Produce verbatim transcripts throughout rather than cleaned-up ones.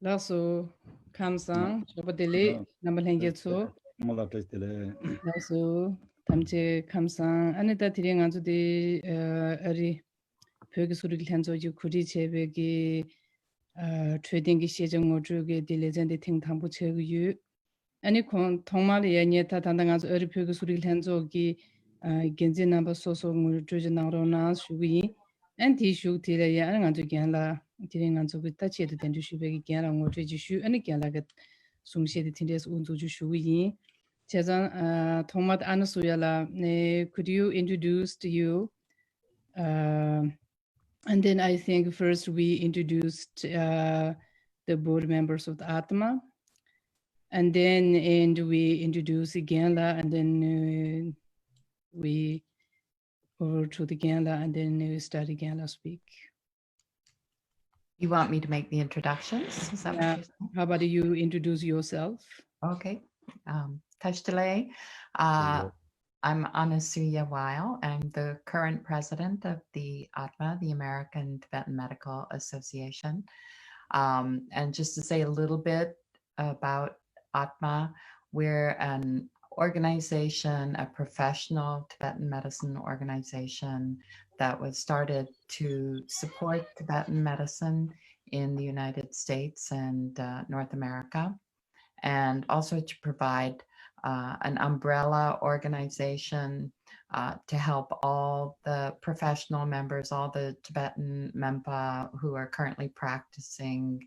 ལགས་སོ། ཁམས་བཟང་། ཞོགས་པ་བདེ་ལེགས། རྣམ་པ་ལྷན་རྒྱས་ཚོ། ཚང་མ་ལ་བཀྲ་ཤིས་བདེ་ལེགས། ལགས་སོ། ཐམས་ཅད་ཁམས་བཟང་། ཨ་ནི་ད་དེ་རིང་ང་ཚོ་འདི་ཨ་རི་བོད་ཀྱི་གསོ་རིག་ལྷན་ཚོགས་ཀྱིས་གོ་སྒྲིག་བྱས་པའི་གི་ཨ་འཕྲོད་བསྟེན་གྱི་ཤེས་བྱ་ངོ་སྤྲོད་ཀྱི་འདི་ལེ་ཚན་འདི་ཐེངས་དང་པོ་ཆགས་ཀྱི་ཡོད། ཨ་ནི་ཁོང་ཐོག་མར་ལ་ཡ་ངས་ད་ད་ལྟ་ང་ཚོ་ཨ་རི་བོད་ཀྱི་གསོ་རིག་ལྷན་ཚོགས་ཀྱི་ཨ་འགན་འཛིན་རྣམ་པ་སོ་སོ་ངོ་སྤྲོད་ཅིག་གནང་རོགས་གནང་ཞུ་གི་ཡིན། ཨ་ནི་དེའི་གཞུག་དེ་ལ་ཡ་ཨ་ནི་ང་ཚོ་རྒན་ལགས་དེ་རིང་ང་ཚོ་གི་ད་ཆེད་དུ་གདན་འདྲེན་ཞུས་པའི་གི་རྒན་ལགས་ངོ་སྤྲོད་ཅིག་ཞུས། ཨ་ནི་རྒན་ལགས་ཀྱི་གསུང་བཤད་དེ་དེ་འདྲས་དབུ་འཛུགས་ཅིག་ཞུ་གི་ཡིན། བྱས་ཙང་ཨ་ཐོག་མར་ཨ་ན་སུ་ཡ་ལགས་ནས་could you introduce you uh, And then I think first we introduced uh, the board members of the Atma, and then and we introduced Genla, and then uh, we over to the Genla, and then we started Genla speak. You want me to make the introductions? Is that what Yeah. you're saying? How about you introduce yourself? Okay. Um, Tashtale, uh, I'm Anasuya Weil. I'm the current president of the ATMA, the American Tibetan Medical Association. Um, and just to say a little bit about ATMA, we're an organization, a professional Tibetan medicine organization that was started to support Tibetan medicine in the United States and uh, North America, and also to provide uh, an umbrella organization uh, to help all the professional members, all the Tibetan Menpa who are currently practicing,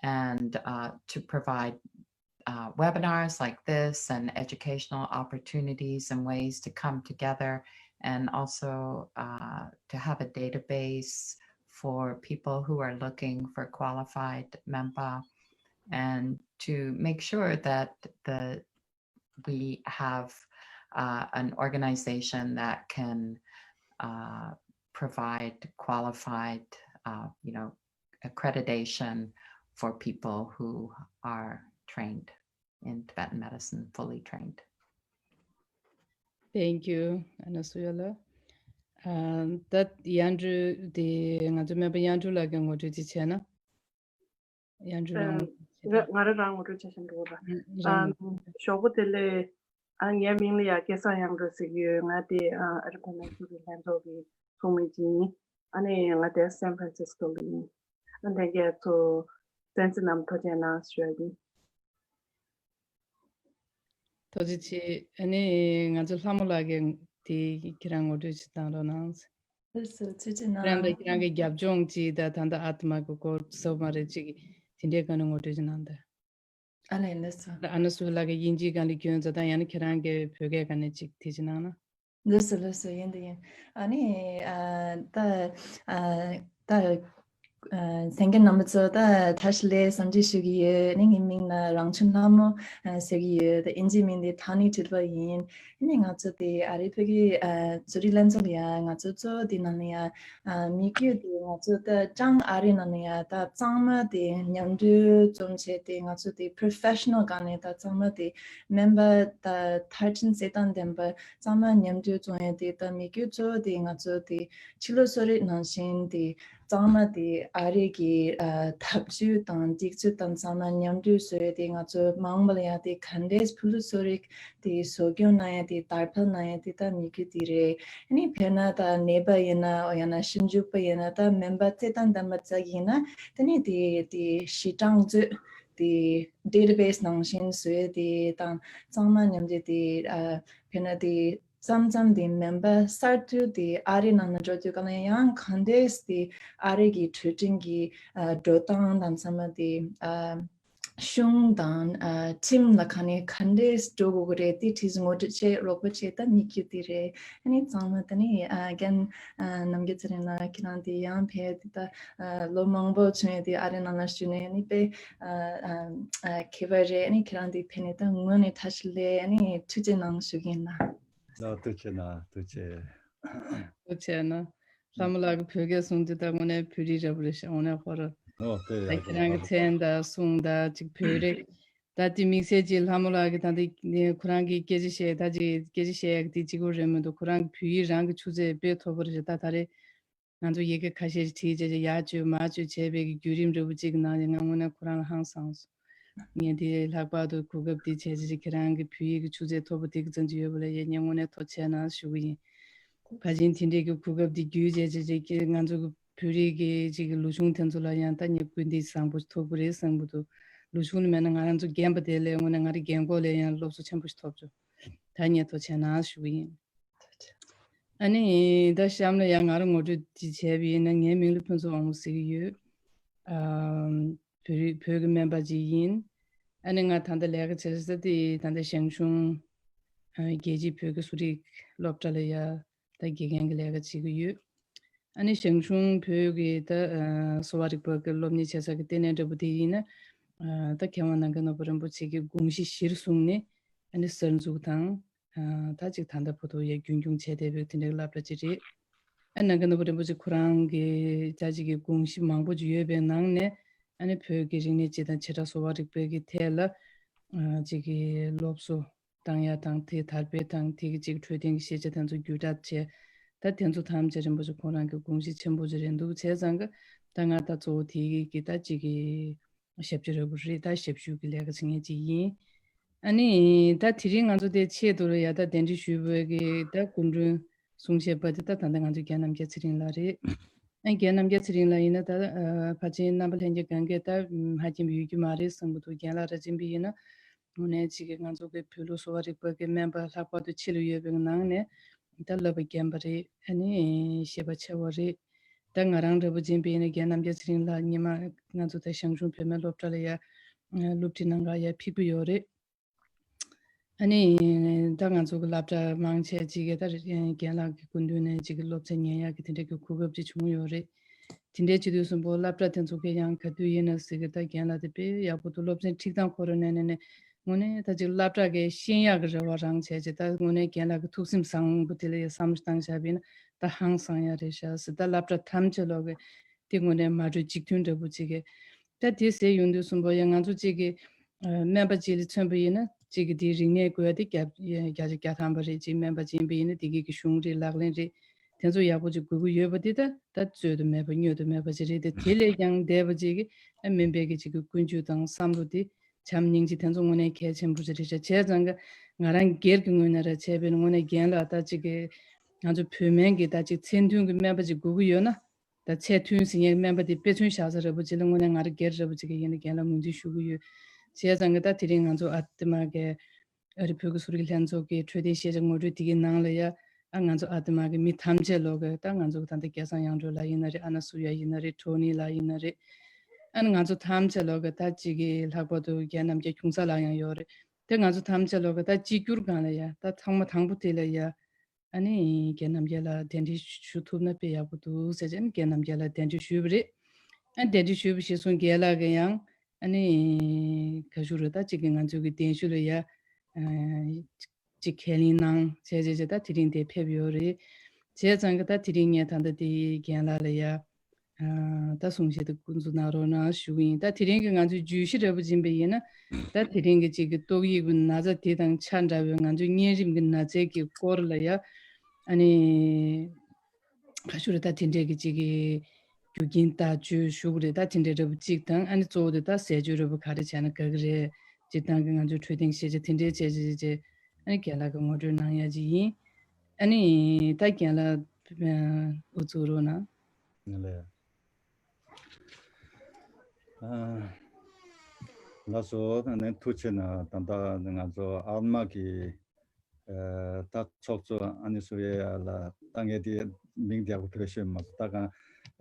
and uh, to provide uh, webinars like this and educational opportunities and ways to come together, and also uh, to have a database for people who are looking for qualified Menpa, and to make sure that the we have uh, an organization that can uh, provide qualified, uh, you know, accreditation for people who are trained in Tibetan medicine, fully trained. Thank you, Anasuya ལགས། ཨ་ད་ཡང་སྤྲུལ་དེ་ང་ཚོ་སྨན་པ་ཡང་སྤྲུལ་ལགས་ཀྱི་ངོ་སྤྲོད་ཅིག་བྱས་ན། ཡང་སྤྲུལ་རང་ངོ་སྤྲོད་བྱས་ན། ང་རང་རང་ངོ་སྤྲོད་བྱས་ན་འགྲོ་བ། ཨ་རང་ངོ་སྤྲོད། ཞོགས་པ་བདེ་ལེགས། ཨ་ངའི་མིང་ལ་ཡ་སྐལ་བཟང་དབྱངས་སྒྲོལ་ཟེར་གྱི་ཡོད། ང་དེ་ཨ་ཨ་རི་བོད་ནང་ཆོས་ཀྱི་ལྷན་ཚོགས་ཀྱི་ཚོགས་མི་ཅིག་ཡིན། ཨ་ནི་ང་དེ་སན་ཧྥ་རན་སིས་ཀོ་ལ་ཡིན། ཨ་ནི་དེ་གས་ཚོ་བཙན་འཛུལ་རྣམས་ཐུགས་རྗེ་གནང་ཞུ་ཡ་ཡིན། ཐུགས་རྗེ་ཆེ། ཨ་ནི་ང་ཚོ་ལྷ་མོ་ལགས་ཀྱིས་དེ་ཁྱེད་རང་ངོ་སྤྲོད་ཅིག་གནང་རོགས་གནང་། ལགས་སོ། ཐུགས་རྗེ་གནང་། ཁྱེད་རང་དང་ཁྱེད་རང་གི་རྒྱབ་ལྗོངས་ཅིག་དང་ད་ལྟ་ཨ་ཏི་མ་གི་སྐོར་གསར་པ་རེ་ཅིག་དེ་འདྲའི་སྒང་ནས་ངོ་སྤྲོད་ཅིག་གནང་དང་། ཨ་ལས། ལགས་སོ། ཨ་ན་སུ་ལགས་ཀྱིས་དབྱིན་ཇིའི་སྒང་ལ་སྐྱོན་མཛད་དང་ཡང་ན་ཁྱེད་རང་གིས་བོད་སྐད་སྒང་ནས་ཅིག་དེ་ཅིག་གནང་ན། ལགས་སོ། ལགས་སོ། ཡིན་དང་ཡིན། ཨ་ནི་ཨ་ད་ཨ་ད་ཨ་གསན་མཁན་རྣམ་པ་ཚོ་ད་ཐུགས་རྗེ་ཆེ་འཚམས་འདྲི་ཞུ་གི་ཡོད། ཨ་ནི་ངའི་མིང་ལ་རང་བྱུང་ལྷ་མོ་ཨ་ཟེར་གི་ཡོད། ད་དབྱིན་ཇིའི་མིང་འདི་ཐ་ནི་ཁྲིད་པ་ཡིན། ཨ་ནི་ང་ཚོ་དེ་ཨ་རིའི་བོད་ཀྱི་ཨ་གསོ་རིག་ལྷན་ཚོགས་ལ་ཡ་ང་ཚོ་གཙོ་བོ་དེ་ནང་ལ་ཡ་ཨ་དམིགས་ཡུལ་དེ་ང་ཚོ་ད་ཅང་ཨ་རི་ནང་ལ་ཡ་ད་གཙང་མ་དེ་མཉམ་འདུས་བཅོམ་བྱས་ཏེ་ང་ཚོ་དེ་པོ་རོ་ཕེ་ཤ་ནལ་སྒང་ནས་ད་གཙང་མ་དེ་སྨན་པ་ད་མཐར་ཕྱིན་རྩེད་ཐང་ལྡན་པ་གཙང་མ་མཉམ་འདུས་བཅོམ་ཡ་དེ་ད་དམིགས་ཡུལ་གཙོ་བོ་དེ་ང་ཚོ་དེ་ཕྱི་ལུགས་གསོ་རིག་ནང་བཞིན་དེ་གཙང་མ་དེ་ཨ་རི་གི་ཨ་ཐབས་ཇུས་དང་སྒྲིག་ཇུས་དང་ཚང་མ་མཉམ་འདུས་བཟོས་ཏེ་ང་ཚོ་མ་འོངས་པ་ལ་ཡང་དེ་ག་འདྲས་ཕྱི་ལུགས་གསོ་རིག་དེ་བཟོ་སྐྱོང་གནང་ཡ་དེ་དར་སྤེལ་གནང་ཡ་དེ་ད་དམིགས་ཡུལ་དེ་རེད། ཨ་ནི་དཔེར་ན་ད་ནད་པ་ཡིན་ན་ཡང་ན་ཞིབ་འཇུག་པ་ཡིན་ན་ད་སྨན་པ་རྩེད་ཐང་ལྡན་པ་ཙག་ཡིན་ན་དེ་ནི་དེ་དེ་གཞི་གྲངས་མཛོད་དེ་ཌེ་ཊ་བེ་སི་ནང་བཞིན་བཟོས་དེ་དང་གཙང་མ་མཉམ་འདུས་དེ་ཨ་དཔེར་ན་དེ་མཚམས་མཚམས་དེ་སྨན་པ་གསར་དུ་དེ་ཨ་རི་ནང་ལ་འགྲོ་དུས་ག་ལ་ཡང་གང་འདྲས་དེ་ཨ་རི་གི་འཕྲོད་བསྟེན་གྱི་ཨ་འགྲོ་སྟངས་དང་ཚང་མ་དེ་ཨ་གཞུང་དང་ཨ་ཁྲིམས་ལ་ག་ནས་ག་འདྲས་འགྲོ་དགོས་ཀྱི་རེད་དེ་དྲིས་ངོ་སྤྲོད་བྱེད་རོགས་པ་བྱེད་ད་དམིགས་ཡུལ་དེ་རེད། ཨ་ནི་གཙང་མ་ད་ནི་ཨ་རྒན་ཨ་རྣམ་རྒྱལ་ཚེ་རིང་ལགས་ཁྱེད་རང་དེ་ཡང་ཕེབས་དེ་ད་ཨ་ལོ་མང་པོ་བྱུང་ཡོད་དེ་ཨ་རི་ནང་ལ་བཞུགས་ནས་ཨ་ནི་དཔེ་ཨ་ཨ་ཨ་མཁས་པ་རེད། ཨ་ནི་ཁྱེད་རང་དེ་ཕེབས་ནས་ད་དངོས་གནས་ཐུགས་རྗེ་ཆེ་ལགས། ཨ་ནི་ཐུགས་རྗེ་གནང་ཞུ་གི་ཡིན་ལགས། ལགས་ཐུགས་རྗེ་གནང་། ཐུགས་རྗེ། ཐུགས་རྗེ་གནང་། ལྷ་མོ་ལགས་ཀྱིས་བོད་སྐད་གསུངས་དུས་ད་དངོས་གནས་བོད་རིགས་འདྲ་པོ་རེད་ཤག་དངོས་གནས་ཁོ་རང་། ཨོ་དེ་ད་ཡག་ཁྱེད་རང་གི་མཚན་དང་གསུང་དང་ཅིག་བོད་རིགས། ད་དེ་དམིགས་བསལ་གྱིས་ལྷ་མོ་ལགས་ཀྱིས་ད་ལྟ་ཁོ་རང་གིས་སྐད་ཆ་བཤད་ད་ཅིག་སྐད་ཆ་བཤད་ཡག་དེ་གཅིག་པོ་རེད་མི་འདུག་ཁོ་རང་གི་བོད་ཡིག་རང་གི་ཆུ་ཚད་དཔེ་མཐོ་པོ་རེད་ཤག་ད་ད་རེས། ང་ཚོ་ཡི་གེ་ཁ་ཤས་ཤིག་བྲིས་བྱས་བྱས་ཡར་བཅོས་མར་བཅོས་བྱས་པའི་གི་བརྒྱུད་རིམ་འདྲ་པོ་གཅིག་གི་ནང་ནས་ང་དངོས་གནས་ཁོ་རང་ལ་ཧང་སངས་སོང་། ངས་དེ་ལྷག་པར་དུ་གོ་སྐབས་དེ་བྱས་བྱས་ཁྱེད་རང་གི་བོད་ཡིག་གི་ཆུ་ཚད་མཐོ་པོ་དེ་གི་བཙན་གྱི་ཡོད་པ་ལ་ཡ་ངས་དངོས་གནས་ཐུགས་རྗེ་ཆེ་གནང་ཞུ་གི་ཡིན། ཕལ་ཆེར་དེ་འདྲའི་གི་གོ་སྐབས་དེ་བརྒྱུད་བྱས་བྱས་བྱས་ཁྱེད་ང་ཚོ་གི་བོད་རིགས་ཀྱི་ཅིག་གི་ལོ་ཆུང་དེ་ཚོ་ལ་ཡང་ད་ངས་སྐུལ་འདེད་བཟང་པོ་ཐུབ་ཀྱི་རེད་བསམ་གྱི་འདུག་ལོ་ཆུང་ནི་མེད་ན་ང་རང་ཚོ་རྒན་པ་དེ་ལས་དངོས་གནས་ང་རང་རྒན་གོག་ལས་ཡང་སློབ་གསོ་ཆེན་པོ་ཞིག་ཐོབ་བྱུང་། ད་ངས་ཐུགས་རྗེ་ཆེ་གནང་ཞུ་གི་ཡིན། ཨ་ནི་ད་གཤམ་ལ་ཡང་ང་རང་ངོ་སྤྲོད་ཅིག་བྱས་པ་ཡིན་ན། ངའི་མིང་ལ་ཕུན་ཚོགས་དབང་མོ་ཟེར་གྱི་ཡོད། ཨམ། བོད་རིགས་བོད་ཀྱི་སྨན་པ་ཅིག་ཡིན། ཨ་ནི་ང་ད་ལྟ་ལས་ཀ་བྱེད་ས་དེ་ད་ལྟ་ཞང་ཞུང་ཨ་རྒྱལ་སྤྱིའི་བོད་ཀྱི་གསོ་རིག་སློབ་གྲྭ་ལ་ཡ་ད་དགེ་རྒན་གྱི་ལས་ཀ་བྱེད་ཀྱི་ཡོད། ཨ་ནི་ཞང་ཞུང་བོད་ཀྱི་ད་ཨ་གསོ་བ་རིག་པ་གི་སློབ་གཉེར་བྱེད་ས་གི་ལྟེ་གནས་འདྲ་པོ་དེ་ཡིན་ན། ཨ་ད་མཁས་དབང་ནམ་མཁའི་ནོར་བུ་རིན་པོ་ཆེ་གི་དགོངས་གཞི་གཞིར་བཟུང་ནས་ཨ་ནི་གསར་འཛུགས་དང་། ཨ་ད་ཅིག་ད་ལྟ་བར་དུ་ཡང་རྒྱུན་སྐྱོང་བྱས་བསྡད་པའི་དེ་འདྲའི་སློབ་གྲྭ་ཅིག་རེད། ཨ་ནམ་མཁའ་ནོར་བུ་རིན་པོ་ཆེ་ཁོ་རང་གི་ད་ཅིག་གི་དགོངས་གཞི་མང་པོ་ཅིག་ཡོད་པའི་ནང་ནས། ཨ་ནི་བོད་ཀྱི་རིག་གནས་སྤྱི་དང་བྱེ་བྲག་གསོ་བ་རིག་པའི་གི་ཐད་ལ་ཨ་ཅིག་གི་སློབ་གསོ་བཏང་ཡ་དང་དེ་དར་སྤེལ་དང་དེ་གི་ཅིག་འཕྲོད་བསྟེན་གྱི་ཤེས་བྱ་དེ་ཚོ་བརྒྱུད་བསྒྲགས་བྱས། ད་དེ་ཚོ་ཐམས་ཅད་རིན་པོ་ཆེ་ཁོང་རང་གི་དགོངས་གཞི་ཆེན་པོ་ཅིག་རེད་འདུག་བྱས་ཙང་གི་ད་ང་ད་གཙོ་བོ་དེ་གི་གི་ད་ཅིག་གི་ཞབས་ཕྱི་རེད་པ་རེད། ད་ཞབས་ཞུ་གི་ལས་ཀ་བྱེད་མཁན་ཅིག་ཡིན། ཨ་ནི་ད་དེ་རིང་ང་ཚོ་དེ་ཆེད་དུ་ལ་ཡ་ད་གདན་འདྲེན་ཞུས་པའི་གི་ད་སྐུ་མགྲོན་གསུང་བཤད་པ་དེ་ད་ད་ལྟ་ང་ཚོ་རྒན་རྣམ་རྒྱལ་ཚེ་རིང་ལགས་རེད། ཨ་རྒན་རྣམ་རྒྱལ་ཚེ་རིང་ལགས་ཡིན་ན་ད་ཨ་ཕལ་ཆེར་རྣམ་པ་ལྷན་རྒྱས་གང་གས་ད་ཧ་གྱིན་པ་ཡོད་རྒྱུ་མ་རེད་བསམ་གི་འདུག་རྒན་ལགས་ར་ཅིན་པ་ཡིན་ན་དངོས་གནས་ཅིག་གི་ང་ཚོ་གི་བོད་ལུགས་གསོ་བ་རིག་པ་གི་སྨན་པ་ལྷག་པར་དུ་ཕྱི་ལ་ཡོད་པའི་ནང་ནས་ད་བསླབ་པ་རྒན་པ་རེད། ཨ་ནི་ཤེས་པ་ཆེ་བ་རེད། ད་ང་རང་འདྲ་པོ་ཅིན་པ་ཡིན་ན་རྒན་རྣམ་རྒྱལ་ཚེ་རིང་ལགས་སྔོན་མ་ང་ཚོ་ད་ཞང་ཞུང་བོད་སྨན་སློབ་གྲྭ་ལ་ཡ་སློབ་ཁྲིད་གནང་ག་ཡ་ཕེབས་ཀྱི་ཡོད་རེད། ཨ་ནི་ད་ང་ཚོ་གི་སློབ་གྲྭ་མང་ཆེ་ཅིག་གི་ད་རྒན་ལགས་ཀྱི་སྐུ་མདུན་ནས་ཅིག་གི་སློབ་ཚན་ཉན་ཡག་གི་དེ་འདྲ་གི་གོ་སྐབས་ཅིག་བྱུང་ཡོད་རེད། དེ་འདྲའི་བྱེད་དུས་གསུམ་པོ་སློབ་གྲྭ་དེ་ཚོ་གི་ཡང་ག་དུས་ཡིན་ན་ཟེར་གི་ད་རྒན་ལགས་དེ་དཔེ་ཡག་པོ་འདུག་སློབ་ཚན་ཁྲིད་སྟངས་ཁོ་རང་ནས་ནས་ནས་དངོས་གནས་ད་ཅིག་སློབ་གྲྭ་གི་ཤེས་ཡག་གི་རེ་བ་རང་བྱས་ཅིག་ད་དངོས་གནས་རྒན་ལགས་ཀྱི་ཐུགས་སེམས་བཟང་པོ་དེ་ལ་ཡ་བསམ་བློ་བཏང་བཞག་པ་ཡིན་ན་ད་ཧང་སང་ཡ་རེད་ཤག་ཟེར། ད་སློབ་གྲྭ་ཐམས་ཅད་ལོག་གི་དེ་དངོས་གནས་མ་གྲོས་གཅིག་མཐུན་འདྲ་པོ་ཅིག་གི་ད་དེ་ཟེར་ཡོང་དུས་གསུམ་པོ་ཡང་ང་ཚོ་གཅིག་གི་ཨ་སྨན་པ་གཅིག་ལ་མཚོན་པ་ཡིན་ན་གཅིག་གི་དེའི་རིག་གནས་དགོས་ཡ་དེ་བརྒྱ་བརྒྱ་ཆ་བརྒྱ་ཐམ་པ་རེད། གཅིག་སྨན་པ་གཅིག་ཡིན་པ་ཡིན་ན་དེ་གི་གི་གཞུང་རེད་ལག་ལེན་རེད། དེ་ཚོ་ཡག་པོ་ཅིག་དགོས་ཀྱི་ཡོད་པ་དེ་ད་ད་རྩོད་དུ་མེད་པ་སྨྱོ་དུ་མེད་པ་ཅིག་རེད་དེ། དེ་ལས་ཀྱང་འདས་པ་ཅིག་གི་ཨ་སྨན་པའི་གི་ཅིག་གི་ཀུན་སྤྱོད་དང་བསམ་བློ་དེ་བྱམས་སྙིང་རྗེ་དེ་ཚོ་དངོས་གནས་གལ་ཆེན་པོ་ཅིག་རེད་ཤག་བྱས་ཙང་གི་ང་རང་སྒེར་གྱི་ངོས་ནས་ར་བྱས་པས་ན་དངོས་གནས་རྒན་ལགས་ད་ཅིག་གི་ང་ཚོ་བོད་སྨན་གྱི་ད་ཅིག་མཚན་མཐུན་གྱི་སྨན་པ་ཅིག་དགོས་ཀྱི་ཡོད་ན། ད་ཚད་མཐུན་ཟེར་མཁན་སྨན་པ་དེ་དཔེ་མཚོན་བཞག་ས་འདྲ་པོ་ཅིག་ལ་དངོས་གནས་ང་རང་སྒེར་འདྲ་པོ་ཅིག་གིས་ཡིན་ན་རྒན་ལགས་ངོས་འཛིན་ཞུ་གི་ཡོད། བྱས་ཙང་གི་ད་དེ་རིང་ང་ཚོ་ཨ་ཏི་མ་གི་ཨ་རི་བོད་ཀྱི་གསོ་རིག་ལྷན་ཚོགས་ཀྱི་འཕྲོད་བསྟེན་ཤེས་བྱ་ངོ་སྤྲོད་དེ་གའི་ནང་ལ་ཡ་ཨ་ང་ཚོ་ཨ་ཏི་མ་གི་མི་ཐམས་ཅད་ལོག་གི་ད་ང་ཚོ་གི་ད་ལྟ་སྐལ་བཟང་དབྱངས་སྒྲོན་ལགས་ཡིན་ན་རེད། ཨ་ན་སུ་ཡ་ཡིན་ན་རེད། ཊོ་ནི་ལགས་ཡིན་ན་རེད། ཨ་ནི་ང་ཚོ་ཐམས་ཅད་ལོག་གི་ད་ཅིག་གི་ལྷག་པར་དུ་རྒན་རྣམ་རྒྱལ་ཁྱུང་ཚ་ལགས་ཡང་ཡོད་རེད། དེ་ང་ཚོ་ཐམས་ཅད་ལོག་གི་ད་གཅིག་གྱུར་སྒང་ལ་ཡ་ད་ཚང་མ་དང་པོ་དེ་ལ་ཡ། ཨ་ནི་རྒན་རྣམ་རྒྱལ་ལགས་གདན་འདྲེན་ཞུ་ཐུབ་ན་དཔེ་ཡག་པོ་འདུག་ཟེར་བྱས་ནས་རྒན་རྣམ་རྒྱལ་ལགས་གདན་འདྲེན་ཞུས་པ་རེད། ཨ་གདན་འདྲེན་ཞུས་པ་གཞིར་བཟུང་རྒན་ལགས་ཀྱིས་ཡང་ཨ་ནི་ག་ཞུ་རུ་ད་ཅིག་གི་ང་ཚོའི་གི་གདན་ཞུ་ལ་ཡ་ཨ་ཅིག་ཁས་ལེན་གནང་བྱས་བྱས་བྱས་ད་དེ་རིང་དེ་ཕེབས་ཡོད་རེད། བྱས་ཙང་གི་ད་དེ་རིང་ངས་ད་ལྟ་དེ་རྒན་ལགས་ལ་ཡ། ཨ་ད་གསུང་བཤད་དེ་འགོ་འཛུགས་གནང་རོགས་གནང་ཞུ་གི་ཡིན། ད་དེ་རིང་གི་ང་ཚོའི་བརྗོད་གཞི་འདྲ་པོ་ཡིན་པ་ཡིན་ན། ད་དེ་རིང་གི་ཅིག་གི་ཏོག་དབྱིབས་ཀྱི་ན་ཚ་དེ་དང་ཆ་འདྲ་བའི་ང་ཚོའི་གཉན་རིམས་ཀྱི་ན་ཚའི་གི་སྐོར་ལ་ཡ། ཨ་ནི་ཁ་ཤུ་རེ་ད་དེ་འདྲའི་གི་ཅིག་གི་རྒྱུ་རྐྱེན་ད་བརྗོད་ཞུ་གི་རེད། ད་དེ་འདྲའི་འདྲ་པོ་གཅིག་དང་། ཨ་ནི་གཙོ་བོ་དེ་ད་ཟས་སྤྱོད་འདྲ་པོ་ག་རེ་བྱས་ན་དགའ་གི་རེད། སྤྱིར་བཏང་གི་ང་ཚོའི་འཕྲོད་བསྟེན་ཤེས་བྱ་དེ་འདྲའི་བྱས་བྱས་བྱས་བྱས། ཨ་ནི་རྒན་ལགས་ཀྱིས་ངོ་སྤྲོད་གནང་ཡ་ཅིག་ཡིན། ཨ་ནི་ད་རྒན་ལགས་འགོ་བཙུགས་རོགས་གནང་། ལགས་སོ། ད་ནི་ཐུགས་རྗེ་གནང་། ད་ལྟ་ང་ཚོ་ཨ་མ་གི་ཨ་ད་ཚོགས་གཙོ་ཨ་ནི་སུ་ཡེ་ལགས། ད་ངས་དེ་མིང་དེ་ཡག་པོ་བོས་ཤེས་མ་སོང་། ད་གང་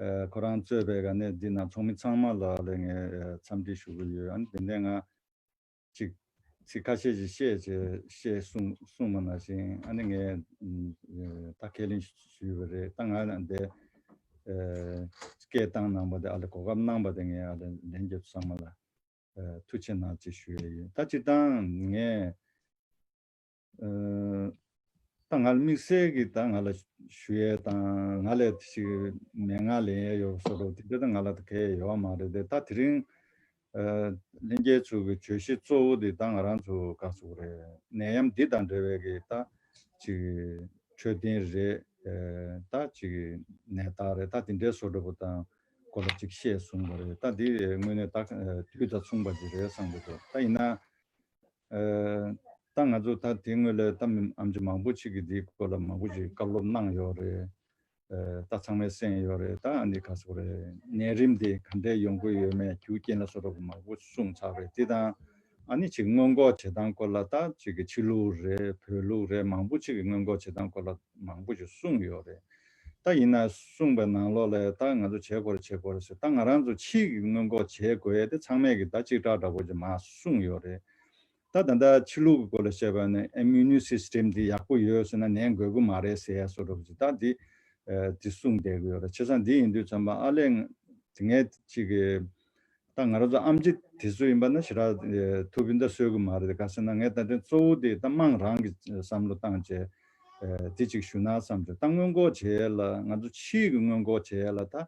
ཨ་ཁོ་རང་གཙོས་པའི་ག་ནས་འདི་ན་ཚོགས་མི་ཚང་མ་ལ་ལས་ངས་ཨ་འཚམས་འདྲི་ཞུ་གི་ཡོད། ཨ་ནི་དེ་ནས་ང་ཅིག་ཚིག་ཁ་ཤས་ཅིག་བཤད་བྱས་བཤད་གསུང་གསུངས་པ་ནང་བཞིན། ཨ་ནི་ངས་ཨ་ད་ཁས་ལེན་ཞུས་པ་རེད། ད་ང་ལ་འདི་ཨ་སྐད་བཏང་གནང་པ་དེ་ཨ་ལས་གོ་སྐབས་གནང་པ་དེ་ངས་ཨ་ལས་ལྷན་རྒྱས་ཚང་མ་ལ་ཨ་ཐུགས་རྗེ་གནང་ཅེས་ཞུ་ཡས་ཡིན། ད་སྤྱིར་བཏང་ངས་ཨ་ད་ང་ལ་དམིགས་བསལ་གྱི་ད་ང་ལ་ཞུ་ཡས་དང་ང་ལས་ཞིག་མན་ངག་ལེན་ཡས་ཡོད་བཟོ་འདྲ་དེ་འདྲ་ད་ང་ལ་ད་གལ་ཡོད་མ་རེད་དེ། ད་དེ་རིང་ཨ་ལྷན་རྒྱས་ཚོ་གི་བརྗོད་གཞི་གཙོ་བོ་དེ་ད་ང་རང་ཚོ་ག་ཚོད་རེད། ནད་ཡམས་འདི་དང་འབྲེལ་བའི་གི་ད་ཅིག་འཕྲོད་བསྟེན་རེད། ཨེ་ད་ཅིག་ནད་རྟགས་རེད། ད་དེ་འདྲའི་བཟོ་འདྲ་པོ་དང་སྐོར་ལ་ཅིག་བཤད་གསུངས་པ་རེད། ད་འདི་དངོས་གནས་ད་དུས་དང་མཚུངས་པ་ཅིག་རེད་བསམ་གྱི་འདུག་ད་ཡིན་ན། ཨ་ད་ང་ཚོ་ད་དེ་སྔོན་ལ་ད་མི་ཨམ་ཆི་མང་པོ་ཅིག་གིས་འདིའི་སྐོར་ལ་མང་པོ་ཅིག་བཀའ་སློབ་གནང་ཡོད་རེད། ཨ་ད་ཚང་མས་གསན་ཡོད་རེད། ད་ཨ་ནི་ག་ཟེར་དགོས་རེད། ནད་རིམས་དེ་ག་འདྲས་ཡོང་གི་ཡོད་མེད་རྒྱུ་རྐྱེན་ལ་སོགས་པ་མང་པོ་གསུངས་ཚར་རེད། དེ་དང་ཨ་ནི་ཅིག་སྔོན་འགོག་བྱེད་སྟངས་སྐོར་ལ་ད་ཅིག་གི་ཕྱི་ལུགས་རེད། བོད་ལུགས་རེད། མང་པོ་ཅིག་གིས་སྔོན་འགོག་བྱེད་སྟངས་སྐོར་ལ་མང་པོ་ཅིག་གསུངས་ཡོད་རེད། ད་ཡིན་ན་གསུངས་པའི་ནང་ལོགས་ལ་ད་ང་ཚོ་བྱེད་དགོས་རེད་བྱེད་དགོས་རེད་ཟེར། ད་ང་རང་ཚོ་ཕྱིའི་གི་སྔོན་འགོག་བྱེད་དགོས་ཡས་དེ་ཚང་མས་གི་ད་གཅིག་ཁྲ་འདྲ་པོ་ཅིག་མར་གསུངས་ཡོད་རེད། ད་ད་ལྟ་ཕྱི་ལུགས་ཀྱི་སྐོར་ལ་བཤད་པ་ནི་ཨི་མུ་ནི་སིས་ཊེམ་འདི་ཡག་པོ་ཡོད་ཟེར་ན་ནད་འགོས་ཀྱི་མ་རེད་ཟེར་ཡ་བཟོ་འདྲ་པོ་ཅིག་ད་འདི་ཨ་འདི་གསུངས་བསྡད་ཀྱི་ཡོད་རེད། བྱས་ཙང་འདི་ཡིན་དུས་ཙམ་པ་ཨ་ལས་ངས་ཅིག་གི་ད་ང་རང་ཚོ་ཨམ་ཆི་དེ་ཚོ་ཡིན་པ་ན་ཞེ་དྲག་ཨ་ཐུགས་ཕན་ཐོགས་གསོས་ཀྱི་མ་རེད། ག་ཟེར་ན་ངས་ད་ལྟ་གཙོ་བོ་དེ་ད་དམངས་རང་གི་བསམ་བློ་བཏང་བྱས་ཨ་འདི་ཅིག་ཞུ་ན་བསམ་བྱས། ད་སྔོན་འགོག་བྱེད་ཡས་ལ་ང་ཚོ་ཕྱིའི་གི་སྔོན་འགོག་བྱེད་ཡས་ལ་ད།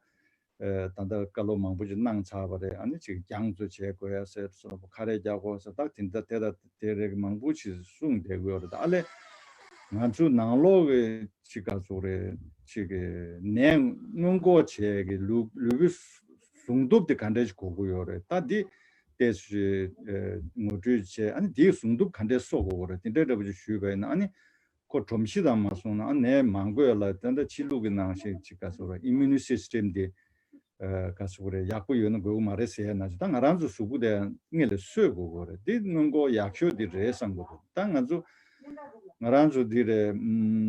ཨ་ད་ལྟ་བཀའ་སློབ་མང་པོ་ཅིག་གནང་ཚར་བ་རེད། ཨ་ནི་ཅིག་རྒྱང་ཚོ་བྱེད་དགོས་ཡ་ཟེར་སོགས་ཁ་རས་རྒྱག་དགོས་ཟེར་ད་དེ་འདྲ་དེ་དང་དེ་རེད། མང་པོ་ཅིག་གསུངས་བསྡད་ཀྱི་ཡོད་རེད། ད་ཨ་ལས་ང་ཚོ་ནང་ལོགས་ཀྱི་ཅིག་ག་ཚོད་རེད། ཅིག་གི་ནད་སྔོན་འགོག་བྱེད་ཀྱི་ལུ་ལུས་པོའི་ཟུངས་སྟོབས་དེ་ག་འདྲ་ཞིག་དགོས་ཀྱི་ཡོད་རེད། ད་འདི་ཏོག་ཙམ་ངོ་སྤྲོད་བྱས། ཨ་ནི་འདིའི་ཟུངས་སྟོབས་ག་འདྲ་གསོ་དགོས་ཀྱི་རེད། དེ་འདྲ་འདྲ་པོ་ཅིག་ཞུས་པ་ཡིན་ན་ཨ་ནི། ཁོ་སྒྲོམ་གཞི་དང་མ་སོང་ན་ཨ་ནད་མང་པོ་ལ་ད་ལྟ་ཕྱི་ལུགས་ཀྱི་ནང་བཞིན་ཅིག་ག་ཟེར་བ་ཨི་མུ་ནི་སིས་ཊེམ་དེ་ཨ་ག་ཟེར་དགོས་རེད། ཡག་པོ་ཡོད་ན་དགོས་ཀྱི་མ་རེད་ཟེར་ཡ་ནང་བཞིན་ད་ང་རང་ཚོ་གཟུགས་པོ་དེ་སྔོན་ལ་གསོས་དགོས་ཀྱི་རེད། འདི་སྔོན་འགོག་ཡག་ཤོས་འདི་རེད་བསམ་གྱི་འདུག་ད་ང་ཚོ་ང་རང་ཚོ་འདི་རེད། ཨམ་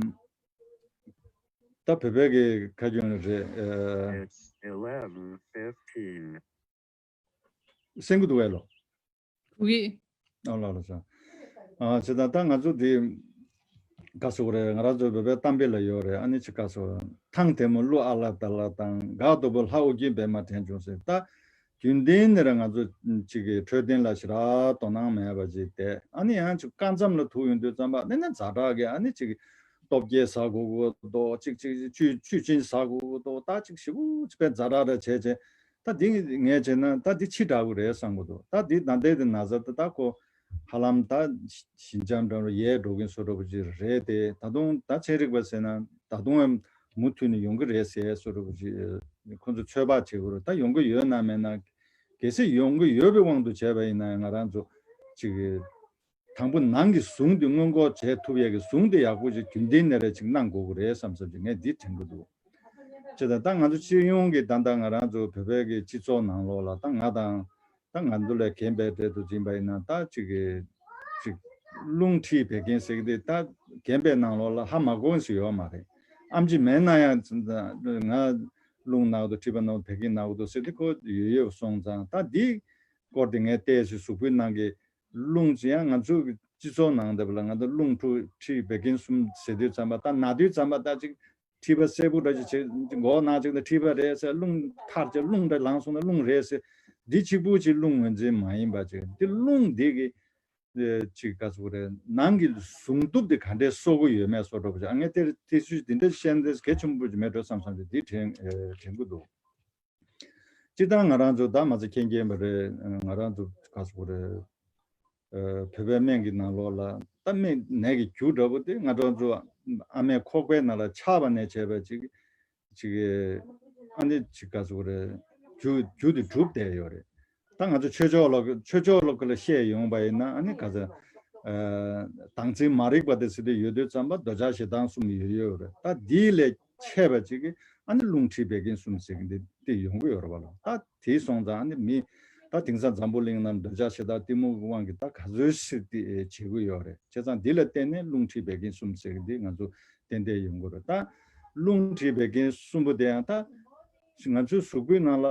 ད་བོད་པའི་གི་ཁ་རྒྱུན་རེད། ཨ། It's eleven fifteen. གསན་གྱི་འདུག་གས་ལོ། གུ་གི། ཨ་ལ་ལ་ས། ཨ་བྱས་ཙང་ད་ང་ཚོ་འདི་ག་ཟེར་དགོས་རེད། ང་རང་ཚོ་བོད་པའི་གཏམ་དཔེ་ལ་ཡོད་རེད། ཨ་ནི་ཅིག་ག་ཟེར་དགོས་རེད། ཐང་དེ་མོ་ཀླུ་ཨ་ལ་ད་ལ་དང་། འགག་དོག་པོ་ལྷ་ཨོ་རྒྱན་པད་མ་དྲན་བྱུང་ཟེར། ད་རྒྱུན་ལྡན་ནས་ར་ང་ཚོ་ཅིག་གི་འཕྲོད་བསྟེན་ལ་ཞེ་དྲག་དོ་སྣང་མེད་པ་ཅིག་བསྡད། ཨ་ནི་ཡང་ཅིག་སྐབས་མཚམས་ལ་ཐུག་ཡོང་དུས་ཙམ་པ་ནས་ནས་ཛ་དྲག་གི་ཨ་ནི་ཅིག་སྟོབས་རྒྱས་ཟ་དགོས་ཀྱི་འདུག་ཅིག་ཅིག་ཆུ་ཆུ་ཆེན་ཟ་དགོས་ཀྱི་འདུག་ད་ཅིག་ཞེ་པོ་ཅིག་དཔེ་ཛ་དྲག་ར་བྱས་བྱས། ད་འདི་ངས་བྱས་ན་ད་འདི་ཕྱི་དྲགས་པོ་རེད་བསམ་གྱི་འདུག་ད་འདི་ད་ལྟའི་འདི་ན་ཚ་ད་ད་ཁོ་ཧ་ལམ་ད་ཞི་འཇམ་འདྲ་བོ་ཡལ་འགྲོ་གིན་བཟོ་འདྲ་པོ་ཅིག་རེད་དེ། ད་དུང་ད་ཚན་རིག་པ་ཟེར་ན་ད་དུང་ཡང་མུ་མཐུད་ནས་ཡོང་གི་རེད་ཟེར་བཟོ་འདྲ་པོ་ཅིག་ཁོ་ཚོ་ཚོད་དཔག་བྱེད་དགོས་རེད། ད་ཡོང་གི་ཡོད་ན་མེད་ན། གལ་སྲིད་ཡོང་གི་ཡོད་པའི་དབང་དུ་བྱས་པ་ཡིན་ན་ཡང་ང་རང་ཚོ་ཅིག་དང་པོ་ནང་གི་ཟུངས་དེ་སྔོན་འགོག་བྱེད་ཐུབ་ཡས་ཀྱི་ཟུངས་དེ་ཡག་པོ་ཅིག་རྒྱུན་ལྡན་ནས་རེ་ཅིག་གནང་དགོས་ཀྱི་རེད་བསམ་བསམ་ཅིག་ངས་འདི་དྲན་གྱི་འདུག་བྱས་ཙང་ད་ང་ཚོ་སྤྱི་ཡོངས་ཀྱི་ད་ལྟ་ང་རང་ཚོ་བོད་པའི་གི་སྤྱི་ཚོགས་ནང་ལོགས་ལ་ད་ང་དང་ད་ང་ཚོ་ལས་རྒན་པའི་གྲས་དུ་འཛིན་པ་ཡིན་ན་ད་ཅིག་གི་ཅིག་རླུང་མཁྲིས་བད་ཀན་ཟེར་གི་དེ་ད་རྒན་པའི་ནང་ལོགས་ལ་ཧ་མ་གོ་མཁན་ཞིག་ཡོད་མ་རེད། ཨམ་ཆི་མེད་ན་ཡང་ང་རླུང་ན་གི་འདུག་མཁྲིས་པ་ན་གི་འདུག་བད་ཀན་ན་གི་འདུག་ཟེར་དེ་ཁོ་ཡོད་ཡོད་སོང་ཙང་ད་འདི་སྐོར་དེ་ངས་བལྟས་ཚེ་གཟུགས་པོའི་ནང་གི་རླུང་ཅིག་ཡང་ང་ཚོའི་སྤྱི་ཚོགས་ནང་དེ་ལ་ང་ཚོ་རླུང་མཁྲིས་བད་ཀན་གསུམ་ཟེར་དུས་ཙམ་པ་ད་ན་དུས་ཙམ་པ་ད་ཅིག་མཁྲིས་པ་སེར་པོ་འདྲ་ཅིག་བྱེད་མགོ་ན་ཅིག་ད་མཁྲིས་པ་རེད་ཟེར། རླུང་ཐར་ཅིག་རླུང་འདྲ་ལངས་སོང་ན་རླུང་རེད་ཟེར། འདི་གཅིག་པུ་ཅིག་རླུང་ངོས་འཛིན་མ་ཡིན་པ་ཅིག་འདི་རླུང་འདི་གི་ཅིག་ག་ཚོད་རེད། ནང་གི་ཟུངས་སྟོབས་དེ་ག་འདྲས་གསོ་གི་ཡོད་མེད་བཟོ་འདྲ་པོ་ཅིག་ཨ་ངས་དེར་དེ་ཚོ་དེ་འདྲ་བཤད་ན་གལ་ཆེན་པོ་ཅིག་མེད་འགྲོ་བསམ་བསམ་ཅིག་འདི་དྲན་དྲན་གི་འདུག་སྤྱིར་བཏང་ང་རང་ཚོ་ད་མ་ཚད་མཁྱེན་མཁྱེན་པ་རེད། ང་རང་ཚོ་ག་ཚོད་རེད། བོད་པའི་སྨན་གྱི་ནང་ལོགས་ལ་ད་སྨན་ནད་ཀྱི་རྒྱུ་འདྲ་པོ་དེ་ང་རང་ཚོ་ཨ་མའི་ཁོག་པའི་ནང་ལ་ཆགས་པ་ནས་བྱས་པ་ཅིག་ཅིག་ཨ་ནི་ཅིག་ག་ཚོད་རེད། རྒྱུ་རྒྱུ་དེ་གྲུབ་བསྡད་ཡོད་རེད། ད་ང་ཚོ་ཆོས་ཕྱོགས་ལ་ཆོས་ཕྱོགས་ལ་ཁོ་ལ་བཤད་ཡོང་པ་ཡིན་ན་ཨ་ནི་ག་ཚོད་དྭངས་འཛིན་མ་རིག་པ་དེ་ཟེར་དུས་ཡོད་དུས་ཙམ་པ་འདོད་ཆགས་ཞེ་སྡང་གསུམ་ཡོད་ཡོད་རེད། ད་དེའི་ལས་ཆད་པ་ཅིག་གིས་ཨ་ནི་རླུང་མཁྲིས་བད་ཀན་གསུམ་ཟེར་གི་འདི་འདི་ཡོང་གི་ཡོད་རེད་བ་ལ། ད་དེ་སོང་ཙང་ཨ་ནི་མི་ད་དེང་སང་འཛམ་བུ་གླིང་ནང་འདོད་ཆགས་ཞེ་སྡང་གཏི་མུག་གི་དབང་གིས་ད་ག་ཚོད་ཞིག་དེ་བྱེད་ཀྱི་ཡོད་རེད། བྱས་ཙང་འདི་ལ་བརྟེན་ནས་རླུང་མཁྲིས་བད་ཀན་གསུམ་ཟེར་གི་འདི་ང་ཚོ་ཏན་ཏན་ཡོང་གི་རེད། ད་རླུང་མཁྲིས་བད་ཀན་གསུམ་པོ་དེ་ཡང་ད་ང་ཚོའི་གཟུགས་པོའི་ནང་ལ་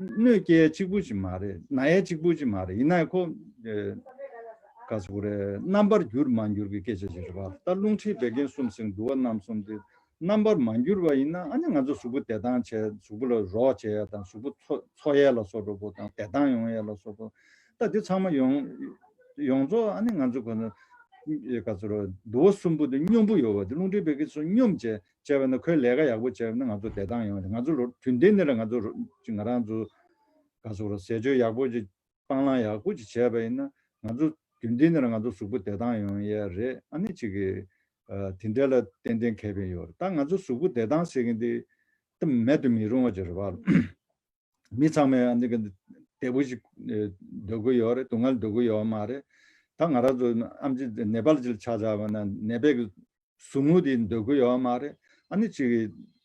གནོད་སྐྱེལ་གཅིག་པུ་ཅིག་མ་རེད། ན་ཡས་གཅིག་པུ་ཅིག་མ་རེད། ཡིན་ན་ཡང་ཁོ་ག་ཚོད་རེད། རྣམ་པར་འགྱུར་མ་འགྱུར་གྱི་སྐད་ཆ་ཞིག་རེད་བ། ད་རླུང་མཁྲིས་བད་ཀན་གསུམ་ཟེར་འདུ་བ་རྣམ་གསུམ་དེ་རྣམ་པར་མ་འགྱུར་བ་ཡིན་ན་ཨ་ནི་ང་ཚོ་གཟུགས་པོ་བདེ་ཐང་བྱས། གཟུགས་པོ་ལ་རོགས་བྱས་ཡ་དང་གཟུགས་པོ་འཚོ་འཚོ་ཡས་ལ་སོགས་པ་པོ་དང་བདེ་ཐང་ཡོང་ཡས་ལ་སོགས་པ་ད་འདི་ཚང་མ་ཡོང་ཡོངས་རྫོགས་ཨ་ནི་ང་ཚོ་ག་ཚོད་རེད། འདུ་བ་གསུམ་པོ་དེ་སྙོམས་པོ་ཡོད་བ། དེ་རླུང་མཁྲིས་བད་ཀན་གསུམ་སྙོམས་བྱས་བྱས་པ་ན་ཁོའི་ལས་ཀ་ཡག་པོ་བྱས་པ་ན་ང་ཚོ་བདེ་ཐང་ཡོང་། ང་ཚོ་རྒྱུན་ལྡན་ནས་ལ་ང་ཚོ་ང་རང་ཚོ་ག་ཚོད་རེད། ཟས་སྤྱོད་ཡག་པོ་ཅིག་སྤང་བླང་ཡག་པོ་ཅིག་བྱས་པ་ཡིན་ན་ང་ཚོ་རྒྱུན་ལྡན་ནས་ང་ཚོ་གཟུགས་པོ་བདེ་ཐང་ཡོང་ཡས་རེད། ཨ་ནི་ཅིག་གི་ ཨ་དེ་འདྲ་ལ་ཏན་ཏན་ཁེ་ཕན་ཡོད་རེད། ད་ང་ཚོ་གཟུགས་པོ་བདེ་ཐང་ཟེར་མཁན་དེ་ད་མེད་དུ་མི་རུང་བ་ཅིག་རེད་བ། མི་ཚང་མས་ཨ་ནི་གི་བདེ་པོ་ཞིག་ཨེ་སྡོད་ཀྱི་ཡོད་རེད། སྡུག་བསྔལ་སྡོད་ཀྱི་ཡོད་མ་རེད། ད་ང་རང་ཚོ་ཨེམ་ཆི་ནེ་པཱལ་ཅིག་ལ་ཆ་བཞག་པ་ན་ནད་པའི་གི་ཟུག་རྔུ་དེ་སྡོད་ཀྱི་ཡོད་མ་རེད། ཨ་ནི་ཅིག་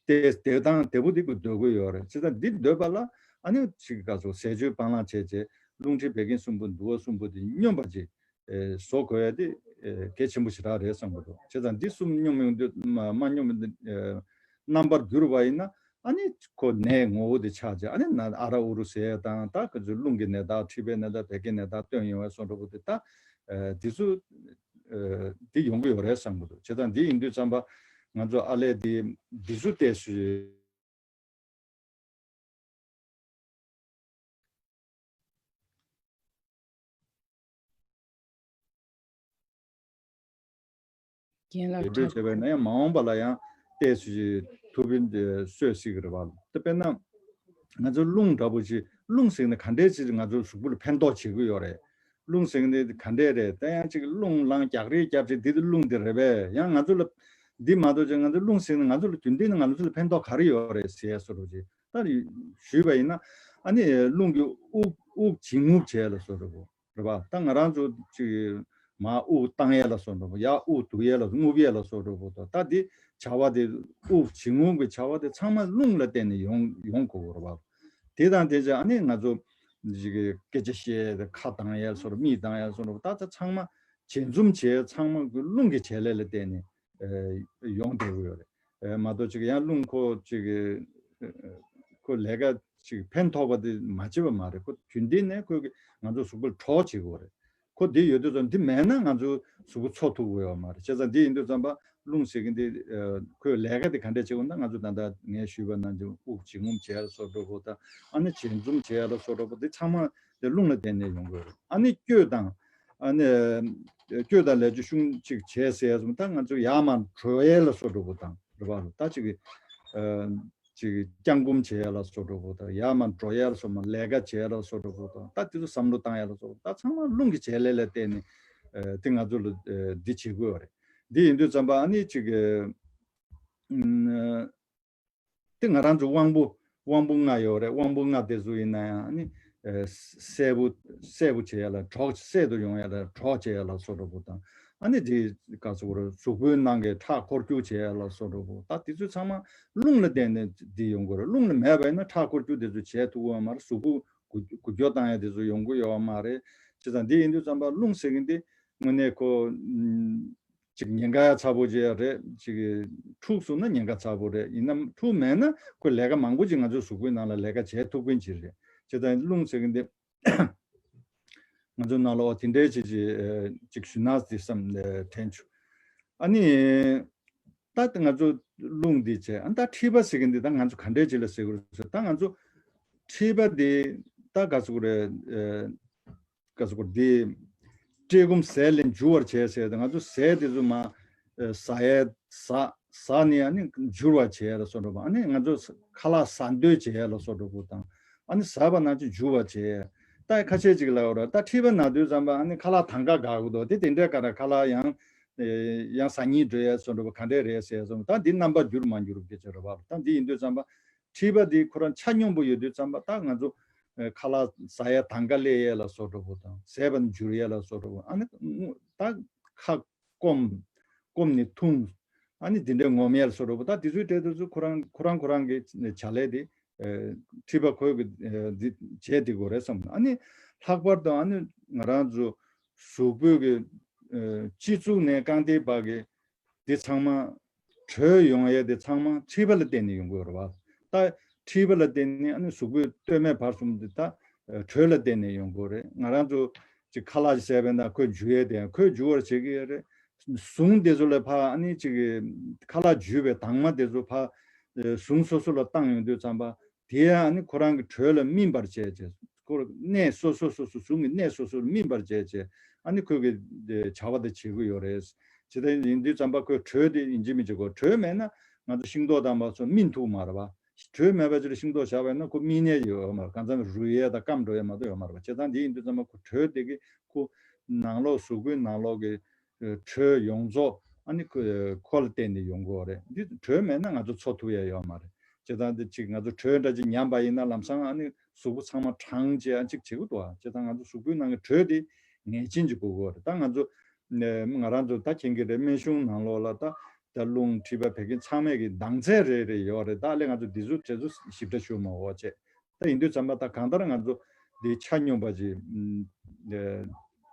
བདེ་བདེ་ཐང་བདེ་པོ་དེ་སྡོད་ཀྱི་ཡོད་རེད། བྱས་ཙང་འདི་སྡོད་པ་ལ་ཨ་ནི་ཅིག་ག་ཚོད་ཟས་སྤྱོད་སྤང་བླང་བྱས་བྱས་རླུང་མཁྲིས་བད་ཀན་གསུམ་པོ་འདུ་བ་གསུམ་པོ་དེ་སྙོམས་པ་ཅིག་ཨེ་བཟོ་དགོས་ཡ་དེ་ཨེ་གལ་ཆེན་པོ་ཞེ་དྲག་རེད་བསམ་གྱི་འདུག་བྱས་ཙང་འདི་གསུམ་སྙོམས་ཡོང་དུས་མ་མ་སྙོམས་ཡོང་དུས་ཨེ་རྣམ་པར་གྱུར་པ་ཡིན་ན་ཨ་ནི་ཁོ་ནད་ངོ་བོ་དེ་ཆགས་བྱས་ཨ་ནི་ན་ཨ་ར་ཨུ་རུ་ཟེར་ཡ་དང་ད་ག་ཚོད་རླུང་གི་ནད་རྟགས་མཁྲིས་པའི་ནད་རྟགས་བད་ཀན་ནད་རྟགས་སྟོན་ཡོང་བ་སོགས་འདྲ་པོ་དེ་ད་ཨེ་འདི་ཚོ་ཨེ་འདི་ཡོང་གི་ཡོད་རེད་བསམ་གྱི་འདུག་བྱས་ཙང་འདི་ཡིན་དུས་ཙམ་པ་ང་ཚོ་ཨ་ལས་འདི་འདི་ཚོ་ལྟས་སུ། རྒན་ལགས། རེ་འབོད་བྱས་པས་ན་ཡང་མ་འོངས་པ་ལ་ཡང་ཏོག་ཙམ་ཅིག་ཐུགས་ཕན་གསོས་སྲིད་ཀྱི་རེད་བ། དེ་དཔེར་ན་ང་ཚོ་རླུང་འདྲ་པོ་ཅིག་རླུང་ཟེར་ན་ག་འདྲས་ཅིག་ང་ཚོ་གཟུགས་པོ་ལ་ཕན་ཐོགས་བྱེད་ཀྱི་ཡོད་རེད། རླུང་ཟེར་ན་ག་འདྲས་རེད། ད་ཡང་ཅིག་རླུང་ལངས་རྒྱག་རེས་རྒྱབ་ཅིག་འདི་དེ་རླུང་དེ་རེད་པས། ཡང་ང་ཚོ་ལ་འདི་མ་གཏོགས་ཅིག་ང་ཚོ་རླུང་ཟེར་ན་ང་ཚོ་ལ་རྒྱུན་ལྡན་ནས་ང་ཚོ་ལ་ཕན་ཐོགས་ག་རེ་ཡོད་རེད་ཟེར་ཡ་བཟོ་འདྲ་ཅིག་ད་ཞུས་པ་ཡིན་ན་ཨ་ནི་རླུང་གི་དབུགས་དབུགས་འབྱིན་རྔུབ་བྱས་ལ་བཟོ་འདྲ་པོ། རེད་པ། ད་ང་རང་ཚོ་ཅིག་མར་དབུགས་བཏང་ཡས་ལ་སོགས་འདྲ་པོ། ཡར་དབུགས་བསྡུ་ཡས་ལ་རྔུབ་ཡས་ལ་སོགས་འདྲ་པོ་དང་། ད་འདི་བྱ་བ་དེ་དབུགས་འབྱིན་རྔུབ་ཀྱི་བྱ་བ་དེ་ཚང་མ་རླུང་ལ་བརྟེན་ནས་ཡོང་ཡོང་དགོས་རེད་པ། དེ་དང་དེ་བྱས་ཨ་ནི་ང་ཚོ་ཅིག་སྐད་ཆ་བཤད་ཁ་གདངས་ཡས་ལ་སོགས་མིག་གདངས་ཡས་ལ་སོགས་འདྲ་པོ། ད་ད་ཚང་མ་བྱེད་འཛུམ་བྱས་ཚང་མ་རླུང་གི་བྱེད་ལས་ལ་བརྟེན་ནས་ཨེ་ཡོང་བསྡད་ཀྱི་ཡོད་རེད། ཨེ་མ་གཏོགས་ཅིག་ཡང་རླུང་ཁོ་ཅིག་ཁོ་ལས་ཀ་ཅིག་ཕན་ཐོགས་པ་དེ་མ་བྱེད་པ་མ་རེད། ཁོ་རྒྱུན་ལྡན་ནས་ཁོས་ང་ཚོ་གཟུགས་པོར་གྲོགས་བྱེད་དགོས་རེད། ཁོ་དེ་ཡོད་དུས་ཙམ་དེ་མེད་ན་ང་ཚོ་གཟུགས་པོ་འཚོ་ཐུབ་ཀྱི་ཡོད་མ་རེད། བྱས་ཙང་དེ་ཡིན་དུས་ཙམ་པ་རླུང་ཟེར་མཁན་དེ་ཨེ་ཁོས་ལས་ཀ་དེ་ག་འདྲས་བྱེད་དགོས་ན་ང་ཚོ་ད་ལྟ་ངས་ཞུས་པ་ནང་བཞིན་དབུགས་འབྱིན་རྔུབ་བྱས་ལ་སོགས་འདྲ་པོ་དང་ཨ་ནི་བྱེད་འཛུམ་བྱས་ལ་སོགས་འདྲ་པོ་དེ་ཚང་མ་དེ་རླུང་ལ་བརྟེན་ནས་ཡོང་གི་ཡོད་རེད། ཨ་ནི་སྐྱོད་དང་ཨ་ནི་སྐྱོད་དང་ལས་ཆུ་ཤུང་གཅིག་བྱས་ཟེར་ཡ་སོང་ད་ང་ཚོ་ཡར་མར་འགྲོ་ཡས་ལ་སོགས་འདྲ་པོ་དང་རེད་པ། ད་ཅིག་ཨ་ཅིག་བརྐྱང་བསྐུམ་བྱས་ལ་སོགས་འདྲ་པོ་དང་ཡར་མར་འགྲོ་ཡས་ལ་སོགས་མ་ལས་ཀ་བྱས་ལ་སོགས་འདྲ་པོ་དང་ད་དེ་ཚོ་བསམ་བློ་བཏང་ཡས་ལ་སོགས་ད་ཚང་མ་རླུང་གི་བྱེད་ལས་ལ་བརྟེན་ནས་ཨ་དེ་ང་ཚོ་ལ་ཨ་འདི་བྱེད་དགོས་པ་རེད། འདི་ཡིན་དུས་ཙམ་པ་ཨ་ནི་ཅིག་ཨ་ཨ་དེ་ང་རང་ཚོ་དབང་པོ་དབང་པོ་ལྔ་ཡོད་རེད། དབང་པོ་ལྔ་དེ་ཚོ་ཡིན་ན་ཡང་ཨ་ནི་ཨེ་གསལ་པོ་གསལ་པོ་བྱེད་ཡ་ལ་གྲོགས། གསལ་དུ་ཡོང་ཡ་ལ་གྲོགས་བྱེད་ཡ་ལ་སོགས་འདྲ་པོ་དང་ཨ་ནི་དེ་ག་ཚོད་རེད། གཟུགས་པོའི་ནང་གི་ཁྲག་འཁོར་རྒྱུག་བྱེད་ཡ་ལ་སོགས་འདྲ་པོ། ད་དེ་ཚོ་ཚང་མ་རླུང་ལ་བརྟེན་ནས་འདི་ཡོང་དགོས་རེད། རླུང་ལ་མེད་པ་ཡིན་ན་ཁྲག་འཁོར་རྒྱུག་དེ་ཚོ་བྱེད་ཐུབ་ཀྱི་ཡོད་མ་རེད། གཟུགས་པོ་འགུལ་འགུལ་སྐྱོད་བཏང་ཡ་དེ་ཚོ་ཡོང་གི་ཡོད་མ་རེད། བྱས་ཙང་འདི་ཡིན་དུས་ཙམ་པ་རླུང་ཟེར་མཁན་དེ་དངོས་གནས་ཁོ་ཅིག་ཉེན་ཁ་ཡ་ཚ་པོ་ཅིག་རེད། ཅིག་འཁྲུགས་སོང་ན་ཉེན་ཁ་ཚ་པོ་རེད། ཡིན་ནམ་འཁྲུགས་མེད་ན་ཁོ་ལས་ཀ་མང་པོ་ཅིག་ང་ཚོའི་གཟུགས་པོའི་ནང་ལ་ལས་ཀ་བྱེད་ཐུབ་མཁན་ཅིག་རེད། བྱས་ཙང་རླུང་ཟེར་མཁན་དེ་ང་ཚོའི་ནང་ལ་འོ་དེ་འདྲའི་ཅིག་ཅིག་ཨ་ཅིག་ཞུ་ན་ཟེར་བསམ་ཨ་དྲན་བྱུང་། ཨ་ནི་ད་ང་ཚོ་རླུང་འདི་བྱས་ཨ་ད་མཁྲིས་པ་ཟེར་མཁན་འདི་ད་ང་ཚོ་ག་འདྲའི་ཅིག་ལ་ཟེར་དགོས་རེད་ཟེར། ད་ང་ཚོ་མཁྲིས་པ་འདི་ད་ག་ཟེར་དགོས་རེད། ཨ་ག་ཟེར་དགོས་རེད། འདི་བཀྲེས་སྐོམ་ཟས་ལས་འཇུ་བར་བྱེད་ཟེར་ཏེ་ང་ཚོ་ཟས་དེ་ཚོ་མར་ཨ་ཟ་ཡས་ཟ་ཟ་ནས་ཨ་ནི་འཇུ་བར་བྱེད་ལ་སོགས་འདྲ་པོ། ཨ་ནི་ང་ཚོ་ཁ་ལག་ཟ་འདོད་བྱེད་ལ་སོགས་འདྲ་པོ་དང་ཨ་ནི་ཟ་བ་ནང་བཞིན་འཇུ་བར་བྱེད། ད་ཁ་ཤས་ཅིག་ལབ་ཡོད་རེད། ད་མཁྲིས་པ་ན་དུས་ཙམ་པ་ཨ་ནི་ཁ་ལག་དང་ག་དགའ་གི་འདུག་དེ་དེ་འདྲའི་ཀ་ར་ཁ་ལག་ཡང་ཨེ་ཡང་ཟ་སྙིང་འདོད་ཡས་སོགས་འདྲ་པོ་ག་འདྲས་རེད་ཟེར་སོང་། ད་འདི་རྣམ་པ་འགྱུར་མ་འགྱུར་སྐད་ཆ་རེད་བ། ད་འདི་ཡིན་དུས་ཙམ་པ་མཁྲིས་པ་འདི་ཁོ་རང་ཆ་སྙོམས་པོ་ཡོད་དུས་ཙམ་པ་ད་ང་ཚོ་ཨེ་ཁ་ལག་ཟ་ཡས་དང་ག་སླེབས་ཡས་ལ་སོགས་འདྲ་པོ་དང་ཟས་པ་ནི་འཇུ་ཡས་ལ་སོགས་འདྲ་པོ། ཨ་ནི་ད་ཁ་སྐོམ་སྐོམ་ནས་འཐུང་། ཨ་ནི་དེ་འདྲའི་ངོམ་ཡས་ལ་སོགས་འདྲ་པོ། ད་དེ་ཚོའི་གྲས་དེ་ཚོ་ཁོ་རང་ཁོ་རང་ཁོ་རང་གི་བྱ་ལས་དེ་ཨེ་མཁྲིས་པ་ཁོས་གི་ཨེ་འདི་བྱས་བསྡད་དགོས་རེད་བསམ། ཨ་ནི་ལྷག་པར་དུ་ཨ་ནི་ང་རང་ཚོ་གཟུགས་པོའི་གི་ཨེ་སྤྱི་གཙུག་ནས་རྐང་མཐིལ་བར་གི་འདི་ཚང་མ་དྲོད་ཡོང་ཡས་དེ་ཚང་མ་མཁྲིས་པ་ལ་བརྟེན་ནས་ཡོང་གི་ཡོད་རེད་བ། ད་མཁྲིས་པ་ལ་བརྟེན་ནས་ཨ་ནི་གཟུགས་པོའི་སྟོད་སྨད་བར་གསུམ་དེ་ད་དྲོད་ལ་བརྟེན་ནས་ཡོང་གི་ཡོད་རེད། ང་རང་ཚོ་ཅིག་ཁ་ལག་ཅིག་བཟས་པ་ཡིན་ན་ཁོས་འཇུ་ཡས་དེ་ཁོས་འཇུ་བར་བྱེད་ཀྱི་ཡོད་རེད། ཟུངས་དེ་ཚོ་ལ་ཕར་ཨ་ནི་ཅིག་ཁ་ལག་འཇུས་པའི་དྭངས་མ་དེ་ཚོ་ཕར་ཟུངས་སོ་སོ་ལ་བཏང་ཡོང་དུས་ཙམ་པ། དེ་ཡང་ཨ་ནི་ཁོ་རང་གི་དྲོད་ལ་སྨིན་པར་བྱས་བྱས། ཁོ་གནས་སོ་སོ་སོ་སོ་ཟུངས་ཀྱི་གནས་སོ་སོར་སྨིན་པར་བྱས་བྱས་ཨ་ནི་ཁོས་གི་བྱ་བ་དེ་བྱེད་ཀྱི་ཡོད་རེད། ཇི་ལྟར་ཡིན་དུས་ཙམ་པ་ཁོས་དྲོད་དེ་ཡིན་གཅིག་མིན་གཅིག་དགོས། དྲོད་མེད་ན་ང་ཚོ་ཤིང་ཏོག་དང་མ་སོགས་སྨིན་ཐུབ་མ་རེད་བ། དྲོད་མེད་པ་ཅིག་ལ་ཤིང་ཏོག་བཞག་པ་ཡིན་ན་ཁོ་སྨིན་ནས་ཡོད་མ་རེད། གང་ཚང་རུལ་ཡས་དང་སྐམ་འགྲོ་ཡས་མ་གཏོགས་ཡོད་མ་རེད་བ། བྱས་ཙང་དེ་ཡིན་དུས་ཙམ་པ་ཁོ་དྲོད་དེ་གི་ཁོ་ནང་ལོགས་གཟུགས་པོའི་ནང་ལོགས་ཀྱི་དྲོད་ཡོངས་རྫོགས་ ཨ་ནི་ཁོ་ཁོ་ལ་བརྟེན་ནས་ཡོང་གི་ཡོད་རེད། འདི་དྲོད་མེད་ན་ང་ཚོ་འཚོ་ཐུབ་ཡ་ཡོད་མ་རེད། བྱས་ཙང་འདི་ཅིག་ང་ཚོ་དྲོད་འདྲ་ཅིག་ཉམས་པ་ཡིན་ན་ལམ་སང་ཨ་ནི་གཟུགས་པོ་ཚང་མ་གྲང་བྱས་ཨ་ཅིག་བྱེད་ཀྱི་འདུག་ཨ། བྱས་ཙང་ང་ཚོ་གཟུགས་པོའི་ནང་གི་དྲོད་དེ་ངེས་ཅན་ཅིག་དགོས་ཀྱི་ཡོད་རེད། ད་ང་ཚོ་ང་རང་ཚོ་ད་མཁྱེན་གྱི་རེད། སྨན་གཞུང་ནང་ལོགས་ལ་ད་ད་རླུང་མཁྲིས་པ་བད་ཀན་ཚང་མས་ཀྱི་ནང་ཚན་རེ་རེ་ཡོད་རེད། ད་ཨ་ལས་ང་ཚོ་འདི་ཚོ་དེ་ཚོ་ཞིབ་ཕྲ་ཞུ་མ་འོ་བྱས། ད་ཡིན་དུས་ཙམ་པ་ད་གང་ལྟར་ང་ཚོ་འདི་ཆ་སྙོམས་པ་ཅིག་ཨ་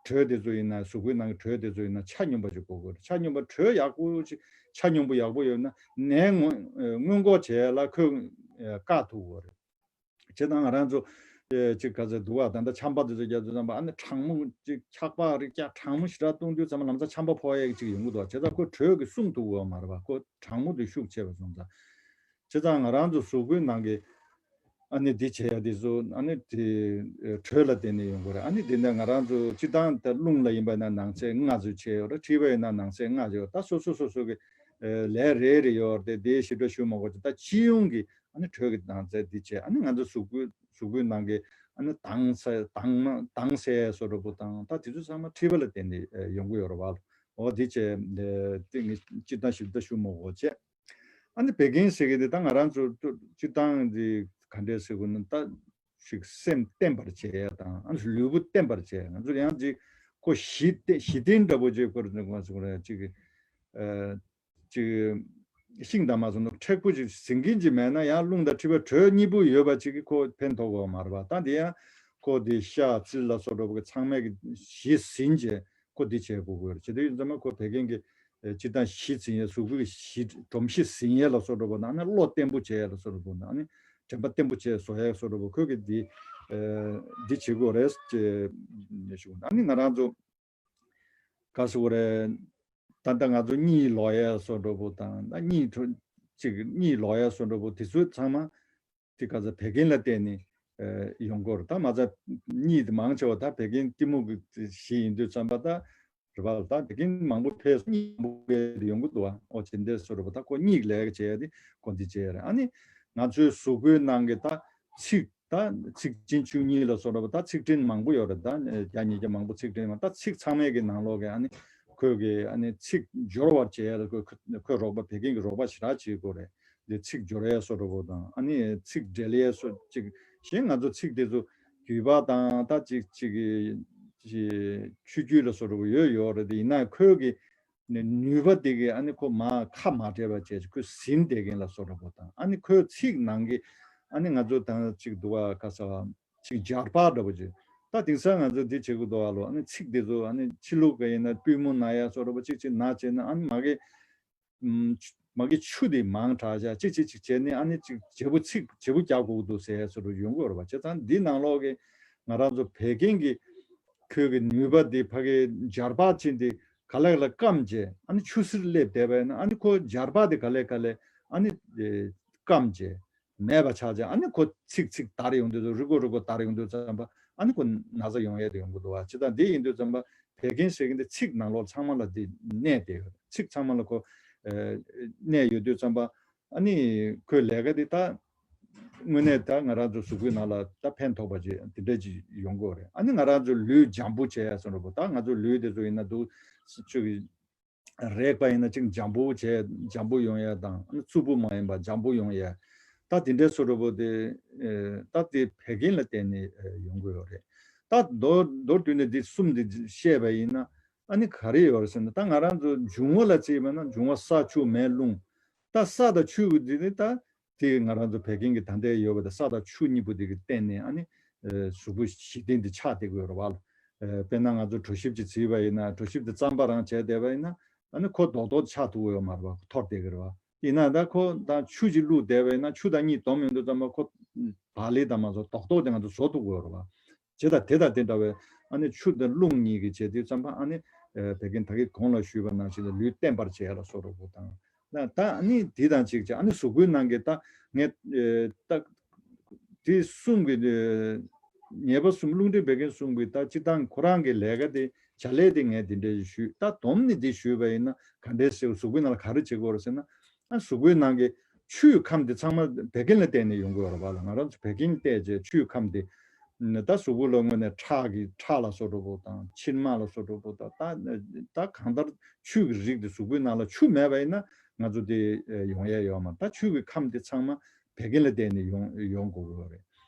དྲོད་དེ་ཚོ་ཡིན་ན་གཟུགས་པོའི་ནང་གི་དྲོད་དེ་ཚོ་ཡིན་ན་ཆ་སྙོམས་པ་ཅིག་དགོས་དགོས་རེད། ཆ་སྙོམས་པ་དྲོད་ཡག་པོ་ཅིག་ཆ་སྙོམས་པོ་ཡག་པོ་ཡོད་ན་ནད་སྔོན་སྔོན་འགོག་བྱེད་ཡ་ལ་ཁོས་བཀག་ཐུབ་དགོས་རེད། བྱས་ཙང་ང་རང་ཚོ་ཨེ་ཅིག་ག་ཚོད་འདུག་བ། ད་ལྟ་ཆམ་པ་དེ་ཚོ་རྒྱག་དུས་ཙམ་པ་ཨ་ནི་གྲང་མོ་ཅིག་འཁྱག་པ་རིགས་རྒྱག་གྲང་མོ་ཞེ་དྲག་བཏུང་དུས་ཙམ་པ་ལམ་སང་ཆམ་པ་ཕོག་ཡ་ཅིག་ཡོང་གི་འདུག་བ། བྱས་ཙང་ཁོ་དྲོད་ཀྱི་སྲུང་ཐུབ་དགོས་བ་མ་རེད་བ། ཁོ་གྲང་མོ་དེ་ཤུགས་ཆེ་བ་སོང་ཙང་། བྱས་ཙང་ང་རང་ཚོ་གཟུགས་པོའི་ནང་གི་ཨ་ནི་འདི་བྱས་ཡ་དེ་ཚོ་ཨ་ནི་དེ་དྲོད་ལ་བརྟེན་ནས་ཡོང་གི་རེད། ཨ་ནི་དེ་ནས་ང་རང་ཚོ་སྤྱིར་བཏང་ད་རླུང་ལ་ཡིན་པ་ན་ནང་ཚན་ལྔ་ཚོས་བྱས་ཡོད་རེད། མཁྲིས་པ་ཡིན་ན་ནང་ཚན་ལྔ་ཡོད། ད་སོ་སོ་སོ་སོ་གི་ལས་རེ་རེ་ཡོད་རེད། དེ་ཞིབ་ཕྲ་ཞུ་མ་དགོས་ཀྱི་ད་སྤྱི་ཡོངས་ཀྱི་ཨ་ནི་དྲོད་ཀྱི་ནང་ཚན་འདི་བྱས་ཨ་ནི་ང་ཚོ་གཟུགས་པོའི་གཟུགས་པོའི་ནང་གི་ཨ་ནི་དྭངས་ས་དྭངས་དྭངས་ས་སོ་འདྲ་པོ་དང་ད་དེ་ཚོ་ཚང་མ་མཁྲིས་པ་ལ་བརྟེན་ནས་ཡོང་གི་ཡོད་རེད་བ། འོ་འདི་བྱས་དེ་ངས་སྤྱིར་བཏང་ཞིབ་ཕྲ་ཞུ་མ་དགོས་བྱས། ཨ་ནི་བད་ཀན་ཟེར་གི་དེ་ད་ང་རང་ཚོ་སྤྱིར་བཏང་འདི་ག་འདྲས་ཟེར་དགོས་ན་ད་ཞིག་སེམས་བརྟན་པར་བྱེད་ཡ་དང་ཨ་ནི་ལུས་པོ་བརྟན་པར་བྱེད་ཡ། ང་ཚོ་ཡང་ཅིག་ཁོ་གཞི་བརྟན་གཞི་རྟེན་འདྲ་པོ་ཅིག་ཁོ་རང་ཚོ་ང་ཚོ་ཅིག་ཨ་ཅིག་ཤིང་དང་མ་སོང་ན་མཁྲེགས་པོ་ཅིག་ཟིན་གིན་ཅིག་མེད་ན་ཡང་རླུང་དང་མཁྲིས་པ་དྲོད་གཉིས་པོ་ཡོད་པ་ཅིག་གིས་ཁོ་ཕན་ཐོགས་པ་མ་རེད་པ། ད་འདི་ཡང་ཁོ་འདི་ཤ་ཚིལ་ལ་སོགས་པ་གི་ཚང་མས་གི་གཞི་ཟིན་བྱས། ཁོ་འདི་བྱེད་དགོས་ཀྱི་ཡོད་རེད། བྱེད་དུས་ཡིན་ཙང་མ་ཁོ་བད་ཀན་གྱི་ཨེ་སྤྱིར་བཏང་གཞི་འཛིན་ཡས་གཟུགས་པོའི་གཞི་སྒྲོམ་གཞི་ཟིན་ཡས་ལ་སོགས་པ་དང་ཨ་ནི་བློ་བརྟན་པོ་བྱེད་ཡས་ལ་སོགས་པ་དང་ཨ་ནི་དྲན་པ་བརྟན་པོ་བྱས་བཟོ་ཡས་སོགས་པ་ཁོ་གི་འདི་ཨེ་འདི་བྱེད་དགོས་རེད་ཅེས་ཞུ། ཨ་ནི་ང་རང་ཚོ་ག་ཟེར་དགོས་རེད། ད་ལྟ་ང་ཚོ་གཉིད་ལོག་ཡས་སོགས་པ་དང་ད་གཉིད་ཁྲོ་ཅིག་གཉིད་ལོག་ཡས་སོགས་པ་དེ་ཚོ་ཚང་མ་དེ་ག་ཚོད་བད་ཀན་ལ་བརྟེན་ནས་ཨེ་ཡོང་གི་ཡོད་རེད། ད་མ་ཚད་གཉིད་དེ་མང་ཆེ་བ་ད་བད་ཀན་གཏི་མུག་གི་གཞི་ཡིན་དུས་ཙམ་པ་ད་རེད་པ། ད་བད་ཀན་མང་པོ་འཕེལ་སོང་གཉིད་མང་པོ་འཕེལ་ཡོང་གི་འདུག་བ། ཨོ་ཇི་འདྲས་སོ་རེད་པ། ད་ཁོ་གཉིད་ལས་ཀ་བྱས་ཏེ་ཁོ་འདི་བྱས་རེད། ཨ་ནི་ང་ཚོའི་གཟུགས་པོའི་ནང་གི་ད་ཚིགས་ད་ཚིགས་ཆེན་བཅུ་གཉིས་ལ་སོ་རེད་པ། ད་ཚིགས་ཕྲན་མང་པོ་ཡོད་རེད། ད་བརྒྱ་ཉིས་བརྒྱ་མང་པོ་ཚིགས་ཕྲན་མ་ད་ཚིགས་ཚང་མའི་གི་ནང་ལོགས་གི་ཨ་ནི་ཁོས་གི་ཨ་ནི་ཚིགས་སྦྱོར་བར་བྱེད་ཡ་ལ་ཁོས་ཁོས་རོགས་པ་བད་ཀན་གི་རོགས་པ་ཞེ་དྲག་བྱེད་དགོས་རེད། འདི་ཚིགས་སྦྱོར་ཡས་སོ་འདྲ་པོ་དང་ཨ་ནི་ཚིགས་འབྲེལ་ཡས་སོ་ཅིག་གཞན་ང་ཚོ་ཚིགས་དེ་ཚོ་རྒྱུས་པ་དང་ད་ཅིག་ཅིག་གི་ཅིག་ཆུ་རྒྱུས་ལ་སོ་འདྲ་པོ་ཡོད་ཡོད་རེད། དེ་ཡིན་ན་ཁོས་གི་ནུས་པ་དེ་གི་ཨ་ནི་ཁོ་མ་ཁ་མ་བྲལ་བ་བྱས་ཁོས་ཟིན་བསྡད་མཁན་ལ་སོ་འདྲ་པོ་དང་ཨ་ནི་ཁོའི་ཚིག་ནང་གི་ཨ་ནི་ང་ཚོ་དང་ཅིག་འདུག་བ་ཁ་ས་བ་ཅིག་འབྱར་བག་འདྲ་པོ་ཅིག་ད་དེང་སང་ང་ཚོ་འདི་བྱེད་དགོས་འདུག་བ་ལོ། ཨ་ནི་ཚིགས་དེ་ཚོ་ཨ་ནི་ཕྱི་ལུགས་ག་ཡིན་ན་པུས་མོ་ན་ཡ་སོ་འདྲ་པོ་ཅིག་ཅིག་ན་བྱས་ན་ཨ་ནི་མ་གི་མ་གི་ཆུ་དེ་མང་དྲགས་བྱས་ཅིག་ཅིག་ཅིག་བྱས་ནས་ཨ་ནི་ཅིག་བརྗེ་པོ་ཚིག་བརྗེ་པོ་རྒྱག་དགོས་འདུག་ཟེར་ཡས་སོ་འདྲ་ཡོང་གི་ཡོད་རེད་པ། བྱས་ཙང་འདི་ནང་ལོགས་ཀྱི་ང་རང་ཚོ་བད་ཀན་གྱི་ཁོས་གི་ནུས་པ་འདི་ཕ་གི་འབྱར་བག་ཅན་འདི་ག་ལེ་ག་ལེ་སྐམ་བྱས་ཨ་ནི་ཆུ་སེར་སླེབས་བསྡད་པ་ཡིན་ན་ཨ་ནི་ཁོ་འབྱར་བག་འདི་ག་ལེ་ག་ལེ་ཨ་ནི་སྐམ་བྱས་མེད་པ་ཆགས་བྱས་ཨ་ནི་ཁོ་ཚིག་ཚིག་དར་ཡོང་དུས་ཚོད་རི་མགོ་རི་མགོ་དར་ཡོང་དུས་ཙམ་པ་ཨ་ནི་ཁོ་ན་ཚ་ཡོང་ཡས་དེ་ཡོང་གི་འདུག་བ། བྱས་ཙང་འདི་ཡིན་དུས་ཙམ་པ་བད་ཀན་ཟེར་གི་འདི་ཚིག་ནང་ལོགས་ཚང་མ་ལ་འདི་གནས་བསྡད་ཡོད། ཚིག་ཚང་མ་ལ་ཁོ་གནས་ཡོད་དུས་ཙམ་པ་ཨ་ནི་ཁོའི་ལས་ཀ་འདི་ད་དངོས་གནས་ད་ང་རང་ཚོ་གཟུགས་པོའི་ནང་ལ་ད་ཕན་ཐོགས་པ་ཅིག་འདི་འདྲ་ཅིག་ཡོང་གི་ཡོད་རེད། ཨ་ནི་ང་རང་ཚོ་ལུས་འཇམ་པོ་བྱས་ཡ་སོ་འདྲ་པོ་ད་ང་ཚོ་ལུས་དེ་ཚོ་ཡིན་ན་འདུག་ཆུ་གི་རེག་པ་ཡིན་ན་ཅིག་འཇམ་པོ་བྱས་འཇམ་པོ་ཡོང་ཡ་དང་ཨ་ནི་རྩུབ་པོ་མ་ཡིན་པ་འཇམ་པོ་ཡོང་ཡ་ད་དེ་འདྲའི་སོ་འདྲ་པོ་དེ་ད་དེ་བད་ཀན་ལ་བརྟེན་ནས་ཡོང་གི་ཡོད་རེད། ད་མདོར་མདོར་བསྡུས་ནས་འདི་གསུམ་འདི་བཤད་པ་ཡིན་ན་ཨ་ནི་ག་རེ་ཡོད་རེད་ཟེར་ན་ད་ང་རང་ཚོ་འབྱུང་བ་ལ་བརྩིས་པ་ན་འབྱུང་བ་ས་ཆུ་མེ་རླུང་ད་ས་དང་ཆུ་འདི་ནི་ད་དེ་ང་རང་ཚོ་བད་ཀན་གྱི་ད་ལྟའི་ཡོད་པ་དང་ས་དང་ཆུ་གཉིས་པོ་དེ་གི་བརྟེན་ནས་ཨ་ནི་གཟུགས་པོ་གཞི་རྟེན་དེ་ཆགས་བསྡད་ཀྱི་ཡོད་རེད་བ། དཔེར་ན་ང་ཚོ་གྲོ་ཞིབ་ཅིག་བརྫིས་པ་ཡིན་ན་གྲོ་ཞིབ་དེ་རྩམ་པ་རང་བྱས་བསྡད་པ་ཡིན་ན་ཨ་ནི་ཁོ་རྡོག་རྡོག་ཆགས་ཐུབ་ཀྱི་ཡོད་མ་རེད་བ། འཐོར་བསྡད་ཀྱི་རེད་བ། ཡིན་ན་ད་ཁོ་ད་ཆུ་ཅིག་བླུགས་བསྡད་པ་ཡིན་ན་ཆུ་དང་གཉིས་བསྡོམས་ཡོང་དུས་ཙམ་པ་ཁོ་བག་ལེབ་དང་མ་བཟོ་རྡོག་རྡོག་དེ་ང་ཚོ་བཟོ་ཐུབ་ཀྱི་ཡོད་རེད་བ། བྱས་ཙང་དེ་དང་དེ་འདྲ་བའི་ཨ་ནི་ཆུ་དང་རླུང་གཉིས་ཀྱིས་བྱས་དུས་ཙམ་པ་ཨ་ནི་བད་ཀན་ད་གིན་གོང་ལ་ཞུས་པ་ནང་བཞིན་ལུས་བརྟན་པར་བྱེད་ཡ་ལ་སོགས་པ་དང་། ད་ད་ཨ་ནི་འདི་དང་གཅིག་བྱས་ཨ་ནི་གཟུགས་པོའི་ནང་གི་ད་ངས་ད་དེ་གསུམ་གྱི་ཉེས་པ་གསུམ་རླུང་མཁྲིས་བད་ཀན་གསུམ་གྱི་ད་སྤྱིར་བཏང་ཁོ་རང་གི་ལས་ཀ་དེ་བྱ་ལས་དེ་ངས་དེ་འདྲ་ཞུས། ད་སྡོམ་ནས་འདི་ཞུས་པ་ཡིན་ན་ག་འདྲས་ཟེར་གཟུགས་པོའི་ནང་ལ་ག་རེ་བྱེད་དགོས་རེད་ཟེར་ན་ཨ་གཟུགས་པོའི་ནང་གི་ཆུའི་ཁམས་དེ་ཚང་མ་བད་ཀན་ལ་བརྟེན་ནས་ཡོང་གི་ཡོད་རེད་བ་ལ། ང་རང་ཚོ་བད་ཀན་བལྟས་རྗེས་ཆུའི་ཁམས་དེ་ ད་གཟུགས་པོ་ལ་དངོས་གནས་ཁྲག་གི་ཁྲག་ལ་སོགས་པ་དང་མཆིལ་མ་ལ་སོགས་པ་དང་ད་ད་གང་ལྟར་ཆུ་གི་རིགས་དེ་གཟུགས་པོའི་ནང་ལ་ཆུ་མེད་པ་ཡིན་ན་ང་ཚོ་དེ་ཡོང་ཡ་ཡོད་མ་རེད། ད་ཆུ་གི་ཁམས་དེ་ཚང་མ་བད་ཀན་ལ་བརྟེན་ནས་ཡོང་ཡོང་དགོས་ཀྱི་ཡོད་རེད།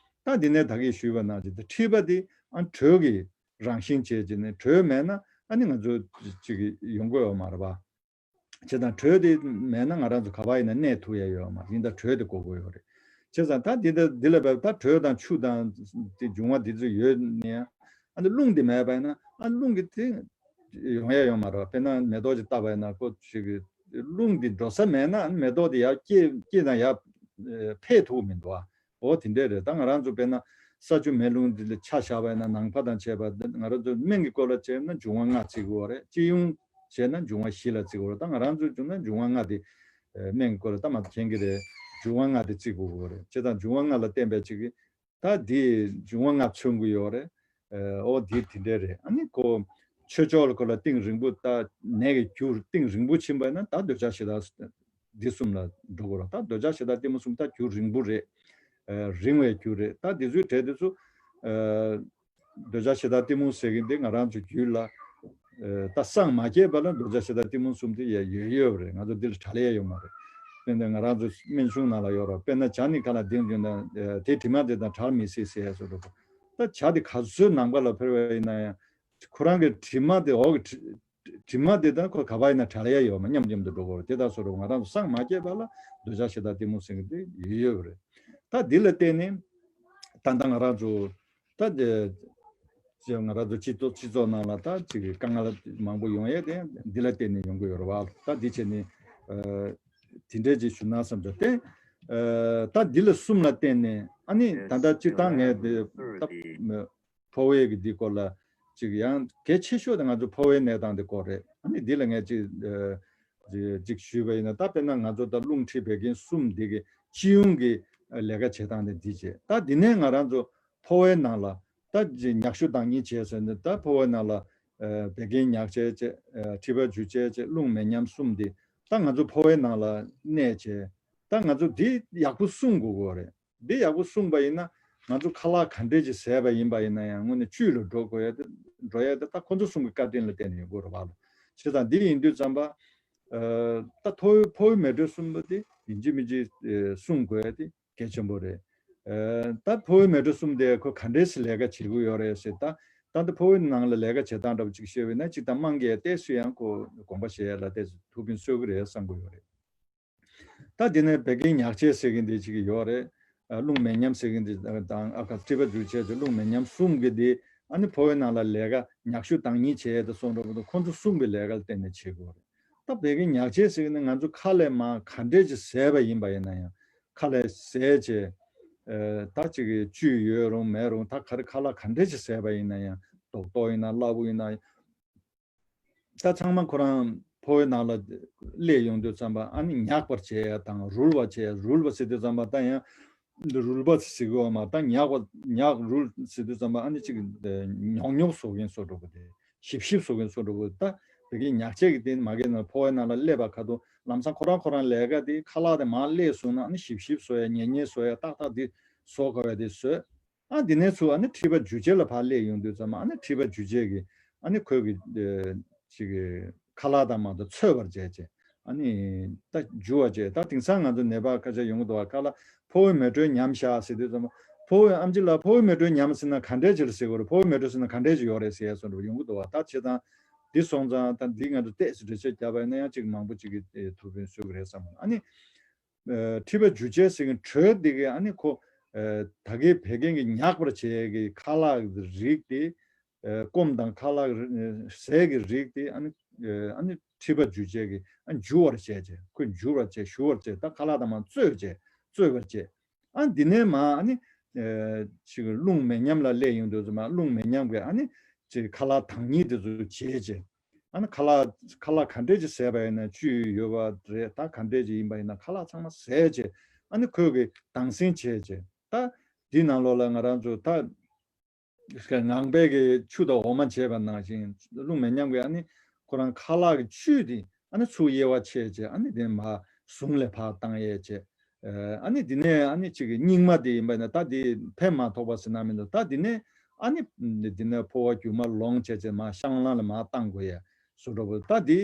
ད་འདི་ནས་ད་གིན་ཞུས་པ་ནང་བཞིན་དེ་མཁྲིས་པ་དེ་ཨ་དྲོད་ཀྱི་རང་བཞིན་བྱས་བྱས་ནས་དྲོད་མེད་ན་ཨ་ནི་ང་ཚོ་ཅིག་ཡོང་གི་ཡོད་མ་རེད་པ། བྱས་ཙང་དྲོད་དེ་མེད་ན་ང་རང་ཚོ་ག་པར་ཡིན་ན་གནས་ཐུབ་ཡ་ཡོད་མ་རེད། ཡིན་ད་དྲོད་དེ་དགོས་ཀྱི་ཡོད་རེད། བྱས་ཙང་ད་འདི་ད་འདི་ལ་བབ་ད་དྲོད་དང་ཆུ་དང་དེ་འབྱུང་བ་འདི་ཚོ་ཡོད་ནའང་ཨ་ནི་རླུང་དེ་མེད་པ་ཡིན་ན་ཨ་རླུང་གི་དེ་ཡོང་ཡ་ཡོད་མ་རེད་པ། དཔེར་ན་མེ་ཏོག་ཅིག་བཏབ་པ་ཡིན་ན་ཁོ་ཅིག་གི་རླུང་དེ་འགྲོ་ས་མེད་ན་ཨ་ནི་མེ་ཏོག་དེ་ཡར་སྐྱེ་སྐྱེ་དང་ཡར་འཕེལ་ཐུབ་མི་འདུག་ཨ། འོ་དེ་འདྲས་རེད། ད་ང་རང་ཚོ་དཔེར་ན་ས་ཆུ་མེ་རླུང་འདི་ལ་ཆ་བཞག་པ་ཡིན་ན་ནང་པ་དང་བཅས་པ་ང་རང་ཚོ་སྨན་གྱི་སྐོར་ལ་བྱས་ན་འབྱུང་བ་ལྔ་བརྩི་གི་ཡོད་རེད། སྤྱི་ཡོངས་བྱས་ན་འབྱུང་བ་བཞི་ལ་བརྩི་གི་ཡོད་རེད། ད་ང་རང་ཚོ་བྱུང་ན་འབྱུང་བ་ལྔ་དེ་ཨ་སྨན་གྱི་སྐོར་ལ་ད་མ་མཁྱེན་གྱི་རེད། འབྱུང་བ་ལྔ་དེ་བརྩི་དགོས་ཀྱི་ཡོད་རེད། བྱས་ཙང་འབྱུང་བ་ལྔ་ལ་བརྟེན་པའི་ཅིག་གི་ད་དེ་འབྱུང་བ་ལྔ་མཚོན་གྱི་ཡོད་རེད། ཨ་འོ་དེ་དེ་འདྲས་རེད། ཨ་ནི་ཁོ་ཆོས་ཕྱོགས་ལ་ཁོ་ལ་གཏིང་རིང་པོ་ད་ནད་ཀྱི་རྒྱུ་གཏིང་རིང་པོ་ཕྱིན་པ་ཡིན་ན་ད་འདོད་ཆགས་ཞེ་སྡང་འདི་གསུམ་ལ་འགྲོ་དགོས་རེད། ད་འདོད་ཆགས་ཞེ་སྡང་གཏི་མུག་གསུམ་ད་རྒྱུ་རིང་པོ་རེད། ཨ་རིང་བའི་རྒྱུ་རེད། ད་འདི་ཚོའི་གྲས་འདི་ཚོ་ཨ་འདོད་ཆགས་ཞེ་སྡང་གཏི་མུག་ཟེར་གྱི་འདི་ང་རང་ཚོའི་རྒྱུད་ལ་ཨ་ད་སངས་མ་རྒྱས་པ་ལ་འདོད་ཆགས་ཞེ་སྡང་གཏི་མུག་གསུམ་དེ་ཡ་ཡོད་ཡོད་རེད། ང་ཚོ་འདི་ལ་བྲལ་ཡ་ཡོད་མ་རེད། དཔེར་ན་ང་རང་ཚོ་སྨན་གཞུང་ནང་ལ་ཡོད་རེད། དཔེར་ན་བྱ་ནི་ཁ་ལ་ལྡིང་འགྱུར་ན་ཨ་དེ་དྲི་མ་དེ་དང་བྲལ་མི་སྲིད་ཟེར་ཡ་བཟོ་འདྲ་པོ། ད་བྱ་དེ་ག་ཚོད་ནང་པ་ལ་ཕེབས་པ་ཡིན་ན་ཡང་ཁོ་རང་གི་དྲི་མ་དེ་འོག་གི་དྲི་དྲི་མ་དེ་དང་ཁོ་ག་པར་ཡིན་ན་བྲལ་ཡ་ཡོད་མ་མཉམ་མཉམ་དུ་འགྲོ་དགོས་རེད། དེ་དག་སོགས་རུ་ང་རང་ཚོ་སངས་མ་རྒྱས་པ་ལ་འདོད་ཆགས་ཞེ་སྡང་གཏི་མུག་ཟེར་གྱི་དེ་ཡོད་ཡོད་རེད། ད་འདི་ལ་བརྟེན་ནས་ད་ལྟ་ང་རང་ཚོ་ད་དེ་ཅེས་ང་རང་ཚོ་སྤྱི་ཚོགས་སྤྱི་ཚོགས་ནང་ལ་ད་ཅིག་དཀའ་ངལ་མང་པོ་ཡོང་ཡས་དེ་འདི་ལ་བརྟེན་ནས་ཡོང་གི་ཡོད་རེད་བ། ད་འདི་བྱས་ནས་ཨ་དེ་འདྲས་ཅིག་ཞུ་ན་བསམ་བྱུང་། དེ་ཨ་ད་འདི་ལ་གསུམ་ལ་བརྟེན་ནས་ཨ་ནི་ད་ལྟ་སྤྱིར་བཏང་ངས་དེ་ད་ཕོ་བའི་གི་འདི་སྐོར་ལ་ཅིག་ཡང་གལ་ཆེ་ཤོས་དེ་ང་ཚོ་ཕོ་བའི་གནས་སྟངས་འདི་སྐོར་རེད། ཨ་ནི་འདི་ལ་ངས་ཅིག་ཨ་ཅིག་ཅིག་ཞུས་པ་ཡིན་ན་ད་དཔེར་ན་ང་ཚོ་ད་རླུང་མཁྲིས་བད་ཀན་གསུམ་འདི་གི་སྤྱི་ཡོངས་ཀྱི་ལས་ཀ་བྱེད་སྟངས་དེ་འདི་བྱེད། ད་འདི་ནས་ང་རང་ཚོ་ཕོ་བའི་ནང་ལ་ད་ཅིག་མྱག་ཞུ་དང་གཉིས་བྱས་ཟེར་ནས་ད་ཕོ་བའི་ནང་ལ་ཨ་བད་ཀན་མྱག་བྱས་བྱས་ཨ་མཁྲིས་པ་འཇུ་བྱས་བྱས་རླུང་མེ་མཉམ་གསུམ་འདི་ད་ང་ཚོ་ཕོ་བའི་ནང་ལ་གནས་བྱས། ད་ང་ཚོ་འདི་ཡག་པོ་སྲུང་དགོས་ཀྱི་རེད། འདི་ཡག་པོ་སྲུང་པ་ཡིན་ན་ང་ཚོ་ཁ་ལག་ག་འདྲས་ཅིག་བཟས་པ་ཡིན་པ་ཡིན་ན་ཡང་དངོས་གནས་བཅུད་ལ་འགྲོ་དགོས་ཡ་དེ་འགྲོ་ཡ་དེ་ད་ཁོ་ཚོ་གསུམ་གྱི་བཀའ་དྲིན་ལ་བརྟེན་ནས་ཡོང་གི་རེད་བ། བྱས་ཙང་འདི་ཡིན་དུས་ཙམ་པ་ཨ་ད་ཕོ་བའི་ཕོ་བའི་མེ་དྲོད་གསུམ་པོ་དེ་ཡིན་གཅིག་མིན་གཅིག་ཨ་སྲུང་དགོས་ཡ་དེ་གལ་ཆེན་པོ་རེད། ཨ་ད་ཕོ་བའི་མེ་དྲོད་གསུམ་དེ་ཁོ་ག་འདྲས་སེ་ལས་ཀ་བྱེད་ཀྱི་ཡོད་རེད་ཟེར། ད་ད་ལྟ་ཕོ་བའི་ནང་ལ་ལས་ཀ་བྱེད་སྟངས་འདྲ་པོ་ཅིག་བཤད་པ་ཡིན་ན་གཅིག་དང་དམངས་ཀྱིས་ཏོག་ཙམ་ཡང་ཁོ་དགོངས་པ་བཞེས་ཡ་ལ་ཏོག་ཙམ་ཐུགས་ཕན་གསོས་ཀྱི་རེད་བསམ་གྱི་ཡོད་རེད། ད་དེ་ནས་བད་ཀན་མྱག་བྱེད་ཟེར་གྱི་འདི་ཅིག་ཡོད་རེད། ཨ་རླུང་མེ་མཉམ་ཟེར་གྱི་འདི་དང་ཨ་ཁ་མཁྲིས་པ་འཇུ་བྱེད་ཀྱི་རླུང་མེ་མཉམ་གསུམ་གྱི་འདི་ཨ་ནི་ཕོ་བའི་ནང་ལ་ལས་ཀ་མྱག་ཞུ་དང་གཉིས་བྱེད་ཡས་དེ་སོང་འགྲོ་བ་དང་ཁོང་ཚོ་གསུམ་གྱི་ལས་ཀ་ལ་བརྟེན་ནས་བྱེད་དགོས་རེད། ད་བད་ཀན་མྱག་བྱེད་ཟེར་གྱི་ནི་ང་ཚོ་ཁ་ལས་མར་ག་འདྲས་ཅིག་བཟས་པ་ཡིན་པ་ཡིན་ན་ཡང་ཁ་ལས་བཟས་བྱས་ཨ་ད་ཅིག་གི་བཅུད་ཡོད་རུང་མེད་རུང་ད་ག་རེ་ཁ་ལག་ག་འདྲས་ཅིག་བཟས་པ་ཡིན་ན་ཡང་རྡོག་རྡོག་ཡིན་ན་སླ་པོ་ཡིན་ན། ད་ཚང་མ་ཁོ་རང་ཕོ་བའི་ནང་ལ་སླེབས་ཡོང་དུས་ཙམ་པ་ཨ་ནི་མྱག་པར་བྱེད་ཡ་དང་རུལ་བར་བྱེད་ཡ། རུལ་བ་ཟེར་དུས་ཙམ་པ་ད་ཡང་རུལ་བ་ཟེར་གི་ཡོད་མ་ད་མྱག་པ་མྱག་རུལ་ཟེར་དུས་ཙམ་པ་ཨ་ནི་ཅིག་ཉོག་ཉོག་བཟོ་མཁན་བཟོ་འགྲོ་གི་དེ་ཞིབ་ཞིབ་བཟོ་མཁན་བཟོ་འགྲོ་གི། ད་བད་ཀན་མྱག་བྱེད་ཀྱི་དེ་མ་གི་ན་ཕོ་བའི་ནང་ལ་སླེབས་པ་ཁ་ཐུག་ལམ་སང་ཁོ་རང་ཁོ་རང་ལས་ཀ་དེ་ཁ་ལག་དེ་མར་སླེབས་སོང་ན་ཨ་ནི་ཞིབ་ཞིབ་བཟོ་ཡ་ཉེ་ཉེ་བཟོ་ཡ་ཏག་ཏག་དེ་བཟོ་དགོས་ཡ་དེ་བཟོས། ཨ་དེ་ནས་ཚུར་ཨ་ནི་མཁྲིས་པ་འཇུ་བྱེད་ལ་ཕར་སླེབས་ཡོང་དུས་ཙམ་ཨ་ནི་མཁྲིས་པ་འཇུ་བྱེད་ཀྱི་ཨ་ནི་ཁོའི་གི་ཨ་ཅིག་གི་ཁ་ལག་དང་མ་དང་ཚོས་པར་བྱས་བྱས་ཨ་ནི་ད་འཇུ་བ་བྱས། ད་དེང་སང་ང་ཚོ་ནད་པ་ཁ་ཤས་ཡོང་གི་འདུག་བ། ཁ་ལག་ཕོ་བའི་མེ་དྲོད་ཉམས་ཤག་ཟེར་དུས་ཙམ་ཕོ་བའི་ཨམ་ཆི་ལགས་ཕོ་བའི་མེ་དྲོད་ཉམས་ཟེར་ན་ག་འདྲས་ཅིག་ལ་ཟེར་དགོས་རེད། ཕོ་བའི་མེ་དྲོད་ཟེར་ན་ག་འདྲས་ཅིག་ཡོད་རེད་ཟེར་ཡ་སོགས་འདྲ་ཡོང་གི་འདུག་བ། ད་བྱས་ཙང་འདི་སོང་ཙང་ད་འདི་ང་ཚོ་ཏོག་ཙམ་འགྲེལ་བཤད་བརྒྱབ་པ་ཡིན་ན་ཡང་ཅིག་མང་པོ་ཅིག་གི་ཐུགས་ཕན་གསོས་ཀྱི་རེད་བསམ། ཨ་ནི། ཨ་མཁྲིས་པ་འཇུ་བྱེད་ཟེར་མཁན་དྲོད་འདི་གའི་ཨ་ནི་ཁོ་ཨ་ད་གའི་བད་ཀན་གྱི་མྱག་པར་བྱེད་ཀྱི་ཁ་ལག་རིགས་དེ་ཨ་སྐོམ་དང་ཁ་ལག་རི་ཟས་ཀྱི་རིགས་དེ་ཨ་ནི་ཨ་ནི་མཁྲིས་པ་འཇུ་བྱེད་ཀྱི་ཨ་འཇུ་བར་བྱེད་བྱེད་ཁོ་འཇུ་བར་བྱེད་ཞུ་བར་བྱེད་ད་ཁ་ལག་དང་མ་གཙོས་བྱེད་གཙོས་པར་བྱེད། ཨ་འདི་ནས་མ་ཨ་ནི་ཨ་ཅིག་རླུང་མེ་མཉམ་ལ་སླེབས་ཡོང་དུས་ཙམ་མ་རླུང་མེ་མཉམ་གྱི་ཨ་ནི་ཅིག་ཁ་ལག་དང་ཉིད་དེ་ཚོ་བྱེད་བྱེད། ཨ་ནི་ཁ་ལག་ཁ་ལག་ག་འདྲས་ཅིག་བཟས་པ་ཡིན་ན་བཅུད་ཡོད་པ་རེད། ད་ག་འདྲས་ཅིག་ཡིན་པ་ཡིན་ན་ཁ་ལག་ཚང་མ་བཟས་བྱས་ཨ་ནི་ཁོས་གི་དྭངས་སིང་བྱས་བྱས་ད་འདི་ནང་ལོགས་ལ་ང་རང་ཚོ་ད་ངང་པའི་གི་ཆུ་དང་འོ་མ་བྱས་པ་ནང་བཞིན་རླུང་མེ་མཉམ་གི་ཨ་ནི་ཁོ་རང་ཁ་ལག་གི་བཅུད་དེ་ཨ་ནི་ཚུར་དབྱེ་བ་ཕྱེ་བྱས་ཨ་ནི་དེ་མར་ཟུངས་ལ་ཕར་བཏང་ཡས་བྱས། ཨ་ནི་འདི་ནས་ཨ་ནི་ཅིག་གི་རྙིང་མ་དེ་ཡིན་པ་ན་ད་དེ་ཕན་མ་ཐོགས་པ་ཟེར་ན་མི་འདུག་ད་འདི་ནས་ཨ་ནི་འདི་ནས་ཕོ་བ་རྒྱུ་མ་ལོངས་བྱས་བྱས་མ་ཤང་ལང་ལ་མ་བཏང་དགོས་ཡ་བཟོ་འདྲ་པོ་ད་འདི།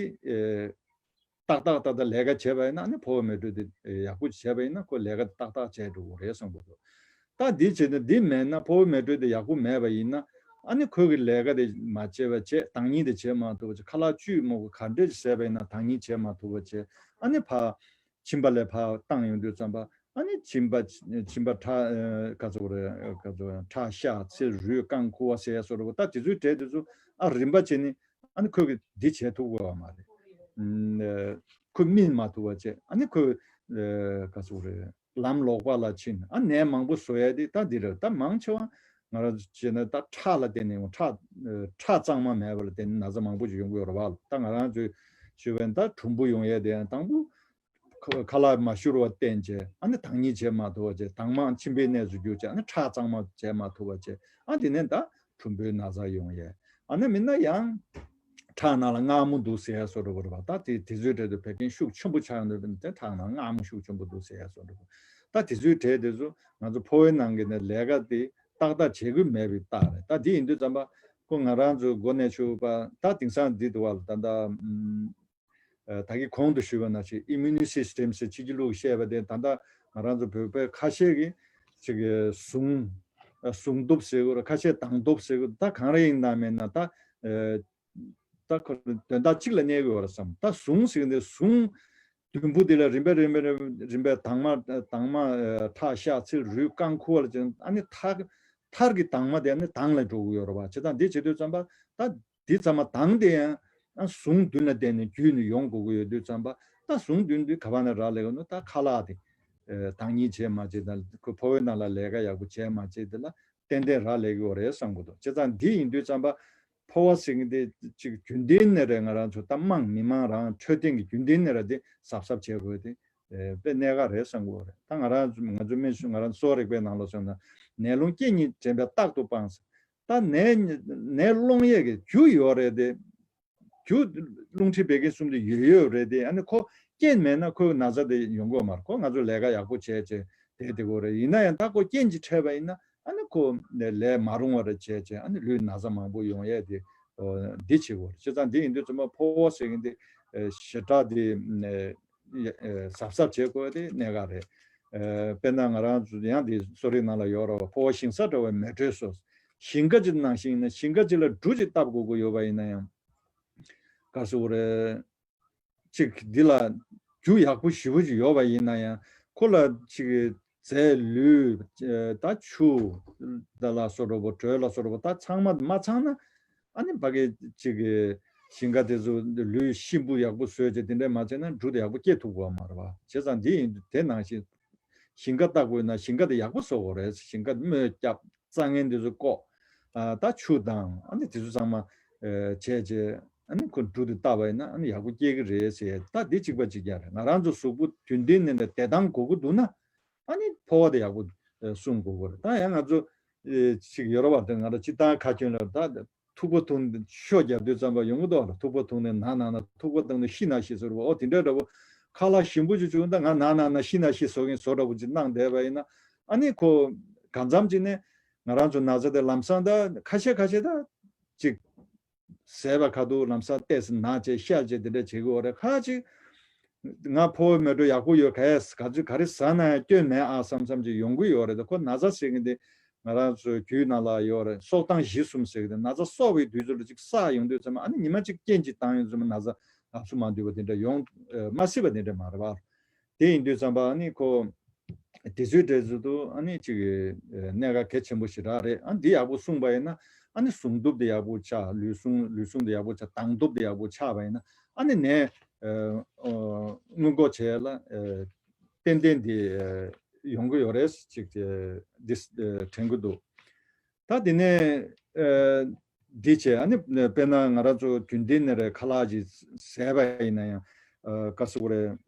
ཏག་ཏག་ཏག་ཏག་ལས་ཀ་བྱས་པ་ཡིན་ན་ཨ་ནི་ཕོ་བ་མེ་དྲོད་དེ་ཡག་པོ་བྱས་པ་ཡིན་ན་ཁོ་ལས་ཀ་ཏག་ཏག་བྱས་འགྲོ་གི་རེད་བསམ་གི་འདུག་ད་འདི་བྱས་ན་འདི་མེད་ན་ཕོ་བ་མེ་དྲོད་དེ་ཡག་པོ་མེད་པ་ཡིན་ན་ཨ་ནི་ཁོ་གི་ལས་ཀ་དེ་མ་བྱས་པ་བྱས། དང་ཉིན་དེ་བྱས་མ་ཐུབ་པ་བྱས། ཁ་ལག་བཅུད་མོ་གི་ག་འདྲས་ཟས་པ་ཡིན་ན་དང་ཉིན་བྱས་མ་ཐུབ་པ་བྱས། ཨ་ནི་ཕ་མཆིན་པ་ལས་ཕར་བཏང་ཡོང་དུས་ཙམ་པ་ཨ་ནི་མཆིན་པ་མཆིན་པ་ཁྲག་ག་ཚོད་རེད་ག་ཚོད་ཁྲག་ཤ་ཚིལ་རུས་རྐང་ཁུ་བ་ཟེར་ཡ་སོགས་རེད་པ། ད་དེ་ཚོའི་གྲས་དེ་ཚོ་ཨ་རིམ་པ་བྱས་ནི་ཨ་ནི་ཁོས་གི་འདི་བྱས་ཐུབ་དགོས་པ་མ་རེད། ཁོས་སྨིན་མ་ཐུབ་པ་བྱས། ཨ་ནི་ཁོས་ག་ཚོད་རེད་ལམ་ལོག་པ་ལ་ཕྱིན། ཨ་ནད་མང་པོ་བཟོ་ཡ་དེ་ད་འདི་རེད། ད་མང་ཆེ་བ་ང་རང་བྱས་ན་ད་ཁྲག་ལ་བརྟེན་ནས་ཁྲག་ཁྲག་གཙང་མ་མེད་པ་ལ་བརྟེན་ནས་ན་ཚ་མང་པོ་ཅིག་ཡོང་གི་ཡོད་རེད་པ། ད་ང་རང་ཚོས་ཞུས་པ་ཡིན་ད་གྲུམ་བུ་ཡོང་ཡས་དེ་ཡང་དང་པོ་ཁ་ཁ་ལག་མ་བཞུར་བ་བསྟེན་བྱས། ཨ་ནི་དང་ཉིན་བྱས་མ་ཐུབ་པ་བྱས། དྭངས་མ་མཆིན་པའི་གནས་སུ་གྱུར་བྱས། ཨ་ནི་ཁྲག་གཙང་མ་བྱས་མ་ཐུབ་པ་བྱས། ཨ་དེ་ནས་ད་གྲུམ་བུའི་ན་ཚ་ཡོང་ཡས། ཨ་ནི་མིན་ན་ཡང་ཁྲག་ནང་ལ་མངར་མོ་འདུག་ཟེར་ཡ་སོགས་འགྲོ་གི་རེད་པ། ད་དེ་དེ་ཚོའི་གྲས་དེ་བད་ཀན་ཤུགས་ཆེན་པོ་ཆགས་ཡོང་དུས་དེ་ཁྲག་ནང་མངར་མོ་ཤུགས་ཆེན་པོ་འདུག་ཟེར་ཡ་སོགས་འགྲོ་གི། ད་དེ་ཚོའི་གྲས་དེ་ཚོ་ང་ཚོ་ཕོ་བའི་ནང་གི་ནས་ལས་ཀ་དེ་ཏག་ཏག་བྱེད་དགོས་མེད་པའི་རྟགས་རེད། ད་དེ་ཡིན་དུས་ཙམ་པ་ཁོ་ང་རང་ཚོའི་འགོ་ནས་ཞུ་བ་ད་དེང་སང་འདི་འདུག་བ། ད་ད་ད་གིན་གོང་དུ་ཞུས་པ་ནང་བཞིན་ཨི་མུ་ནི་སི་སི་ཊེམ་ཟེར་ཕྱི་རྒྱལ་ལུགས་བཤད་པ་དེ་ད་ལྟ་ང་རང་ཚོ་བོད་པའི་ཁ་ཤས་ཀྱིས་ཅིག་གི་ཟུངས་ཟུངས་སྟོབས་ཟེར་དགོས་རེད། ཁ་ཤས་དྭངས་སྟོབས་ཟེར་དགོས་རེད། ད་གང་རེ་ཡིན་ན་མེད་ན་ད་ད་ཁོ་དོན་དག་གཅིག་ལ་གནས་དགོས་རེད་བསམ། ད་ཟུངས་ཟེར་གི་འདི་ཟུངས་དུམ་བུ་འདི་ལ་རིམ་པས་རིམ་པས་རིམ་པས་དྭངས་མ་དྭངས་མ་ཁྲག་ཤ་ཚིལ་རུས་རྐང་ཁུ་བ་ལ་ཅན་ཨ་ནི་མཐར་མཐར་གྱི་དྭངས་མ་དེ་ནི་དྭངས་ལ་འགྲོ་གི་ཡོད་རེད་བ། བྱས་ཙང་འདི་བྱེད་དུས་ཙམ་པ་ད་འདི་ཚང་མ་དྭངས་དེ་ཡང་ཨ་ཟུངས་བདུན་ལ་བརྟེན་ནས་བརྒྱུད་ནས་ཡོང་དགོས་ཀྱི་ཡོད་དུས་ཙམ་པ་ད་ཟུངས་བདུན་འདི་ག་པ་ནས་རག་ལས་ཀྱི་ནོ། ད་ཁ་ལག་དེ་དང་ཉིན་བྱས་མ་བྱས་དང་ཁོ་ཕོ་བའི་ནང་ལ་ལས་ཀ་ཡག་པོ་བྱས་མ་བྱས་དེ་ལ་ཏན་ཏན་རག་ལས་ཀྱི་ཡོད་རེད་བསམ་གྱི་འདུག་བྱས་ཙང་འདི་ཡིན་དུས་ཙམ་པ་ཕོ་བ་ཟེར་མཁན་དེ་ཅིག་རྒྱུན་ལྡན་ནས་རེད། ང་རང་ཚོ་ད་དམངས་མི་མང་རང་འཕྲོད་བསྟེན་གྱི་རྒྱུན་ལྡན་ནས་རེད་དེ་གཟབ་གཟབ་བྱེད་དགོས་དེ་དཔེ་གནད་འགག་རེད་བསམ་གྱི་ཡོད་རེད། ད་ང་རང་ང་ཚོ་སྨན་གཞུང་ང་རང་གསོ་བ་རིག་པའི་ནང་ལ་སོང་ན་ནད་སློང་རྐྱེན་གཉིས་དྲན་པས་རྟག་ཏུ་སྤང་ཟེར། ད་ནད་ནད་སློང་ཡས་ཀྱི་རྒྱུ་ཡོད་རེད་དེ། རྒྱུ་རླུང་མཁྲིས་བད་ཀན་གསུམ་དེ་ཡོད་ཡོད་རེད་དེ། ཨ་ནི་ཁོ་རྐྱེན་མེད་ན་ཁོའི་ན་ཚ་དེ་ཡོང་གི་ཡོད་མ་རེད། ཁོ་ང་ཚོ་ལས་ཀ་ཡག་པོ་བྱས་བྱས་བསྡད་བསྡད་ཀྱི་ཡོད་རེད། ཡིན་ན་ཡང་ད་ཁོ་རྐྱེན་ཅིག་འཕྲད་པ་ཡིན་ན་ཨ་ནི་ཁོ་ལས་མ་རུང་བ་རེ་བྱས་བྱས་ཨ་ནི་ལུས་ན་ཚ་མང་པོ་ཡོང་ཡས་དེ་འདི་བྱེད་ཀྱི་ཡོད་རེད། བྱས་ཙང་འདི་ཡིན་དུས་ཙམ་པ་ཕོ་བ་ཟེར་མཁན་དེ་ཞེ་དྲག་དེ་གཟབ་གཟབ་བྱེད་དགོས་དེ་གནད་འགག་རེད། དཔེར་ན་ང་རང་ཚོ་ཡང་དེ་གསོ་རིག་ནང་ལ་ཡོད་རེད་བ། ཕོ་བ་ཞིང་ས་འདྲ་བའི་མེ་དྲོད་གསོ། ཞིང་ཁ་ཅིག་ནང་བཞིན་ཡིན་ན་ཞིང་ཁ་ཅིག་ལ་འབྲུ་ཅིག་བཏབ་དགོས་ཀྱི་ཡོད་པ་ཡིན་ན་ཡང་ག་སུ་རེད། ཅིག་འདི་ལ་རྒྱུ་ཡག་པོ་ཞེ་པོ་ཅིག་ཡོད་པ་ཡིན་ན་ཡང་ཁོ་ལ་ཅིག་རྫས་ལུད་ད་ཆུ་ད་ལ་སོགས་འདྲ་པོ་དྲོད་ལ་སོགས་འདྲ་པོ་ད་ཚང་མ་མ་ཚང་ན་ཨ་ནི་ཕ་གི་ཅིག་ཞིང་ཁ་དེ་ཚོ་ལུད་ཤིན་པོ་ཡག་པོ་བཟོས་བྱས་དེ་འདྲས་མ་བྱས་ན་འབྲུ་དེ་ཡག་པོ་སྐྱེ་ཐུབ་ཀྱི་ཡོད་མ་རེད་བ། བྱས་ཙང་འདི་ཡིན་དེ་ནང་བཞིན་ཞིང་ཁ་བཏབ་དགོས་ན་ཞིང་ཁ་དེ་ཡག་པོ་བཟོ་དགོས་རེད། ཞིང་ཁ་རྨོས་བརྒྱབ། རྩྭ་ངན་འདི་ཚོ་བཀོག་ཨ་ད་ཆུ་དང་ཨ་ནི་དེ་ཚོ་ཚང་མ་ཨེ་བྱས་བྱས་ཨ་ནི་ཁོ་འབྲུ་དེ་བཏབ་པ་ཡིན་ན་ཨ་ནི་ཡག་པོ་སྐྱེ་གི་རེད་ཟེར། ད་འདི་གཅིག་པ་གཅིག་རྐྱང་རེད། ང་རང་ཚོ་གཟུགས་པོ་རྒྱུན་ལྡན་ནས་ནས་བདེ་ཐང་དགོས་ཀྱི་འདུག་ན་ཨ་ནི་ཕོ་བ་དེ་ཡག་པོ་ཨེ་སྲུང་དགོས་ཀྱི་རེད། ད་ཡང་ང་ཚོ་ཨེ་ཅིག་ཡོ་རོབ་པ་དང་ང་རང་སྤྱིར་བཏང་ཁ་སྐྱོན་ལ་ད་ཐུག་པ་འཐུང་ཤོ་རྒྱག་དུས་ཙམ་པ་ཡོང་གི་འདུག་ལ། ཐུག་པ་འཐུང་ནས་ན་ན་ན་ཐུག་པ་བཏང་ནས་ཤི་ན་ཤི་ཟེར་བ། ཨོ་དེ་འདྲ་འདྲ་པོ་ཁ་ལག་ཞིམ་པོ་ཅིག་བྱུང་ད་ང་ན་ན་ན་ཤི་ན་ཤི་བཟོ་གིན་བཟོ་འདྲ་པོ་ཅིག་གནང་བསྡད་པ་ཡིན་ན་ཨ་ནི་ཁོ་གང་འཚམ་ཅིག་ནས་ང་རང་ཚོ་ན་ཚ་དེ་ལམ་སང་ད་ཁ་ཤས་ཁ་ཤས་ད་ཅིག་ཟས་པ་ཁ་ཐུག་ལམ་སང་ཏོག་ཙམ་ན་བྱས་ཤ་བྱས་དེ་འདྲ་བྱེད་ཀྱི་ཡོད་རེད། ཁ་ཅིག་ང་ཕོ་བའི་མེ་དྲོད་ཡག་པོ་ཡོད། ག་ཡས་ག་ཚོད་ག་རེ་ཟ་ན་ཡང་སྐྱོན་མེད་ཨ་བསམ་བསམ་ཅིག་ཡོང་གི་ཡོད་རེད། ད་ཁོ་ན་ཚ་ཟེར་གི་འདི་ང་རང་ཚོའི་རྒྱུད་ནང་ལ་ཡོད་རེད། གསོག་ཐེངས་བཞི་གསུམ་ཟེར་གི་འདི་ན་ཚ་གསོག་པའི་དུས་ཚོད་ལ་ཅིག་བསགས་ཡོང་དུས་ཙམ་པ་ཨ་ནི་ཉི་མ་གཅིག་རྐྱེན་གཅིག་བཏང་ཡོང་དུས་ཙམ་པ་ན་ཚ་ལག་ཚུ་མ་འདུས་པ་དེ་འདྲ་ཡོང་མ་སྲིད་པ་དེ་འདྲ་མ་རེད་པ། དེ་ཡིན་དུས་ཙམ་པ་ཨ་ནི་ཁོ་དེ་ཚོའི་གྲས་ཚོ་དུ་ཨ་ནི་ཅིག་གནད་འགག་གལ་ཆེན་པོ་ཞེ་དྲག་རེད། ཨ་འདི་ཡག་པོ་སྲུང་པ་ཡིན་ན་ཨ་ནི་ཟུངས་སྟོབས་དེ་ཡག་པོ་ཆགས། ལུས་ཟུངས་ལུས་ཟུངས་དེ་ཡག་པོ་ཆགས། དྭངས་སྟོབས་དེ་ཡག་པོ་ཆགས་པ་ཡིན་ན་ཨ་ནི་ནད་སྔོན་འགོག་བྱེད་ཡ་ལ་ཏན་ཏན་དེ་ཡོང་གི་ཡོད་རེད་ཅིག་འདི་དྲན་གི་འདུག་ད་དེ་ནས་འདི་བྱས་ཨ་ནི་དཔེར་ན་ང་རང་ཚོ་རྒྱུན་ལྡན་ནས་རེད་ཁ་ལག་ཅིག་ཟས་པ་ཡིན་ན་ཡང་ག་སུ་རེད།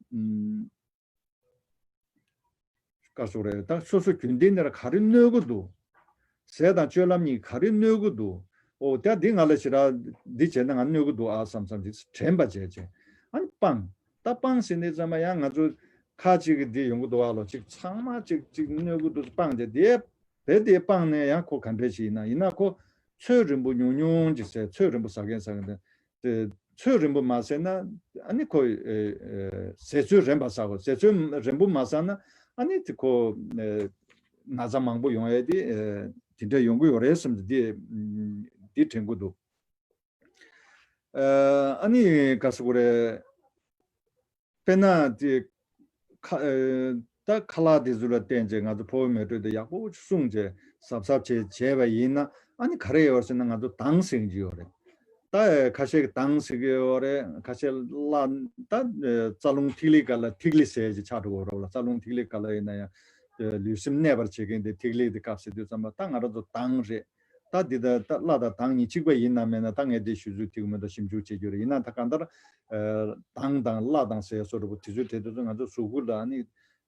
ག་སོགས་རེད། ད་སོ་སོ་རྒྱུན་ལྡན་ནས་ག་རེ་གནོད་གི་འདུག་ཟས་དང་སྤྱོད་ལམ་གཉིས་ག་རེ་གནོད་གི་འདུག་ཨོ་ད་འདི་ང་ལ་ཞེ་དྲག་འདི་བྱས་ན་ང་གནོད་གི་འདུག་ཨ་བསམ་བསམ་ཅིག་དྲན་པ་བྱས་བྱས་ཨ་ནི་སྤང་། ད་སྤང་ཟེར་ནས་ཙམ་པ་ཡང་ང་ཚོ་ ཁ་ཅིག་གི་འདི་ཡོང་གི་འདུག་བ་ལོ། ཅིག་ཚང་མ་ཅིག་ཅིག་གནོད་གི་འདུག་སྤངས་ཏེ་དེ་དེ་དེ་སྤངས་ནས་ཡང་ཁོ་ག་འདྲས་ཞིག་ཡིན་ན་ཡིན་ན་ཁོ་ཚོད་རིང་པོ་ཉུང་ཉུང་ཅིག་ཟས། ཚོད་རིང་པོ་ཟ་མཁན་ཟ་མཁན་དེ། དེ་ཚོད་རིང་པོ་མ་ཟས་ན་ཨ་ནི་ཁོ་ཨེ་ཨེ་ཟས་ཚོད་རན་པ་ཟ་དགོས། ཟས་ཚོད་རིང་པོ་མ་ཟ་ན་ཨ་ནི་དེ་ཁོ་ཨེ་ན་ཚ་མང་པོ་ཡོང་ཡས་དེ་ཨེ་དེ་འདྲ་ཡོང་གི་ཡོད་རེད་བསམ་དེ་དེ་དྲན་གི་འདུག་ཨ་ནི་ག་ཟེར་དགོས་རེད། དཔེར་ན་དེ་ཁ་ཨེ་ད་ཁ་ལག་དེ་ཚོ་ལ་བརྟེན་བྱས་ང་ཚོ་ཕོ་བའི་མེ་དྲོད་དེ་ཡག་པོ་སྲུང་བྱས་གཟབ་གཟབ་བྱས་བྱས་པ་ཡིན་ན་ཨ་ནི་ག་རེ་ཡོད་ཟེར་ན་ང་ཚོ་དྭངས་ཟེར་གྱི་ཡོད་རེད། ད་ཨེ་ཁ་ཤས་ཀྱིས་དྭངས་ཟེར་གྱི་ཡོད་རེད། ཁ་ཤས་ལ་ད་ཨེ་རྩ་རླུང་ཐིག་ལེ་སྒང་ལ་ཐིག་ལེ་ཟེར་གྱི་ཆགས་འགྲོ་གི་ཡོད་རེད་ལ། རྩ་རླུང་ཐིག་ལེ་སྒང་ལ་ཡིན་ན་ཡང་ཨེ་ལུས་སེམས་གནས་པར་བྱེད་མཁན་དེ་ཐིག་ལེ་དེ་སྐབས་ཟེར་དུས་ཙམ་པ་ད་ང་རང་ཚོ་དྭངས་རེད། ད་འདི་ད་ད་བརླ་དང་དྭངས་གཉིས་གཅིག་པ་ཡིན་ནམ་མེད་ན་ད་ངས་འདི་ཞུ་ཚུལ་ཐིག་མེད་དུ་ཞིབ་འཇུག་བྱེད་རྒྱུ་རེད། ཡིན་ན་ད་གང་ལྟར་ཨ་དྭངས་དང་བརླ་དང་ཟེར་བཟོ་འདྲ་པོ་དེ་ཚོའི་གྲས་དེ་ཚོ་ང་ཚོ་གཟུགས་པོ་ལ་ནི་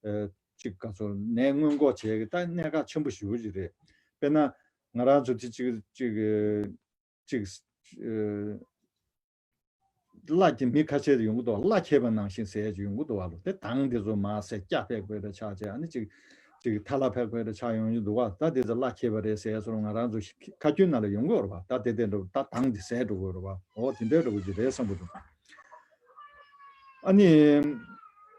ཨ་གཅིག་ག་ཚོད་ནད་སྔོན་འགོག་བྱེད་ཀྱི་ད་གནད་འགག་ཆེན་པོ་ཞེ་པོ་ཅིག་རེད། དཔེར་ན་ང་རང་ཚོ་དེ་གཅིག་གཅིག་གཅིག་ཨ་བརླ་གི་མི་ཁ་ཤས་ཡོང་གི་འདུག་བརླ་འཁྱེར་བ་ནང་བཞིན་ཟེར་ཡ་ཅིག་ཡོང་གི་འདུག་བ་ལོ། དེ་དྭངས་དེ་ཚོ་མར་ཟས་སྐྱ་ཕེབས་དགོས་རེད་ཆགས་བྱས་ཨ་ནི་ཅིག་ཅིག་ཐལ་ལ་ཕེབས་དགོས་རེད་ཆགས་ཡོང་གི་འདུག་བ། ད་དེ་ཚོ་བརླ་འཁྱེར་བ་རེད་ཟེར་ཡ་སོང་ང་རང་ཚོ་ཁ་རྒྱུན་ནང་ལ་ཡོང་གི་ཡོད་རེད་བ། ད་དེ་དེ་འདྲ་ད་དྭངས་དེ་ཟས་འགྲོ་གི་ཡོད་རེད་བ། འོ་དེ་འདྲའི་འདྲ་པོ་ཅིག་རེད་བསམ་གི་འདུག་ཨ་ནི།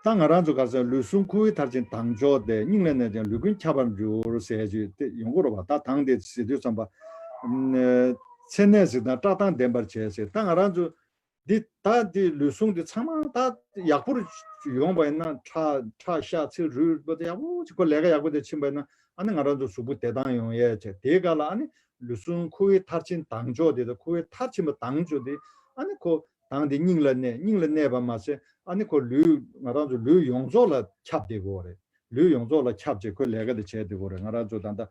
ད་ང་རང་ཚོ་ག་ཟེར་ལུས་ཟུངས་ཁུ་བའི་མཐར་ཕྱིན་དྭངས་མཆོག་སྟེ། སྙིང་ལ་གནས་ཀྱང་ལུས་ཀུན་ཁྱབ་པར་འགྱུར་ཟེར་ཅིག་དེ་ཡོང་གི་རེད་བ། ད་དྭངས་དེ་ཟེར་དུས་ཙམ་པ། ཨ་མཚན་ནས་གཟིགས་དང་བཀྲག་མདངས་ལྡན་པར་བྱས་ཟེར། ད་ང་རང་ཚོ་འདི་ད་འདི་ལུས་ཟུངས་འདི་ཚང་མ་ད་ཡག་པོ་ཡོང་བ་ཡིན་ན་ཁྲག་ཁྲག་ཤ་ཚིལ་རུས་པ་དེ་ཡག་པོ་ཅིག་ཁོ་ལས་ཀ་ཡག་པོ་དེ་ཕྱིན་པ་ཡིན་ན་ཨ་ནི་ང་རང་ཚོ་གཟུགས་པོ་བདེ་ཐང་ཡོང་ཡས་བྱས། དེའི་སྐབས་ལ་ཨ་ནི་ལུས་ཟུངས་ཁུ་བའི་མཐར་ཕྱིན་དྭངས་མཆོག་དེ་དང་ཁུ་བའི་མཐར་ཕྱིན་པ་དྭངས་མཆོག་དེ་ཨ་ནི་ཁོ་དྭངས་དེ་སྙིང་ལ་གནས། སྙིང་ལ་གནས་པ་མ་ཟད་ཨ་ནི་ཁོ་ལུས་ང་རང་ཚོ་ལུས་ཡོངས་རྫོགས་ལ་ཁྱབ་བསྡད་ཀྱི་ཡོད་རེད། ལུས་ཡོངས་རྫོགས་ལ་ཁྱབ་བྱས་ཁོས་ལས་ཀ་དེ་བྱས་བསྡད་ཀྱི་ཡོད་རེད། ང་རང་ཚོ་ད་ལྟ་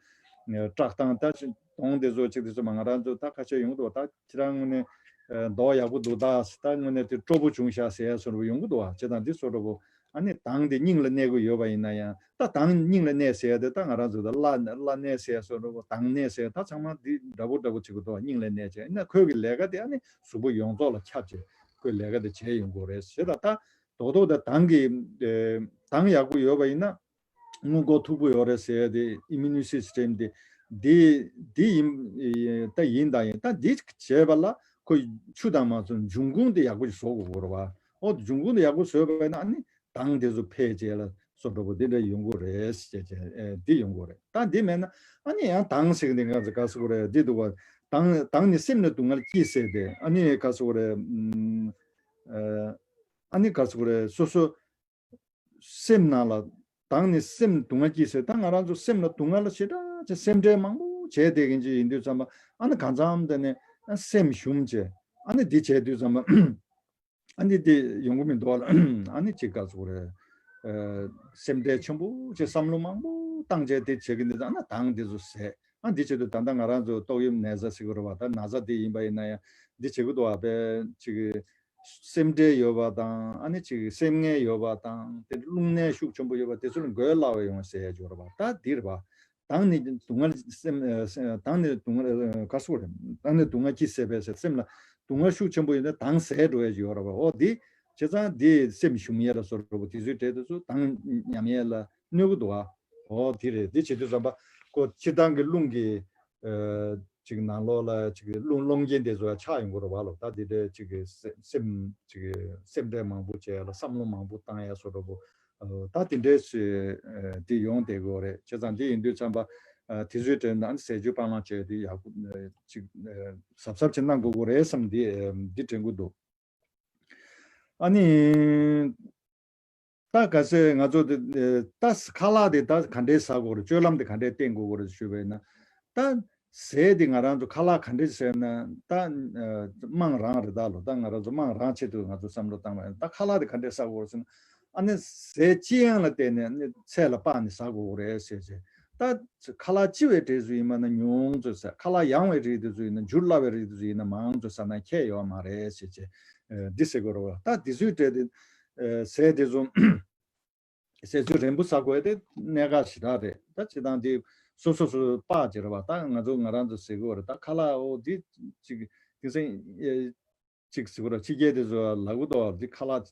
བཀྲག་མདངས་ད་ཅིག་གདོང་དེ་ཚོ་ཅིག་དེ་ཚོ་མ་ང་རང་ཚོ་ད་ཁ་ཤས་ཡོང་གི་འདུག་ད་ཁྱེད་རང་དངོས་གནས་ཨ་མདོག་ཡག་པོ་འདུག་ད་ད་དངོས་གནས་དེ་སྤྲོ་པོ་བྱུང་ཤག་ཟེར་ཡ་སོགས་ཡོང་གི་འདུག་བ། བྱས་ཙང་འདི་སོགས་འདྲ་པོ་ཨ་ནི་དྭངས་དེ་སྙིང་ལ་གནས་ཀྱི་ཡོད་པ་ཡིན་ན་ཡང་ད་དྭངས་སྙིང་ལ་གནས་ཟེར་ཡ་དེ་ད་ང་རང་ཚོ་ད་བརླ་བརླ་གནས་ཟེར་ཡ་སོགས་འདྲ་པོ་དྭངས་གནས་ཟེར་ད་ཚང་མ་འདི་འདྲ་པོ་འདྲ་པོ་བྱེད་ཀྱི་འདུག་བ། སྙིང་ལ་གནས་བྱས་ན་ཁོས་ཀྱི་ལས་ཀ་དེ་ཨ་ནི་གཟུགས་པོ་ཡོངས་རྫོགས་ལ་ཁྱབ་བྱས་ཁོས་ལས་ཀ་དེ་བྱས་ཡོང་གི་རེད་ཟེར། ད་ད་རྡོག་རྡོག་དེ་དྭངས་ཀྱི་ཨེ་དྭངས་ཡག་པོ་ཡོད་པ་ཡིན་ན་སྔོན་འགོག་མཐུག་པོ་ཡོད་རེད་ཟེར་ཡ་དེ་ཨི་མིའུ་ནི་སི་སི་ཊེམ་དེ་འདི་འདི་ཡིན་ད་ཡིན་ད་ཡིན་ད་འདི་བྱས་པ་ལ་ཁོ་ཆུ་དང་མ་ཚོ་འབྱུང་ཁུངས་དེ་ཡག་པོ་ཞིག་བཟོ་དགོས་རེད་བ། ཨོ་འབྱུང་ཁུངས་དེ་ཡག་པོ་བཟོས་པ་ཡིན་ན་ཨ་ནི་དྭངས་དེ་ཚོ་འཕེལ་བྱས་ལ་སོགས་འདྲ་པོ་འདི་འདྲ་ཡོང་གི་རེད་ཟེར་བྱས་ཨེ་འདི་ཡོང་གི་རེད། ད་འདི་མེད་ན་ཨ་ནི་ཡང་དྭངས་ཟེར་གི་འདི་ང་ཚོ་ག་ཟེར་དགོས་རེད་འདི་འདུག་བ། དྭངས་དྭངས་ནི་སེམས་ལ་སྡུག་བསྔལ་སྐྱེད་ཟེར་ཏེ་ཨ་ནི་ག་ཟེར་དགོས་རེད་ཨ་ནི་ག་ཟེར་དགོས་རེད་སོ་སོ། སེམས་ནང་ལ་དྭངས་ནས་སེམས་སྡུག་བསྔལ་སྐྱེས་ཟེར། ད་ང་རང་ཚོ་སེམས་ལ་སྡུག་བསྔལ་ཞེ་དྲག་ཅིག་སེམས་ཁྲལ་མང་པོ་བྱས་བསྡད་མཁན་ཅིག་ཡིན་དུས་ཙམ་པ་ཨ་ནི་གང་འཚམ་དེ་ནས་ཨ་སེམས་ཞུམ་བྱས་ཨ་ནི་འདི་བྱས་དུས་ཙམ་པ་ཨ་ནི་འདི་ཡོང་གི་མི་འདུག་ལ་ཨ་ནི་ཅིག་ག་ཟེར་དགོས་རེད། སེམས་ཁྲལ་ཆེན་པོ་ཅིག་བསམ་བློ་མང་པོ་བཏང་བྱས་དེ་བྱེད་ཀྱི་འདི་ཙམ་ཨ་ནི་དྭངས་འདི་ཚོ་ཟད། ཨ་འདི་བྱེད་དུས་ད་ལྟ་ང་རང་ཚོ་ཏོག་དབྱིབས་ནད་ཟ་ཟེར་གྱི་རེད་བ། ད་ན་ཚ་འདི་ཡིན་པ་ཡིན་ན་ཡང་འདི་བྱེད་ཀྱི་འདུག་བ། དཔེ་ཅིག་སེམས་ཁྲལ་ཡོད་པ་དང་ཨ་ནི་ཅིག་སེམས་ངལ་ཡོད་པ་དང་དེ་རླུང་ནད་ཤུགས་ཆེན་པོ་ཡོད་པ་དེ་ཚོ་ལ་འགོས་སླ་བ་ཡོང་ཟེར་ཡ་ཅིག་ཡོད་རེད་བ། ད་འདི་རེད་བ། དྭངས་ནས་སྡུག་བསྔལ་སེམས་ཨ་སེམས་དྭངས་ནས་སྡུག་བསྔལ་ཨ་ག་ཟེར་དགོས་རེད། དྭངས་ནས་སྡུག་བསྔལ་སྐྱེད་ཟེར་བས་ཟེར་སེམས་ལ་སྡུག་བསྔལ་ཤུགས་ཆེན་པོ་ཡོད་ན་དྭངས་ཟད་འགྲོ་ཡ་ཅིག་ཡོད་རེད་བ། འོ་འདི་བྱས་ཙང་འདི་སེམས་ཞུམ་ཡས་ལ་སོགས་པ་དེ་ཚོའི་གྲས་དེ་ཚོ་དྭངས་ཉམས་ཡས་ལ་གནོད་ཀྱི་འདུག་བ། འོ་དེ་རེད། དེ་བྱེད་དུས་ཙམ་པ་ཁོ་སྤྱིར་བཏང་གི་རླུང་གི་ཨ་ཅིག་ནང་ལོགས་ལ་ཅིག་རླུང་སློང་མཁན་དེ་ཚོ་ཡང་ཆགས་ཡོང་གི་རེད་བ་ལོ། ད་དེ་འདྲའི་ཅིག་གི་སེ་སེམས་ཅིག་གི་སེམས་ཁྲལ་མང་པོ་བྱས་ལ་བསམ་བློ་མང་པོ་བཏང་ཡ་སོགས་འདྲ་པོ་ཨ་ད་དེ་འདྲའི་ཞིག་ཨ་དེ་ཡོང་བསྡད་ཀྱི་ཡོད་རེད། བྱས་ཙང་དེ་ཡིན་དུས་ཙམ་པ་ཨ་དེ་ཚོའི་གྲས་ནང་ཟས་བཅུད་སྤང་བླང་བྱས་དེ་ཡག་པོ་ཨ་ཅིག་ཨ་གཟབ་གཟབ་བྱེད་གནང་དགོས་ཀྱི་རེད་བསམ་དེ་ཨ་འདི་དྲན་གྱི་འདུག་ཨ་ནི། ད་ག་ཚོད་ང་ཚོ་དེ་ད་ཁ་ལག་དེ་ད་ག་འདྲས་ཟ་དགོས་རེད། སྤྱོད་ལམ་དེ་ག་འདྲས་བསྟེན་དགོས་རེད་ཞུས་པ་ཡིན་ན། ད་ཟས་དེ་ང་རང་ཚོ་ཁ་ལག་ག་འདྲས་ཟས་ན་ད་དམངས་རང་རེད། ད་ལོ་ད་ང་རང་ཚོ་དམངས་རང་ཆེད་དུ་ང་ཚོ་བསམ་བློ་བཏང་བ་ཡིན་ད་ཁ་ལག་དེ་ག་འདྲས་ཟ་དགོས་རེད་ཟེར་ན། ཨ་ནི་ཟས་ལྕི་ཡང་ལ་བརྟེན་ནས་ཨ་ནི་ཚད་ལ་དཔག་ནས་ཟ་དགོས་རེད་ཟེར་བྱས། ད་ཁ་ལག་ལྕི་བའི་རིགས་ཚོ་ཡིན་པ་ན་ཉུང་ཙམ་ཟ། ཁ་ལག་ཡང་བའི་རིགས་དེ་ཚོ་ཡིན་ན་འཇུ་སླ་བའི་རིགས་དེ་ཚོ་ཡིན་ན་མང་ཙམ་ཟ་ན་ཁྱད་ཡོད་མ་རེད་ཟེར་བྱས། ཨ་འདི་ཟེར་དགོས་རེད་བ། ད་འདི་ཚོའི་གྲས་དེ་ཨ་ཟས་དེ་ཚོ་ཟས་ཚོད་རན་པོ་ཟ་དགོས་དེ་གནད་འགག་ཞེ་དྲག་རེད། ད་སྤྱིར་བཏང་འདི་སོ་སོ་སོ་དཔག་བྱེད་རེད་བ། ད་ང་ཚོ་ང་རང་ཚོ་ཟེར་དགོས་རེད། ད་ཁ་ལག་འོ་འདི་ཅིག་དེང་སང་ཨ་ གཅིག་ཟེར་གོ་ར་ཕྱི་རྒྱལ་དེ་ཚོ་ལབ་གི་འདུག་འདི་ཁ་ལག་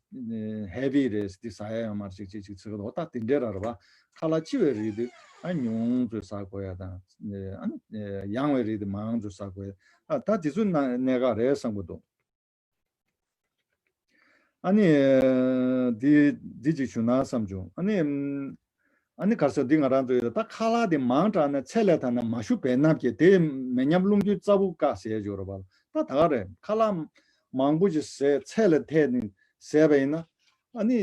ཧེ་བི་རེད། འདི་ཟ་ཡ་ཡོད་མ་རེད། གཅིག་གཅིག་གཅིག་ཟེར་གི་འདུག་ད་དེ་འདྲའི་ར་རེད་པ། ཁ་ལག་ལྕི་བའི་རིགས་དེ་ཨ་ཉུང་ཙམ་ཟ་དགོས་ཡ་དང་ཨ་ནི་ཡང་བའི་རིགས་དེ་མང་ཙམ་ཟ་དགོས་ཡ། ད་དེ་ཚོ་གནད་འགག་རེད་བསམ་གི་འདུག་ཨ་ནི། འདི་འདི་གཅིག་ཞུ་ན་བསམ་བྱུང་། ཨ་ནི། ཨ་ནི་ག་རེ་ཟེར། འདི་ང་རང་ཚོ་ཡོད་ད་ཁ་ལག་དེ་མང་དྲགས་ན་ཚད་ལས་ཐར་ན་མ་ཞུ་བེ་སྣབས་སྐྱེ། དེ་མེ་མཉམ་རླུང་རྒྱུ་རྩ་བུ་བཀག་ཟེར་ཡ་ཅིག་ཡོད་རེད་པ། ད་ད་ག་རེད། ཁ་ལག་མང་པོ་ཞིག་ཟས་ཚད་ལས་ཐར་ནས་ཟས་པ་ཡིན་ན། ཨ་ནི་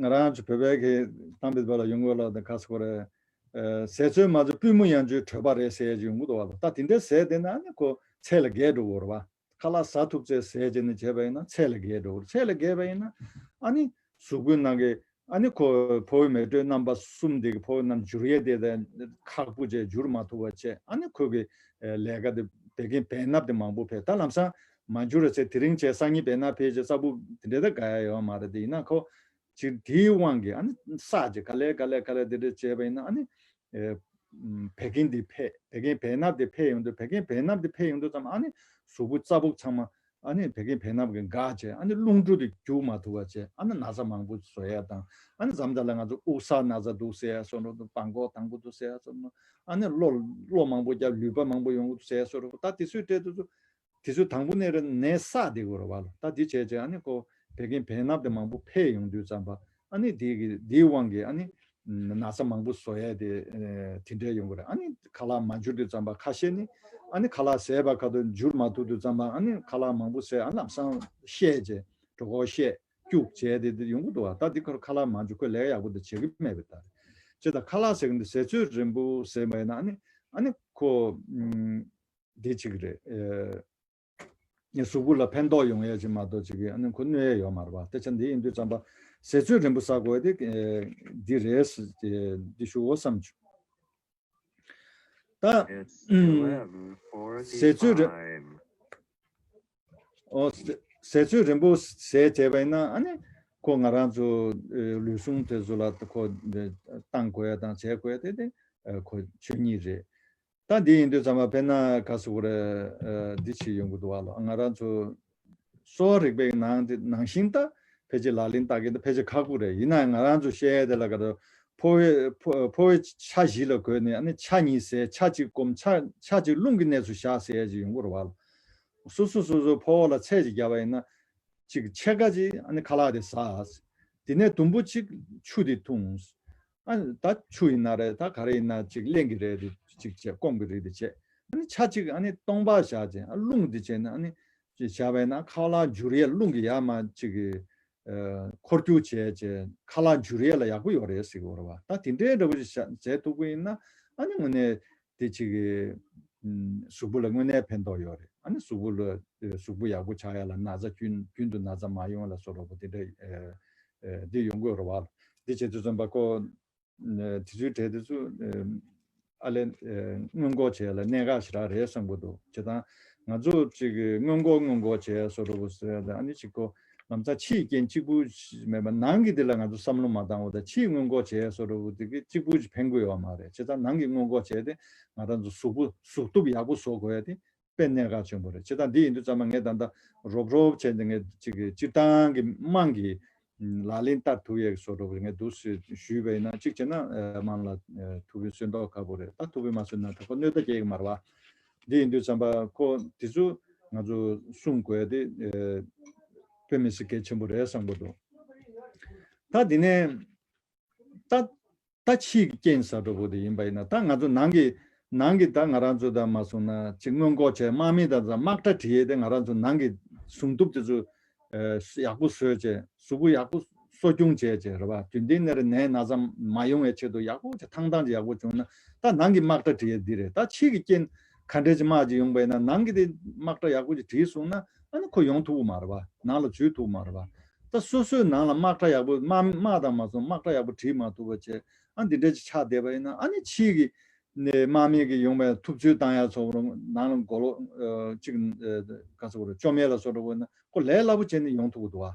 ང་རང་ཚོ་བོད་པའི་གི་གཏམ་དཔེ་བ་ལ་ཡོང་གི་ལ་དེ་ག་ཟེར་གོ་རེད། ཟས་ཚོད་མ་ཚོད་པུས་མོ་ཡང་འཇུས་གྲོད་པ་རེད་ཟེར་ཡ་ཅིག་ཡོང་གི་འདུག་པ། ད་དེ་འདྲའི་ཟས་དེ་ན་ཨ་ནི་ཁོ་ཚད་ལས་བརྒལ་འགྲོ་གི་རེད་པ། ཁ་ལག་ཟ་ཐུབ་ཚད་ཟས་བྱས་ནས་བྱས་པ་ཡིན་ན་ཚད་ལས་བརྒལ་འགྲོ་གི་རེད། ཚད་ལས་བརྒལ་པ་ཡིན་ན་ཨ་ནི་གཟུགས་པོའི་ནང་གི་ཨ་ནི་ཁོ་ཕོ་བའི་མེ་དྲོད་རྣམ་པ་གསུམ་དེ་གི་ཕོ་བའི་རྣམ་འགྱུར་ཡས་དེ་དང་ཁག་པོ་བྱས་འགྱུར་མ་ཐུབ་པ་བྱས། ཨ་ནི་ཁོ་གི་ལས་ཀ་དེ་བད་ཀན་བེ་སྣབས་དེ་མང་པོ་འཕེལ། ད་ལམ་སང་མ་འགྱུར་ར་ཚེ་དེ་རིང་བྱས་སང་ཉིན་བེ་སྣབས་འཕེལ་བྱས་ས་བུ་དེ་འདྲ་ད་དགའ་ཡ་ཡོད་མ་རེད། དེ་ཡིན་ན་ཁོ་ཅིག་དེའི་དབང་གིས་ཨ་ནི་ས་ཅིག་ག་ལེ་ག་ལེ་ག་ལེ་དེ་འདྲ་བྱས་པ་ཡིན་ན་ཨ་ནི་ཨེ་ཨམ་བད་ཀན་འདི་འཕེལ། བད་ཀན་བེ་སྣབས་འདི་འཕེལ་ཡོང་དུས། བད་ཀན་བེ་སྣབས་འདི་འཕེལ་ཡོང་དུས་ཙམ་ཨ་ནི་གཟུགས་པོ་རྩ་བུ་ཚང་མ་ཨ་ནི་བད་ཀན་བེ་སྣབས་ཀྱིས་འགག་བྱས། ཨ་ནི་རླུང་འགྲོ་དེ་རྒྱུག་མ་ཐུབ་པ་བྱས། ཨ་ནི་ན་ཚ་མང་པོ་བཟོ་ཡ་དང་། ཨ་ནི་མཚམས་མཚམས་ལ་ང་ཚོ་དབུགས་བསགས་ན་ཚ་འདུག་ཟེར་ཡ་བཟོ་འགྲོ་འདུག་སྦྲང་ཀོ་དང་པོ་འདུག་ཟེར་ཡ་བཟོ་འགྲོ། ཨ་ནི་གློ་གློ་མང་པོ་རྒྱབ་ལུད་པ་མང་པོ་ཡོང་གི་འདུག་ཟེར་ཡ་བཟོ་འགྲོ། ད་དེ་ཚོའི་གྲས་དེ་ཚོ་དེ་ཚོ་དང་པོ་ནས་ར་ནད་བསགས་དེ་དགོས་རེད་པ་ལ། ད་དེ་བྱས་བྱས་ཨ་ནི་ཁོ་བད་ཀན་བེ་སྣབས་དེ་མང་པོ་འཕེལ་ཡོང་དུས་ཙམ་པ་ཨ་ནི་དེ་གི་དེའི་དབང་གིས་ཨ་ནི་ན་ཚ་མང་པོ་བཟོ་ཡས་དེ་དེ་འདྲའི་ཡོང་གི་རེད། ཨ་ནི་ཁ་ལག་མ་འཇུ་དུས་ཙམ་པ་ཁ་ཤས་ནི་ཨ་ནི་ཁ་ལག་ཟས་པ་ཁ་ཐུག་འཇུར་མ་ཐུབ་དུས་ཙམ་པ་ཨ་ནི་ཁ་ལག་མང་པོ་ཟས། ཨ་ལམ་སང་བཤད་བྱས་གྲོད་ཁོག་བཤད་སྐྱུག་བྱས་དེ་དེ་ཡོང་གི་འདུག་བ། ད་དེ་ཁར་ཁ་ལག་མ་འཇུ་ཁོས་ལས་ཡག་པོ་དེ་བྱེད་ཀྱི་མེད་པའི་ད་རེད། ཅེས་ད་ཁ་ལག་ཟེར་གི་འདུག་ཟས་ཚོད་རིང་པོ་ཟས་པ་ཡིན་ན་ཨ་ནི་ཨ་ནི་ཁོ། འདི་གཅིག་རེད། ཨེ། གཟུགས་པོ་ལ་ཕན་ཐོགས་ཡོང་ཡ་ཅིག་མ་གཏོགས་ཅིག་གི་ཨ་ནི་ཁོ་གནོད་ཡ་ཡོད་མ་རེད་པ། དེ་ཆ་འདི་ཡིན་དུས་ཙམ་པ་ཟས་ཚོད་རིང་པོ་ཟ་དགོས་དེ་ཨེ་འདི་རེད་ཟེར་ཏེ་འདི་ཞུ་འོ་བསམ་བྱུང་། ད་ཟས་ཚོད་རིང་ཨོ་ཟས་ཚོད་རིང་པོ་ཟས་བྱས་པ་ཡིན་ན་ཨ་ནི་ཁོ་ང་རང་ཚོ་ཨེ་ལུས་ཟུངས་དེ་ཚོ་ལ་ཁོ་བཏང་དགོས་ཡ་དང་བྱས་དགོས་ཡ་དེ་དེ་ཨེ་ཁོ་ཆོས་ཉིད་རེད། ད་འདི་ཡིན་དུས་ཙམ་པ་དཔེར་ན་ག་ཟེར་དགོས་རེད། ཨ་འདི་ཅིག་ཡོང་གི་འདུག་བ་ལོ། ང་རང་ཚོ་གསོ་བ་རིག་པའི་ནང་དེ་ནང་བཞིན་ད་ཕལ་ཆེར་ལག་ལེན་བསྟར་མཁན་དེ་ཕལ་ཆེར་ཁག་པོ་རེད། ཡིན་ནའང་ང་རང་ཚོ་བཤད་ཡ་དེ་ལ་ག་རེ་ཕོ་བའི་ཕོ་ཕོ་བའི་ཆ་བཞི་ལ་བགོས་ནས་ཨ་ནི་ཆ་གཉིས་ཟས། ཆ་གཅིག་སྐོམ། ཆ་ཆ་གཅིག་རླུང་གི་གནས་སུ་བཞག་ཟེར་ཡ་ཅིག་ཡོང་གི་རེད་བ་ལོ། སོ་སོ་སོ་སོ་ཕོ་བ་ལ་ཚད་ཅིག་བརྒྱབ་པ་ཡིན་ན། གཅིག་ཕྱེད་ཀ་ཅིག་ཨ་ནི་ཁ་ལག་དེ་ཟ། དེ་ནས་དུམ་བུ་གཅིག་ཆུ་དེ་འཐུང་། ཨ་ནི་ད་ཆུ་ཡིན་ན་རེད། ད་ག་རེ་ཡིན་ན་གཅིག་རླན་གྱི་རེད་དེ་གཅིག་བྱས། སྐོམ་གྱི་རེད་དེ་བྱས། ཨ་ནི་ཆ་གཅིག་ཨ་ནི་སྟོང་པ་བཞག་ཅིང་ཨ་རླུང་དེ་བྱས་ན་ཨ་ནི་ཅིག་བྱས་པ་ཡིན་ན་ཁ་ལག་འཇུ་ཡས་རླུང་གི་ཡར་མར་གཅིག་གི་འཁོར་རྒྱུག་བྱས་བྱས་ཁ་ལག་འཇུ་ཡས་ལ་ཡག་པོ་ཡོད་རེད་ཟེར་གྱི་ཡོད་རེད་བ། ད་དེ་འདྲའི་འདྲ་པོ་ཅིག་བྱ་བྱས་ཐུབ་ཀྱི་ཡིན་ན་ཨ་ནི་དངོས་གནས་དེ་གཅིག་གི་ཨམ་གཟུགས་པོ་ལ་དངོས་གནས་ཕན་ཐོགས་ཡོད་རེད། ཨ་ནི་གཟུགས་པོ་ལ་ཨེ་གཟུགས་པོ་ཡག་པོ་ཆགས་ཡ་ལ་ན་ཚ་རྒྱུན་རྒྱུན་དུ་ན་ཚ་མ་ཡོང་བ་ལ་བཟོ་འདྲ་པོ་དེ་འདྲ་ཨེ་ཨེ་འདི་ཡོང་གི་ཡོད་རེད་བ། འདི་བྱེད་དུས་ཙམ་པ་ཁོ་ཨེ་དེ་ཚོའི་གྲས་དེ་ཚོ་ཨེ་ཨ་ལས་ཨེ་སྔོན་འགོག་བྱེད་ཡ་ལ་གནད་འགག་ཞེ་དྲག་རེད་བསམ་གྱི་འདུག་བྱས་ཙང་ང་ཚོ་གཅིག་གི་སྔོན་འགོག་སྔོན་འགོག་བྱེད་ཡ་བཟོ་འདྲ་པོ་ཟེར་ཡ་ལ་ཨ་ནི་གཅིག་ཁོ་ལམ་སང་ཕྱིའི་རྐྱེན་གཅིག་པུ་མེད་པ་ནང་གི་དེ་ལ་ང་ཚོ་བསམ་བློ་མ་བཏང་བ་དང་ཕྱིའི་སྔོན་འགོག་བྱས་བཟོ་འདྲ་པོ་དེ་གི་གཅིག་པུ་ཞིག་ཕན་གྱི་ཡོད་མ་རེད། བྱས་ཙང་ནང་གི་སྔོན་འགོག་བྱས་ཏེ་ང་རང་ཚོ་གཟུགས་པོ་གཟུགས་སྟོབས་ཡག་པོ་བཟོ་དགོས་ཡ་དེ་དཔེ་གནད་འགག་ཆེན་པོ་རེད། བྱས་ཙང་འདི་ཡིན་དུས་ཙམ་པ་ངས་ད་ལྟ་རོབ་རོབ་བྱས་ཏེ་ངས་གཅིག་གི་སྤྱིར་བཏང་གི་དམངས་ཀྱི་ལག་ལེན་བསྟར་ཐུབ་ཡས་བཟོ་འདྲ་པོ་ངས་འདུག་སེ་ཞུས་པ་ཡིན་ན་གཅིག་བྱས་ན་ཨ་དམངས་ལ་ཨ་ཐུགས་ཕན་གསོས་མདོག་ཁ་པོ་རེད། ད་ཐུགས་ཕན་མ་གསོས་ན་ད་ཁོ་གནོད་ད་སྐྱེལ་གི་མ་རེད་བ། འདི་ཡིན་དུས་ཙམ་པ་ཁོ་དེ་ཚོ་ང་ཚོ་སྲུང་དགོས་ཡ་དེ་ཨ་དཔེ་མི་སྲིད་གལ་ཆེན་པོ་རེད་བསམ་གྱི་འདུག་ད་དེ་ནས་ད་ད་ཕྱིའི་རྐྱེན་ཟེར་འདྲ་པོ་དེ་ཡིན་པ་ཡིན་ན་ད་ང་ཚོ་ནང་གི་ནང་གི་ད་ང་རང་ཚོ་ད་མ་སོང་ན་ཅིག་སྔོན་འགོག་བྱས་དམག་མི་དང་དམག་གྲ་སྒྲིག་ཡས་དེ་ང་རང་ཚོ་ནང་གི་སྲུང་སྟོབས་དེ་ཚོ་ཨ་ཡག་པོ་བཟོས་བྱས་གཟུགས་པོ་ཡག་པོ་གསོ་སྐྱོང་བྱས་བྱས་རེད་བ། རྒྱུན་ལྡན་ནས་རེ་ནད་ན་ཚ་མ་ཡོང་བའི་ཆེད་དུ་ཡག་པོ་བྱས་ཐང་ཐང་ཅིག་ཡག་པོ་བྱུང་ན་ད་ནང་གི་དམག་གྲ་སྒྲིག་ཡས་འདི་རེད། ད་ཕྱི་གི་རྐྱེན་ག་འདྲས་ཅིག་དམག་ཅིག་ཡོང་པ་ཡིན་ན་ནང་གི་དེ་དམག་གྲ་ཡག་པོ་ཅིག་སྒྲིག་སོང་ན་ཨ་ནི་ཁོ་ཡོང་ཐུབ་ཀྱི་མ་རེད་བ། ནང་ལ་འཛུལ་ཐུབ་ཀྱི་མ་རེད་བ། ད་སོ་སོའི་ནང་ལ་དམག་གྲ་ཡག་པོ་དམག་དམག་དང་མ་སོང་དམག་གྲ་ཡག་པོ་སྒྲིག་མ་ཐུབ་པ་བྱས་ཨ་འདི་འདྲ་ཅིག་ཆགས་བསྡད་པ་ཡིན་ན་ཨ་ནི་ཕྱི་གི་ནས་དམག་མི་གི་ཡོང་བའི་ཐུབ་ཚོད་བཏང་ཡ་ཚོ་ནང་ལ་མགོ་ལོག་ཨ་གཅིག་ཨ་ག་ཚོད་རེད་བཅོམ་ཡས་ལ་སོགས་འགྲོ་དགོས་ན་ཁོ་ལས་སླ་པོ་བྱས་ནས་ཡོང་ཐུབ་ཀྱི་འདུག་བ།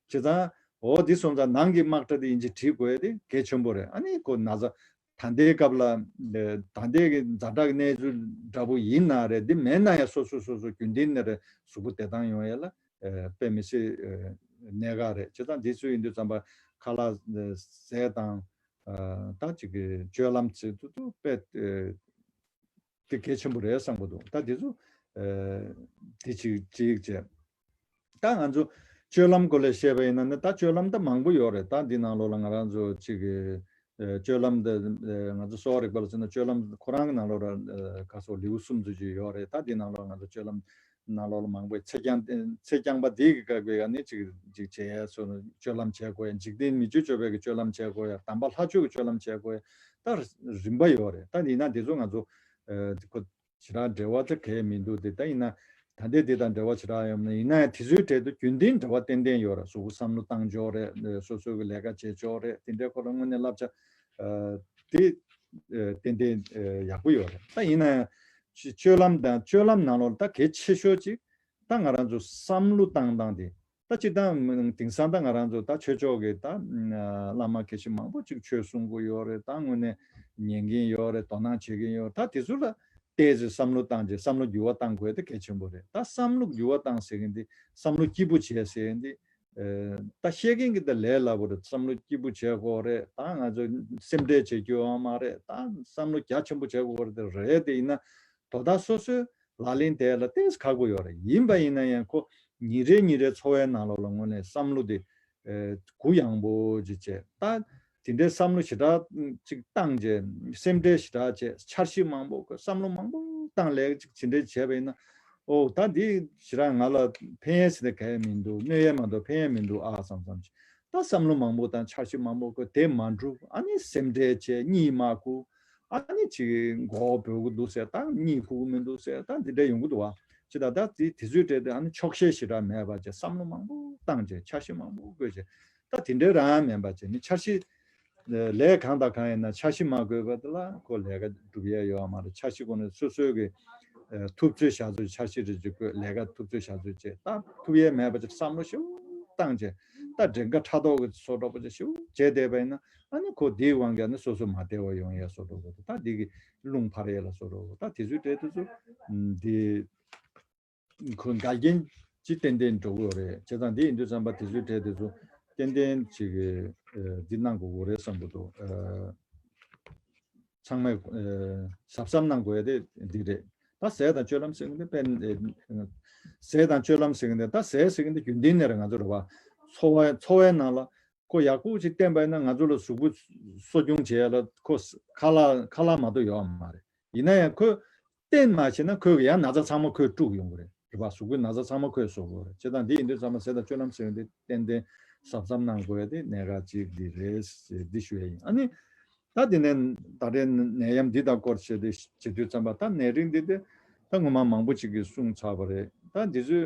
བྱས་ཙང་འོ་འདི་སོང་ཙང་ནང་གི་དམག་གྲ་དེ་ཡིན་གཅིག་སྒྲིག་དགོས་ཡ་དེ་གལ་ཆེན་པོ་རེད། ཨ་ནི་ཁོ་ན་ཚ་ད་ལྟའི་སྐབས་ལ་ད་ལྟའི་གི་ཛ་དྲག་གི་གནས་ཚུལ་འདྲ་པོ་ཡིན་ན་རེད། འདི་མེད་ན་ཡང་སོ་སོ་སོ་སོ་རྒྱུན་ལྡན་ནས་རེད་གཟུགས་པོ་བདེ་ཐང་ཡོང་ཡ་ལ་ ཨ་དཔེ་མི་སྲིད་ཨ་གནད་འགག་རེད། བྱས་ཙང་འདི་ཚོ་ཡིན་དུས་ཙམ་པ་ཁ་ལག་ཟས་དང་ཨ་ད་ཅིག་གི་སྤྱོད་ལམ་ཚོ་དུ་དུ་དཔེ་ཨ་དེ་གལ་ཆེན་པོ་རེད་བསམ་གྱི་འདུག་ད་དེ་ཚོ་ཨ་དེ་ཅིག་ཅིག་བྱས། ད་ང་ཚོ་སྤྱོད་ལམ་སྐོར་ལ་བཤད་པ་ཡིན་ན་ནི་ད་སྤྱོད་ལམ་ད་མང་པོ་ཡོད་རེད། ད་འདི་ནང་ལོགས་ལ་ང་རང་ཚོ་ཅིག་གི་ཨ་སྤྱོད་ལམ་འདི་ཨ་ང་ཚོ་གསོ་བ་རིག་པ་ལ་མཚོན་ན་སྤྱོད་ལམ་ཁོ་རང་གི་ནང་ལོགས་ལ་ཨ་ག་སོགས་ལེའུ་གསུམ་ཙམ་ཅིག་ཡོད་རེད། ད་འདི་ནང་ལོགས་ང་ཚོ་སྤྱོད་ལམ་ནང་ལོགས་ལ་མང་པོའི་ཚེ་རྐྱང་ཚེ་རྐྱང་པ་འདི་གི་བཀག་པའི་ཡང་ནི་ཅིག་ཅིག་བྱེད་ཡ་སོགས་སྤྱོད་ལམ་བྱེད་དགོས་ཡ། འཇིག་རྟེན་མི་ཆོས་སྤྱོད་པའི་གི་སྤྱོད་ལམ་བྱེད་དགོས་ཡ། དམ་པ་ལྷ་ཆོས་ཀྱི་སྤྱོད་ལམ་བྱེད་དགོས་ཡ། ད་རིམ་པ་ཡོད་རེད། ད་ཡིན་ན་འདི་ཚོ་ང་ཚོ་ཨ་ཁོ་ཞེ་དྲག་འབྲེལ་བ་དེ་གས་མི་འདུག་དེ་ད་ཡིན་ན་ད་ལྟའི་དེ་དང་འབྲེལ་བ་ཞེ་དྲག་ཡོད་མ་རེད། ཡིན་ན་ཡང་དེ་ཚོའི་གྲས་དུ་རྒྱུན་ལྡན་འབྲེལ་བ་ཏན་ཏན་ཡོད་རེད། གཟུགས་པོ་བསམ་བློ་བཏང་ཕྱོགས་རེད། སོ་སོའི་གི་ལས་ཀ་བྱེད་ཕྱོགས་རེད། དེ་འདྲའི་སྐོར་ལ་དངོས་གནས་བསླབ་བྱ་ཨ་དེ་ཨ་ཏན་ཏན་ཨ་ཡག་པོ་ཡོད་རེད། ད་ཡིན་ན་ཡང་སྤྱོད་ལམ་དང་སྤྱོད་ལམ་ནང་ལོགས་ལ་ད་གལ་ཆེ་ཤོས་ཅིག་ད་ང་རང་ཚོ་བསམ་བློ་བཏང་སྟངས་དེ། ད་སྤྱིར་བཏང་དེང་སང་ད་ང་རང་ཚོ་ད་ཆོས་ཕྱོགས་ཀྱི་ད་བླ་མ་དགེ་བཤེས་མང་པོ་ཅིག་ཆོས་གསུང་གི་ཡོད་རེད། ད་དངོས་གནས་ཉན་གྱིན་ཡོད་རེད། དོ་སྣང་བྱེད་ཀྱིན་ཡོད། ད་དེ་ཚོ་ལ་ཏོག་ཙམ་བསམ་བློ་བཏང་རྗེས་བསམ་བློ་འགྱུར་བ་བཏང་དགོས་དེ་གལ་ཆེན་པོ་རེད། ད་བསམ་བློ་འགྱུར་བ་བཏང་ཟེར་མཁན་དེ་བསམ་བློ་སྐྱིད་པོ་བྱས་ཟེར་མཁན་དེ་ད་བཤད་མཁན་གྱི་ད་ལས་སླ་པོ་རེད། བསམ་བློ་སྐྱིད་པོ་བྱེད་དགོས་རེད། ད་ང་ཚོ་སེམས་ཁྲལ་བྱེད་རྒྱུ་ཡོད་མ་རེད། ད་བསམ་བློ་རྒྱ་ཆེན་པོ་བྱེད་དགོས་རེད། དེ་རེད། དེ་ཡིན་ན་དོ་བདག་སོ་སོའི་ལག་ལེན་དེ་ལ་ཏོག་ཙམ་ཁག་པོ་ཡོད་རེད། ཡིན་པ་ཡིན་ན་ཡང་ཁོ་ཉིན་རེ་ཉིན་རེ་འཚོ་བའི་ནང་ལོགས་ལ་དངོས་གནས་བསམ་བློ་དེ་ཨེ་གུ་ཡངས་པོ་ཅིག་བྱས། ད་དེ་འདྲའི་བསམ་བློ་ཞེ་དྲག་ཅིག་བཏང་རྗེས་སེམས་ཁྲལ་ཞེ་དྲག་བྱས། འཆར་གཞི་མང་པོ་དགོས། བསམ་བློ་མང་པོ་བཏང་ལས་ཅིག་ཇི་འདྲའི་བྱས་པ་ཡིན་ན། ཨོ་ད་འདི་ཞེ་དྲག་ང་ལ་ཕན་ཡས་ཟེར་ནས་ག་ཡས་མི་འདུག་གནོད་ཡས་མ་གཏོགས་ཕན་ཡས་མི་འདུག་ཨ་བསམ་བསམ་ཅིག་ད་བསམ་བློ་མང་པོ་དང་འཆར་གཞི་མང་པོ་དགོས། དེ་མ་འགྲུབ། ཨ་ནི་སེམས་ཁྲལ་བྱས། གཉིད་མ་ཁུག་ཨ་ནི་ཅིག་མགོ་བོ་འབོད་ཀྱི་འདུག་ཟེར། ད་གཉིད་ཁུག་གི་མི་འདུག་ཟེར། ད་འདི་འདྲ་ཡོང་གི་འདུག་བ། ཅི་ད་ད་དེ་དེ་ཚོའི་གྲས་དེ་ཨ་ནི་ཆོག་ཤེས་ཞེ་དྲག་མེད་པ་བྱས། བསམ་བློ་མང་པོ་བཏང་བྱས། འཆར་གཞི་མང་པོ་བཀོད་བྱས། ད་དེ་འདྲའི་རང་མེད་པ་བྱས་ནི་འཆར་གཞི་ལས་གང་དང་གང་ཡིན་ན་འཆར་གཞི་མ་བཀོད་པ་དེ་ལ་ཁོ་ལས་ཀ་སྒྲུབ་ཡས་ཡོད་མ་རེད། འཆར་གཞི་ཁོ་ནས་སོ་སོའི་གི་ཐུབ་ཚོད་བྱ་ཚོད། འཆར་གཞི་རེ་ཅིག་བཀོད། ལས་ཀ་ཐུབ་ཚོད་བྱ་ཚོད་བྱས། ད་ཐུབ་ཡས་མེད་པ་ཅིག་བསམ་བློ་ཞེ་པོ་བཏང་བྱས། ད་བྲེལ་དཀའ་ཕྲག་དོག་གི་བཟོ་འདྲ་པོ་ཅིག་ཞེ་པོ་བྱས་བསྡད་པ་ཡིན་ན། ཨ་ནི་ཁོ་དེའི་དབང་གིས་ཨ་ནི་སོ་སོ་མ་བདེ་བ་ཡོང་ཡས་བཟོ་འདྲ་པོ། ད་འདི་གི་རླུང་འཕར་ཡས་ལ་བཟོ་འདྲ་པོ། ད་དེ་ཚོའི་གྲས་དེ་ཚོ་འདི་ཁོ་འགལ་རྐྱེན་ཅིག་ཏན་ཏན་འགྲོ་གི་ཡོད་རེད། བྱས་ཙང་འདི་ཡིན་དུས་ཙམ་པ་དེ་ཚོའི་གྲས་དེ་ཚོ་ཏན་ཏན་ཅིག་གི་འདི་གནང་དགོས་ཀྱི་རེད་བསམ་གྱི་འདུག་ཚང་མས་གཟབ་གཟབ་གནང་དགོས་ཡ་དེ་འདི་རེད། ད་ཟས་དང་སྤྱོད་ལམ་ཟེར་གྱི་འདི་དཔེ་ཟས་དང་སྤྱོད་ལམ་ཟེར་གྱི་འདི། ད་ཟས་ཟེར་གྱི་འདི་རྒྱུན་ལྡན་ནས་རེད། ང་ཚོ་རེད་བ། འཚོ་བ་འཚོ་བའི་ནང་ལ་ཁོ་ཡག་པོ་ཅིག་བསྟེན་པ་ཡིན་ན་ང་ཚོ་ལ་གཟུགས་པོ་གསོ་སྐྱོང་བྱེད་ཡ་ལ་ཁོ་ཁ་ལག་ཁ་ལག་མ་གཏོགས་ཡོད་མ་རེད། ཡིན་ན་ཡང་ཁོས་བསྟེན་མ་བྱས་ན་ཁོས་ཡང་ན་ཚ་ཚང་མ་ཁོས་དཀྲུག་ཡོང་གི་རེད། རེད་བ། གཟུགས་པོའི་ན་ཚ་ཚང་མ་ཁོས་བཟོ་དགོས་རེད། བྱས་ཙང་འདི་ཡིན་དུས་ཙམ་པ་ཟས་དང་སྤྱོད་ལམ་ཟེར་བ་འདི་ཏན་ཏན་གཟབ་གཟབ་གནང་དགོས་ཡ་དེ་གནད་འགག་ཅིག་འདི་རེད་ཟེར་འདི་ཞུ་ཡ་ཡིན། ཨ་ནི་ད་དེ་ནས་ད་རེས་ནད་ཡམས་འདི་དང་སྐོར་བྱས་ཏེ་བྱེད་དུས་ཙམ་པ། ད་ནད་རིགས་འདི་དེ་ད་སྔོན་མ་མང་པོ་ཅིག་གིས་གསུངས་ཚར་བ་རེད། ད་འདི་ཚོའི་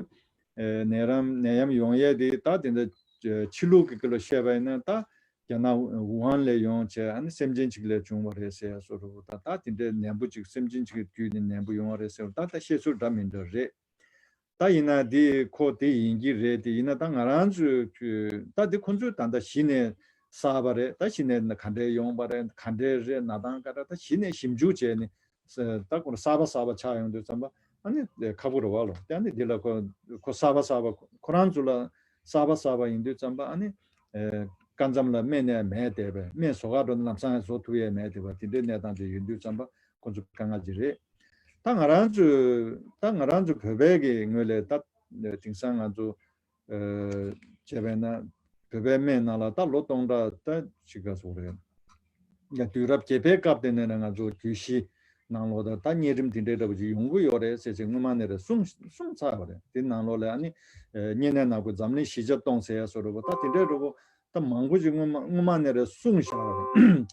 ཨེ་ནད་རམ་ནད་ཡམས་ཡོང་ཡས་དེ་ད་དེ་འདྲ་ཕྱི་ལུགས་ཀྱི་སྐོར་ལ་བཤད་པ་ཡིན་ན། ད་རྒྱ་ནག་ཝུ་ཧན་ལས་ཡོང་བྱས། ཨ་ནི་སེམས་ཅན་ཅིག་ལས་བྱུང་བ་རེད་ཟེར་ཡ་བཟོ་འདྲ་པོ། ད་ད་དེ་འདྲའི་ནད་འབུ་ཅིག་སེམས་ཅན་ཅིག་གི་བརྒྱུད་ནས་ནད་འབུ་ཡོང་བ་རེད་ཟེར་བ། ད་ད་བཤད་ཚུལ་འདྲ་མི་འདྲ་རེད། ད་ཡིན་ན་དེ་ཁོ་དེ་ཡིན་གྱི་རེད། དེ་ཡིན་ན་ད་ང་རང་ཚོས་ད་དེ་ཁོ་ཚོས་ད་ལྟ་གཞི་ནས་བསགས་པ་རེད། ད་གཞི་ནས་ག་འདྲས་ཡོང་བ་རེད། ག་འདྲས་རེད། གནས་སྟངས་ག་འདྲ། ད་གཞི་ནས་ཞིབ་འཇུག་བྱས་ནས་ད་ཁོ་གསར་པ་གསར་པ་ཆགས་ཡོང་དུས་ཙམ་པ་ཨ་ནི་ཁག་པོ་རེད་བ་ལོ། དེ་ཨ་ནི་འདི་ལ་ཁོ་ཁོ་གསར་པ་གསར་པ་ཁོ་རང་ཚོ་ལ་གསར་པ་གསར་པ་ཡིན་དུས་ཙམ་པ་ཨ་ནི་ཨེ་སྐབས་མཚམས་ལ་སྨན་ནས་མེད་བསྡད་པས། སྨན་བཟོ་ག་འགྲོ་ན་ལམ་སང་བཟོ་ཐུབ་ཡས་མེད་བསྡད་པ། དེ་འདྲའི་གནས་སྟངས་དེ་ཡིན་དུས་ཙམ་པ་ཁོ་ཚོ་དཀའ་ངལ་ཅིག་རེད། ད་ང་རང་ཚོ་ད་ང་རང་ཚོ་བོད་པའི་གི་ངོས་ལས་ད་དེང་སང་ང་ཚོ་ཨ་བྱས་པས་ན་བོད་པའི་སྨན་ནང་ལ་ད་ལོ་སྟོང་ཕྲག་ད་ཅིག་ག་ཟེར་དགོས་རེད། ཡ་དུས་རབས་བརྒྱད་པའི་སྐབས་དེ་ནས་ང་ཚོ་རྒྱུད་བཞི་ནང་ལོགས་ད་ད་གཉན་རིམས་དེ་འདྲའི་འདྲ་པོ་ཅིག་ཡོང་གི་ཡོད་རེད་ཟེར་ཅིག་སྔོན་མ་ནས་རེད་གསུངས་གསུངས་ཚར་བ་རེད། དེ་ནང་ལོགས་ལ་ཨ་ནི་ཨ་བསྙེན་གནས་ནག་པོའི་འཛམ་གླིང་བཞི་ཆ་སྟོང་ཟེར་ཡ་བཟོ་འདྲ་པོ། ད་དེ་འདྲའི་འདྲ་པོ་ད་མང་པོ་ཅིག་སྔོན་མ་སྔོན་མ་ནས་རེད་གསུངས་བཞག་པ་རེད།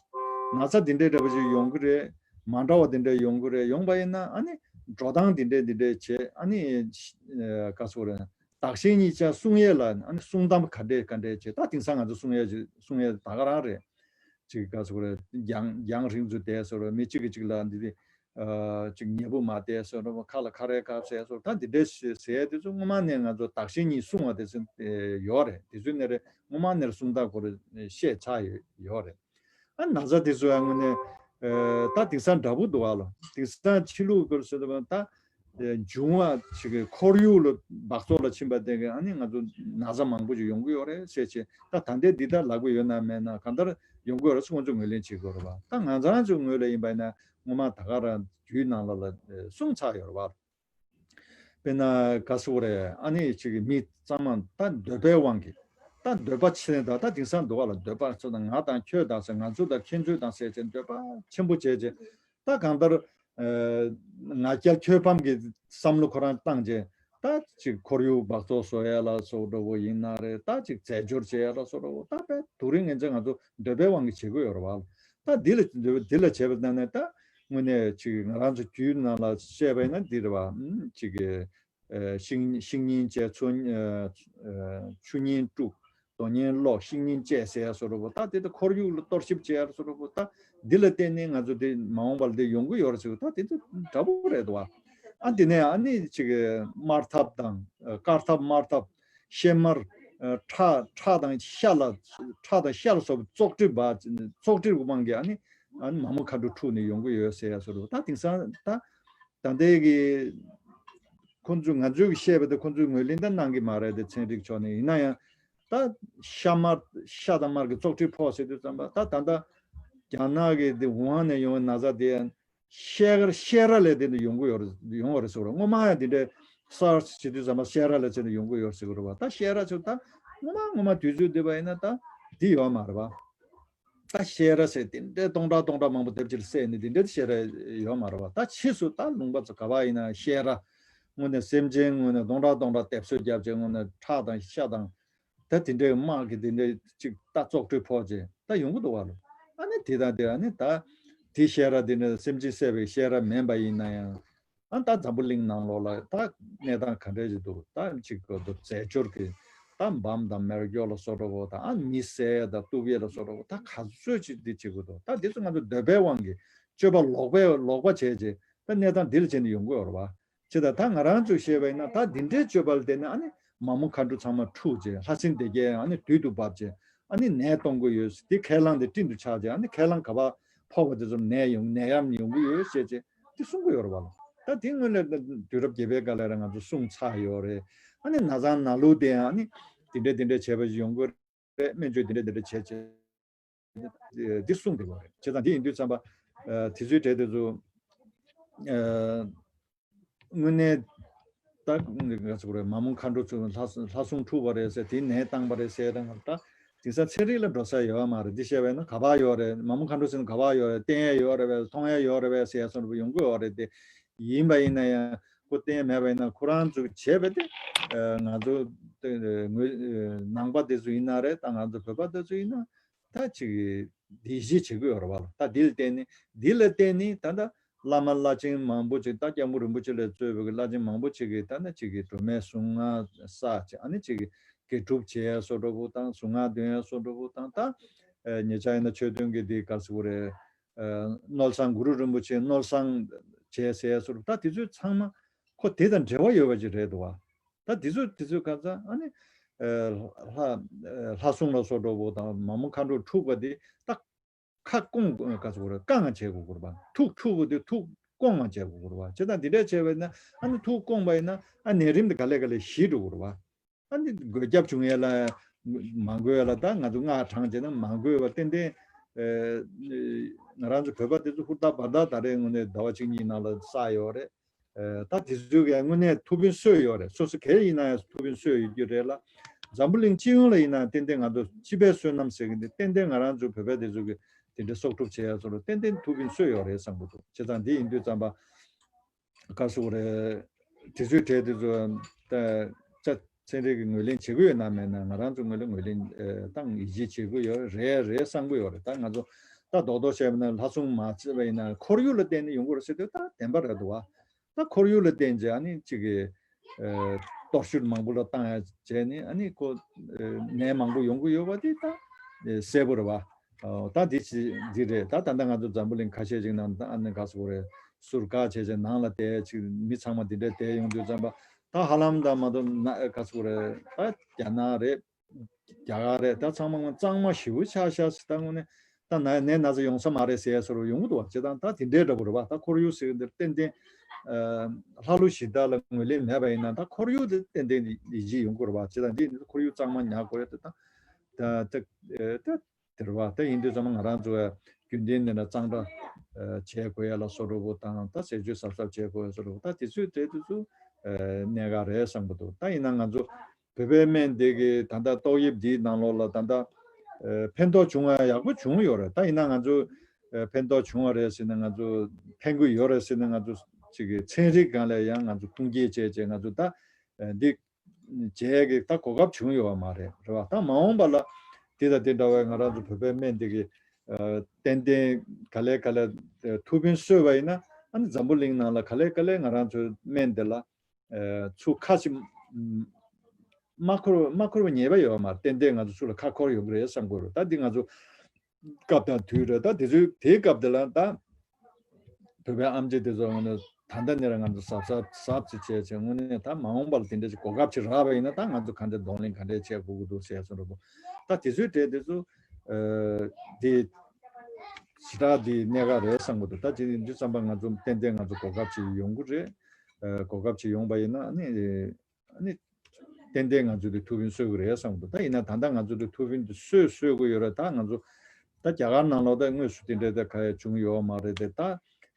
ན་ཚ་དེ་འདྲའི་འདྲ་པོ་ཅིག་ཡོང་གི་རེད། མ་འདྲ་བ་དེ་འདྲ་ཡོང་གི་རེད། ཡོང་པ་ཡིན་ན་ཨ་ནི་འགྲོ་སྟངས་དེ་འདྲ་དེ་འདྲ་བྱས། ཨ་ནི་ཨ་ག་ཟེར་དགོས་རེད། བདག་གཞན་གཉིས་ཆ་སྲུང་ཡས་ལ་ཨ་ནི་སྲུང་གཏམ་ག་འདྲས་ག་འདྲས་བྱས། ད་དེང་སང་ང་ཚོ་སྲུང་ཡས་ཅིག་སྲུང་ཡས་ད་ག་རང་རེད། ཅིག་ག་ཟེར་དགོས་རེད། རྒྱང་རྒྱང་རིང་ཚོ་བསྡད་ཟེར་བ། མི་གཅིག་གིས་གཅིག་ལ་འདི་དེ་ཨ་ཅིག་ཉེ་པོ་མ་བསྡད་ཟེར་བ། ཁ་ལ་ཁ་རས་བཀབ་ཟེར་ཟེར་བ། ད་འདི་འདྲས་ཟེར་ཡས་དེ་ཚོ་སྔོན་མ་ནས་ང་ཚོ་བདག་གཞན་གཉིས་སྲུང་བ་དེ་ཚོ་ཡོད་རེད། དེ་ཚོའི་ནས་རེད། སྔོན་མ་ནས་སྲུང་སྟངས་སྐོར་བཤད་ཚར་ཡོད་རེད། ཨ་ན་ཚ་དེ་ཚོ་ཡང་དངོས་གནས་ཨ་ད་དེང་སང་འདྲ་པོ་འདུག་ཨ་ལོ། དེང་སང་ཕྱི་ལུགས་སྐོར་ཟེར་དུས་ད་ འབྱུང་བ་ཞིག་གི་ཁོར་ཡུག་ལ་འབག་བཙོག་ལ་ཕྱིན་པ་དེ་གི་ཨ་ནི་ང་ཚོ་ན་ཚ་མང་པོ་ཞིག་ཡོང་གི་ཡོད་རེད་ཟེར་བྱས། ད་ད་ལྟའི་འདི་ལྟར་ལབ་གི་ཡོད་ན་མེད་ན་གང་ལྟར་ཡོང་གི་ཡོད་རེད་ཟེར་ཁོང་ཚོས་ངོས་ལེན་བྱེད་དགོས་རེད་བ། ད་ང་ཚོ་རང་ཚོའི་ངོས་ལ་ཡིན་པ་ཡིན་ན་སྔོན་མ་ད་ག་རང་རྒྱུད་ནང་ལ་ལ་གསུངས་ཚར་ཡོད་རེད་བ། དཔེར་ན་ག་ཟེར་དགོས་རེད། ཨ་ནི་ཅིག་གི་མི་ཚང་མ་ད་འདོད་པའི་དབང་གིས། ད་འདོད་པ་ཆེ་ནས་ད་ད་དེང་སང་འདུག་བ་ལ། འདོད་པ་ཚོ་ད་ང་དང་ཁྱོད་དང་ཟེར། ང་ཚོ་དང་ཁྱེད་ཚོ་དང་ཟེར་བྱས་འདོད་པ་ཆེན་པོ་བྱས་བྱས། ད་གང་ལྟར་ང་རྒྱལ་ཁྱོད་ཕམ་གྱི་བསམ་བློ་ཁོ་རང་བཏང་བྱས། ད་ཅིག་ཁོར་ཡུག་འབག་བཙོག་བཟོ་ཡ་ལ་སོགས་འདྲ་བོ་ཡིན་ན་རེད། ད་ཅིག་རྫས་སྦྱོར་བྱེད་ཡ་ལ་སོགས་འདྲ་བོ། ད་དཔེ་དུས་རིང་ངན་ཚེ་ང་ཚོ་འདོད་པའི་དབང་གིས་བྱེད་དགོས་ཡོད་རེད་བ། ད་འདི་ལ་འདི་ལ་བྱས་པ་ན་ནས་ད་དངོས་གནས་ཅིག་ང་རང་ཚོ་རྒྱུད་ནང་ལ་བཤད་པ་ཡིན་ན་འདི་རེད་བ། ཅིག་གི་ཤིང་ཤིང་ཉིན་བཅད། ཚུ་ཆུ་ཉིན་དཀྲུག་རྡོ་ཉིན་སློག་ཤིང་ཉིན་བཅད་ཟེར་ཡ་བཟོ་འདྲ་བོ། ད་དེ་ད་ཁོར་ཡུག་ལ་གཏོར་བཤིག་བྱེད་ཡ་བཟོ་འདྲ་བོ། ད་འདི་ལ་བརྟེན་ནས་ང་ཚོ་དེ་མ་འོངས་པ་ལ་དེ་ཡོང་གི་ཡོད་རེད་ཟེར། ད་དེ་ཚོ་འདྲ་པོ་རེད་འདུག་བ། ཨ་འདི་ནས་ཨ་ནི་ཅིག་དམར་ཐབ་དང་དཀར་ཐབ་དམར་ཐབ་ཤེལ་དམར། ཁྲག་ཁྲག་དང་ཤ་ལ་ཁྲག་དང་ཤ་ལ་སོགས་པའི་བཙོག་གྲིབ་པ་བཙོག་གྲིབ་ཀྱི་དབང་གིས་ཨ་ནི་ཨ་ནི་མ་མོ་མཁའ་འགྲོ་འཁྲུགས་ནས་ཡོང་གི་ཡོད་ཟེར་ཡ་བཟོ་འདྲ་བོ། ད་དེང་སང་ད་ད་ལྟའི་གི་ཁོང་ཚོས་ང་ཚོས་གི་བཤད་པ་དེ་ཁོང་ཚོས་ངོས་ལེན་ད་གནང་གི་མ་རེད་དེ། ཚན་རིག་ཕྱོགས་ནས་ཡིན་ན་ཡང་ད་ཤ་དམར་ཤ་དང་དམར་གྱི་བཙོག་གྲིབ་ཕོག་ཟེར་དུས་ཙམ་པ། ད་ད་ལྟ་རྒྱ་ནག་གི་དེ་ཝུ་ཧན་ནས་ཡོང་བའི་ན་ཚ་དེ་ཤེས་ར་ཤེས་ར་ལས་དེ་འདྲ་ཡོང་གི་ཡོད་རེད། ཡོང་བ་རེད་ཟེར་བ་རེད། སྔོན་མ་ཡང་དེ་འདྲའི་སར་སི་བྱེད་དུས་ཙམ་པ་ཤེས་ར་ལས་དེ་འདྲ་ཡོང་གི་ཡོད་ཟེར་གི་རེད་བ། ད་ཤེས་ར་ཚོ་ད་སྔོན་མ་སྔོན་མ་དུས་ཚོད་བསྡུས་པ་ཡིན་ན་ད་འདི་ཡོད་མ་རེད་བ། ད་ཤེས་ར་ཟེར་དེ་འདྲའི་སྟོང་ཕྲག་སྟོང་ཕྲག་མང་པོ་དེབ་ཅིག་བསད་ནས་དེ་འདྲའི་ཤེས་ར་ཡོད་མ་རེད་བ། ད་ཕྱིས་སུ་ད་ལུང་པ་ཚོ་ག་བ་ཡིན་ན་ཤེས་ར་དངོས་གནས་སེམས་ཅན་དངོས་གནས་སྟོང་ཕྲག་སྟོང་ཕྲག་དེབ་གསོད་བརྒྱབ་བྱས་དངོས་གནས་ཁྲག་དང་ཤ་དང་། ད་དེ་འདྲའི་དམག་གི་དེ་འདྲའི་ཅིག་ད་བཙོག་གྲོས་ཕོག་རྗེས་ད་ཡོང་གི་འདུག་བ་ལོ། ཨ་ནི་དེ་དང་དེ་ཨ་ནི་ད་དེ་བཤད་ར་དེ་འདྲ་སེམས་ཅན་བསད་པའི་བཤད་ར་མིན་པ་ཡིན་ན་ཡང་། ཨ་ད་འཛམ་བུ་གླིང་ནང་ལོགས་ལ་ད་གནས་སྟངས་ག་འདྲ་ཞིག་འདུག་ད་ཅིག་གོ་འདུག་རྫས་སྦྱོར་གྱི་ད་འབམ་དང་མེ་སྒྱོགས་ལ་སོགས་འདྲ་བོ་དང་། ཨ་མི་བསད་དང་གཏུབ་ཡས་ལ་སོགས་འདྲ་བོ་ད་ག་ཚོད་ཅིག་འདི་བྱེད་དགོས་འདུག་ད་འདི་ཚོ་ང་ཚོ་འདོད་པའི་དབང་གིས་སྤྱོད་པ་ལོག་པའི་ལོག་པ་བྱས་རྗེས་ད་གནས་སྟངས་འདི་ལ་བྱས་ནས་ཡོང་གི་ཡོད་རེད་བ། ཇི་ལྟར་ད་ང་རང་ཚོས་བཤད་པ་ཡིན་ན་ད་འདི་འདྲའི་སྤྱོད་པ་ལ་བརྟེན་ནས་ཨ་ནི་མ་མོ་མཁའ་འགྲོ་ཚང་མ་འཁྲུགས་རྗེས་ལྷ་སྲིན་སྡེ་བརྒྱད་ཨ་ནི་དུས་དུ་བབས་རྗེས་ཨ་ནི་ནད་གཏོང་གི་ཡོད། དེ་ཁས་བླངས་དེ་སྤྲིན་དུ་ཆགས་རྗེས་ཨ་ནི་ཁས་བླངས་ག་པར་ཕོག་པ་དེ་ཚོར་ནད་ཡོང་ནད་ཡམས་ཡོང་གི་ཡོད་ཅེས་ཅེས་དེ་གསུང་གི་ཡོད་རེད་བ་ལ། ད་དེ་དངོས་གནས་དུས་རབས་བརྒྱད་པའི་སྐབས་ལ་ར་ང་ཚོ་གསུངས་ཚར་ཡོད་རེད། ཨ་ནི་ན་ཚ་ན་ལུགས་དེ་ཨ་ནི་དེ་འདྲ་དེ་འདྲ་བྱས་པ་ཞིག་ཡོང་གི་རེད། སྨན་བཅོས་དེ་འདྲ་དེ་འདྲ་བྱས་བྱས་འདི་གསུངས་བསྡད་པ་རེད། བྱས་ཙང་འདི་ཡིན་དུས་ཙམ་པ་དེ་ཚོའི་གྲས་དེ་ཚོ་དངོས་གནས་ད་ག་ཚོད་རེད། མ་མོ་མཁའ་འགྲོ་ཚོ་ལྷ་ལྷ་སྲུང་འཁྲུགས་པ་རེད་ཟེར། དེ་ནས་བཏང་པ་རེད་ཟེར་དང་ད་དེང་སང་ཚན་རིག་ལ་འགྲོ་ས་ཡོད་མ་རེད། འདི་བཤད་པས་ན་ག་པར་ཡོད་རེད། མ་མོ་མཁའ་འགྲོ་ཟེར་ན་ག་པར་ཡོད་རེད། བསྟན་ཡ་ཡོད་རེད་པས། མཐོང་ཡ་ཡོད་རེད་པས་ཟེར་ཡ་སོགས་ཡོང་གི་ཡོད་རེད་དེ། ཡིན་པ་ཡིན་ན་ཡང་ཁོ་བསྟན་ཡ་མེད་པ་ཡིན་ན་ཁོ་རང་ཚོ་བྱས་པ་དེ་ང་ཚོ་ནང་པ་དེ་ཚོ་ཡིན་ན་རེད། ད་ང་ཚོ་བོད་པ་དེ་ཚོ་ཡིན་ན་ད་ཅིག་བདེ་སྐྱིད་བྱེད་ཀྱི་ཡོད་རེད་བ་ལ། ད་འདི་ལ་བརྟེན་ནས་འདི་ལ་བརྟེན་ནས་ད་ལྟ་བླ་མ་བླ་ཆེན་མང་པོ་ཅིག་ད་སྐྱབས་མགོན་རིན་པོ་ཆེ་ལ་གཙོས་པའི་བླ་ཆེན་མང་པོ་ཅིག་གིས་ད་ནི་ཅིག་གི་སྒྲོལ་མའི་གཟུངས་སྔགས་བསགས་ཅིག་ཨ་ནི་ཅིག་གི་དགེ་སྒྲུབ་བྱེད་ཡ་བཟོ་འདྲ་བོ་དང་། གཟུངས་སྔགས་འདོན་ཡ་བཟོ་འདྲ་བོ་དང་། ད་ཉེ་ཆར་ཡིན་ན་ཆོས་དོན་གྱི་འདི་ག་ཟེར་དགོས་རེད། ཨ་སྣོལ་བསང་གུ་རུ་རིན་པོ་ཆེ་སྣོལ་བསང་བྱས་ཟེར་ཡ་བཟོ་འདྲ་བོ། ད་དེ་ཚོ་ཚང་མ་ཁོ་དེ་དང་འབྲེལ་བ་ཡོད་པ་ཅིག་རེད་འདུག་བ། ད་དེ་ཚོ་དེ་ཚོ་ག་ཚ་ཨ་ནི་ལྷ་ལྷ་སྲུང་ལ་སོགས་འདྲ་བོ་དང་མ་མོ་མཁའ་འགྲོ་འཁྲུགས་པ་དེ་ད་ཁ་སྐོང་ག་ཚོད་རེད། བསྐང་བ་བྱེད་དགོས་རེད་བ། ཐུགས་འཁྲུགས་པ་དེ་ཐུགས་སྐོང་བ་བྱེད་དགོས་རེད་བ། བྱས་ཙང་འདི་འདྲ་བྱས་པ་ཡིན་ན་ཨ་ནི་ཐུགས་སྐོང་བ་ཡིན་ན་ཨ་ནད་རིམས་དེ་ག་ལེ་ག་ལེ་ཞི་འགྲོ་གི་རེད་བ། ཨ་ནི་འགོས་ཁྱབ་བྱུང་ཡས་ལ་མ་འགོས་ཡས་ལ་ད་ང་ཚོ་སྔགས་བགྲངས་བྱས་ན་མ་འགོས་པ་ཏན་ཏན་ང་རང་ཚོ་བོད་པ་དེ་ཚོ་ཧུར་ཐག་བར་ཐག་ད་རེས་དངོས་གནས་ཟླ་བ་གཅིག་གཉིས་ནང་ལ་བསགས་ཡོད་རེད། ད་དེ་ཚོས་ཀྱང་དངོས་གནས་ཐུགས་ཕན་གསོས་ཡོད་རེད། སོ་སོ་གལ་ཡིན་ན་ཡང་ཐུགས་ཕན་གསོས་ཡོད་རྒྱུ་རེད་ལ། འཛམ་བུ་གླིང་སྤྱི་ཡོངས་ལ་ཡིན་ན་ཏན་ཏན་ང་ཚོ་སྤྱི་པའི་བསོད་ནམས་ཟེར་གི་འདི་ཏན་ཏན་ང་རང་ཚོ་བོད་པ་དེ་ཚོ་གི་དེ་འདྲའི་གསོག་སྒྲུབ་བྱེད་ཡ་ཚོ་ལ་ཏན་ཏན་ཐུགས་ཕན་གསོས་ཡོད་རེད་བསམ་གི་འདུག་བྱས་ཙང་འདི་ཡིན་དུས་ཙམ་པ་ག་ཟེར་དགོས་རེད། དེ་ཚོའི་གྲས་དེ་ཚོ་ད་ཚན་རིག་གི་ངོས་ལེན་བྱེད་ཀྱི་ཡོད་ན་མེད་ན་ང་རང་ཚོ་ངོས་ལ་ངོས་ལེན་ཨེ་བཏང་ཡིད་ཆེས་བྱེད་ཀྱི་ཡོད་རེད་རེད་བསམ་གྱི་ཡོད་རེད། ད་ང་ཚོ་ད་རྡོག་རྡོག་བཤད་པ་ན་ལྷ་སྲུང་མ་བྱས་པ་ཡིན་ན་ཁོར་ཡུག་ལ་བརྟེན་ནས་ཡོང་གི་རེད་ཟེར་དུས་ད་བདེན་པ་རེད་འདུག་བ། ད་ཁོར་ཡུག་ལ་བརྟེན་བྱས་ཨ་ནི་གཅིག་གི་ཨེ་གཏོར་བཤིག་མང་པོ་ལ་བཏང་ཡ་བྱས་ནས་ཨ་ནི་ཁོ་ཨེ་ནད་མང་པོ་ཡོང་གི་ཡོད་པ་དེ་ད་ཨེ་གསལ་པོ་རེད་བ། ཨོ་ད་འདི་ཅི་འདི་རེད། ད་ད་ལྟ་ང་ཚོ་འཛམ་བུ་གླིང་ཁ་ཤས་ཅིག་ནང་ད་ཨ་ནི་ག་ཟེར་དགོས་རེད། ཟུར་བཀག་བྱས་བྱས་ནང་ལ་བསྡད་ཅིག་མི་ཚང་མ་འདི་འདྲ་བསྡད་ཡོང་དུས་ཙམ་པ་ད་ཧ་ལམ་ད་མ་གཏོགས་ན་ག་ཟེར་དགོས་རེད། ད་རྒྱ་ནག་རེད། རྒྱ་གར་རེད། ད་ཚང་མ་གཙང་མ་ཞེ་པོ་ཆགས་ཤག་ཟེར། ད་དངོས་གནས་ད་ན་ནད་ན་ཚ་ཡོང་ས་མ་རེད་ཟེར་ཡ་བཟོ་འདྲ་ཡོང་གི་འདུག་བ། བྱས་ཙང་ད་དེ་འདྲའི་འདྲ་པོ་རེད་བ། ད་ཁོར་ཡུག་ཟེར་གི་འདིར་ཏན་ཏན་ ལྷ་ཀླུ་གཞི་བདག་ལ་ངོས་ལེན་མེད་པ་ཡིན་ན་ད་ཁོར་ཡུག་དེ་ཏན་ཏན་ཡིད་ཆེས་ཡོང་དགོས་རེད་བ། བྱས་ཙང་འདི་ཁོར་ཡུག་གཙང་མ་ཉར་དགོས་ཡ་དེ་ད་ད་ད་ད་དེ་རེད་བ། ད་ཡིན་དུས་ཙམ་པ་ང་རང་ཚོ་རྒྱུན་ལྡན་ནས་ན་གཙང་སྦྲ་བྱེད་དགོས་ཡ་ལ་སོགས་འགྲོ་པོ་དང་ད་ཟས་བཅུད་གཟབ་གཟབ་བྱེད་དགོས་ཡ་སོགས་འགྲོ་པོ་ད་དེ་ཚོའི་གྲས་དེ་ཚོ་གནད་འགག་རེད་བསམ་གི་འདུག་ད་ཡིན་ན་ང་ཚོ་བོད་པའི་སྨན་དེ་གི་ད་ལྟ་ཏོག་དབྱིབས་འདིའི་ནང་ལོགས་ལ་ད་ལྟ་ཕན་ཐོགས་བྱུང་བ་ཡག་པོ་བྱུང་ཡོད་རེད། ད་ཡིན་ན་ང་ཚོ་ཕན་ཐོགས་བྱུང་བ་རེད་ཟེར་ན་ང་ཚོ་ཕན་གི་ཡོད་རེད་ཟེར་ན་ང་ཚོ་ཅིག་གི་ཚན་རིག་སྒང་ལ་ཡང་ང་ཚོ་ཁུངས་སྐྱེལ་བྱས་བྱས་ང་ཚོ་ད་འདི་བྱས་གི་ད་གོ་སྐབས་བྱུང་ཡོད་པ་མ་རེད་རེད་བ། ད་མ་འོངས་པ་ལ་དེ་དང་དེ་འདྲ་བའི་ང་རང་ཚོ་བོད་པའི་སྨན་དེ་གི་ཏན་ཏན་ག་ལེ་ག་ལེ་ཐུགས་ཕན་གསོས་པ་ཡིན་ན་ཨ་ནི་འཛམ་བུ་གླིང་ནང་ལ་ག་ལེ་ག་ལེ་ང་རང་ཚོའི་སྨན་དེ་ལ་ཚུར་ཁ་ཅིག་མ་འཁོར་མ་འཁོར་བའི་ཉེས་པ་ཡོད་མ་རེད། ཏན་ཏན་ང་ཚོ་ཚུར་ལ་ཁ་འཁོར་ཡོང་གི་རེད་བསམ་དགོས་རེད། ད་འདི་ང་ཚོ་སྐབས་དང་དུས་རེད། ད་དེ་ཚོའི་དེའི་སྐབས་དེ་ལ་ད་བོད་པའི་ཨེམ་ཆི་དེ་ཚོ་ང་ཚོ་ད་ལྟ་ནས་ར་ང་ཚོ་གཟབ་གཟབ་གཟབ་ཅིག་བྱས་བྱས་དངོས་གནས་ད་མ་འོངས་པ་ལ་དེ་འདྲ་ཅིག་གོ་སྐབས་ཅིག་རག་པ་ཡིན་ན་ད་ང་ཚོ་ག་འདྲ་གདོང་ལེན་ག་འདྲ་བྱེད་དགོས་ཀྱི་འདུག་ཟེར་ཡ་ཚོ་འདྲ་པོ་ད་དེ་ཚོའི་གྲས་དེ་ཚོ་དེ་ཞེ་དྲག་དེ་གནད་འགག་རེད་བསམ་གི་འདུག་ད་དེ་འདི་བསམ་པ་ང་ཚོ་ཏན་ཏན་ང་ཚོ་གོ་སྐབས་ཅིག་ཡོང་གི་རེད། གོ་སྐབས་ཅིག་ཡོང་པ་ཡིན་ན་ཨ་ནི་ཨ་ནི་ཏན་ཏན་ང་ཚོས་དེ་ཐུགས་ཕན་གསོས་ཀྱི་རེད་བསམ་གི་འདུག་ད་ཡིན་ན་ད་ལྟ་ང་ཚོས་དེ་ཐུགས་ཕན་དེ་གསོས་གསོས་ཀྱི་ཡོད་རེད། ད་ང་ཚོ་ད་རྒྱ་གར་ནང་ལོགས་ད་དངོས་སུ་དེ་འདྲའི་ད་ག་ཡ་བྱུང་ཡོད་མ་རེད་དེ་ད་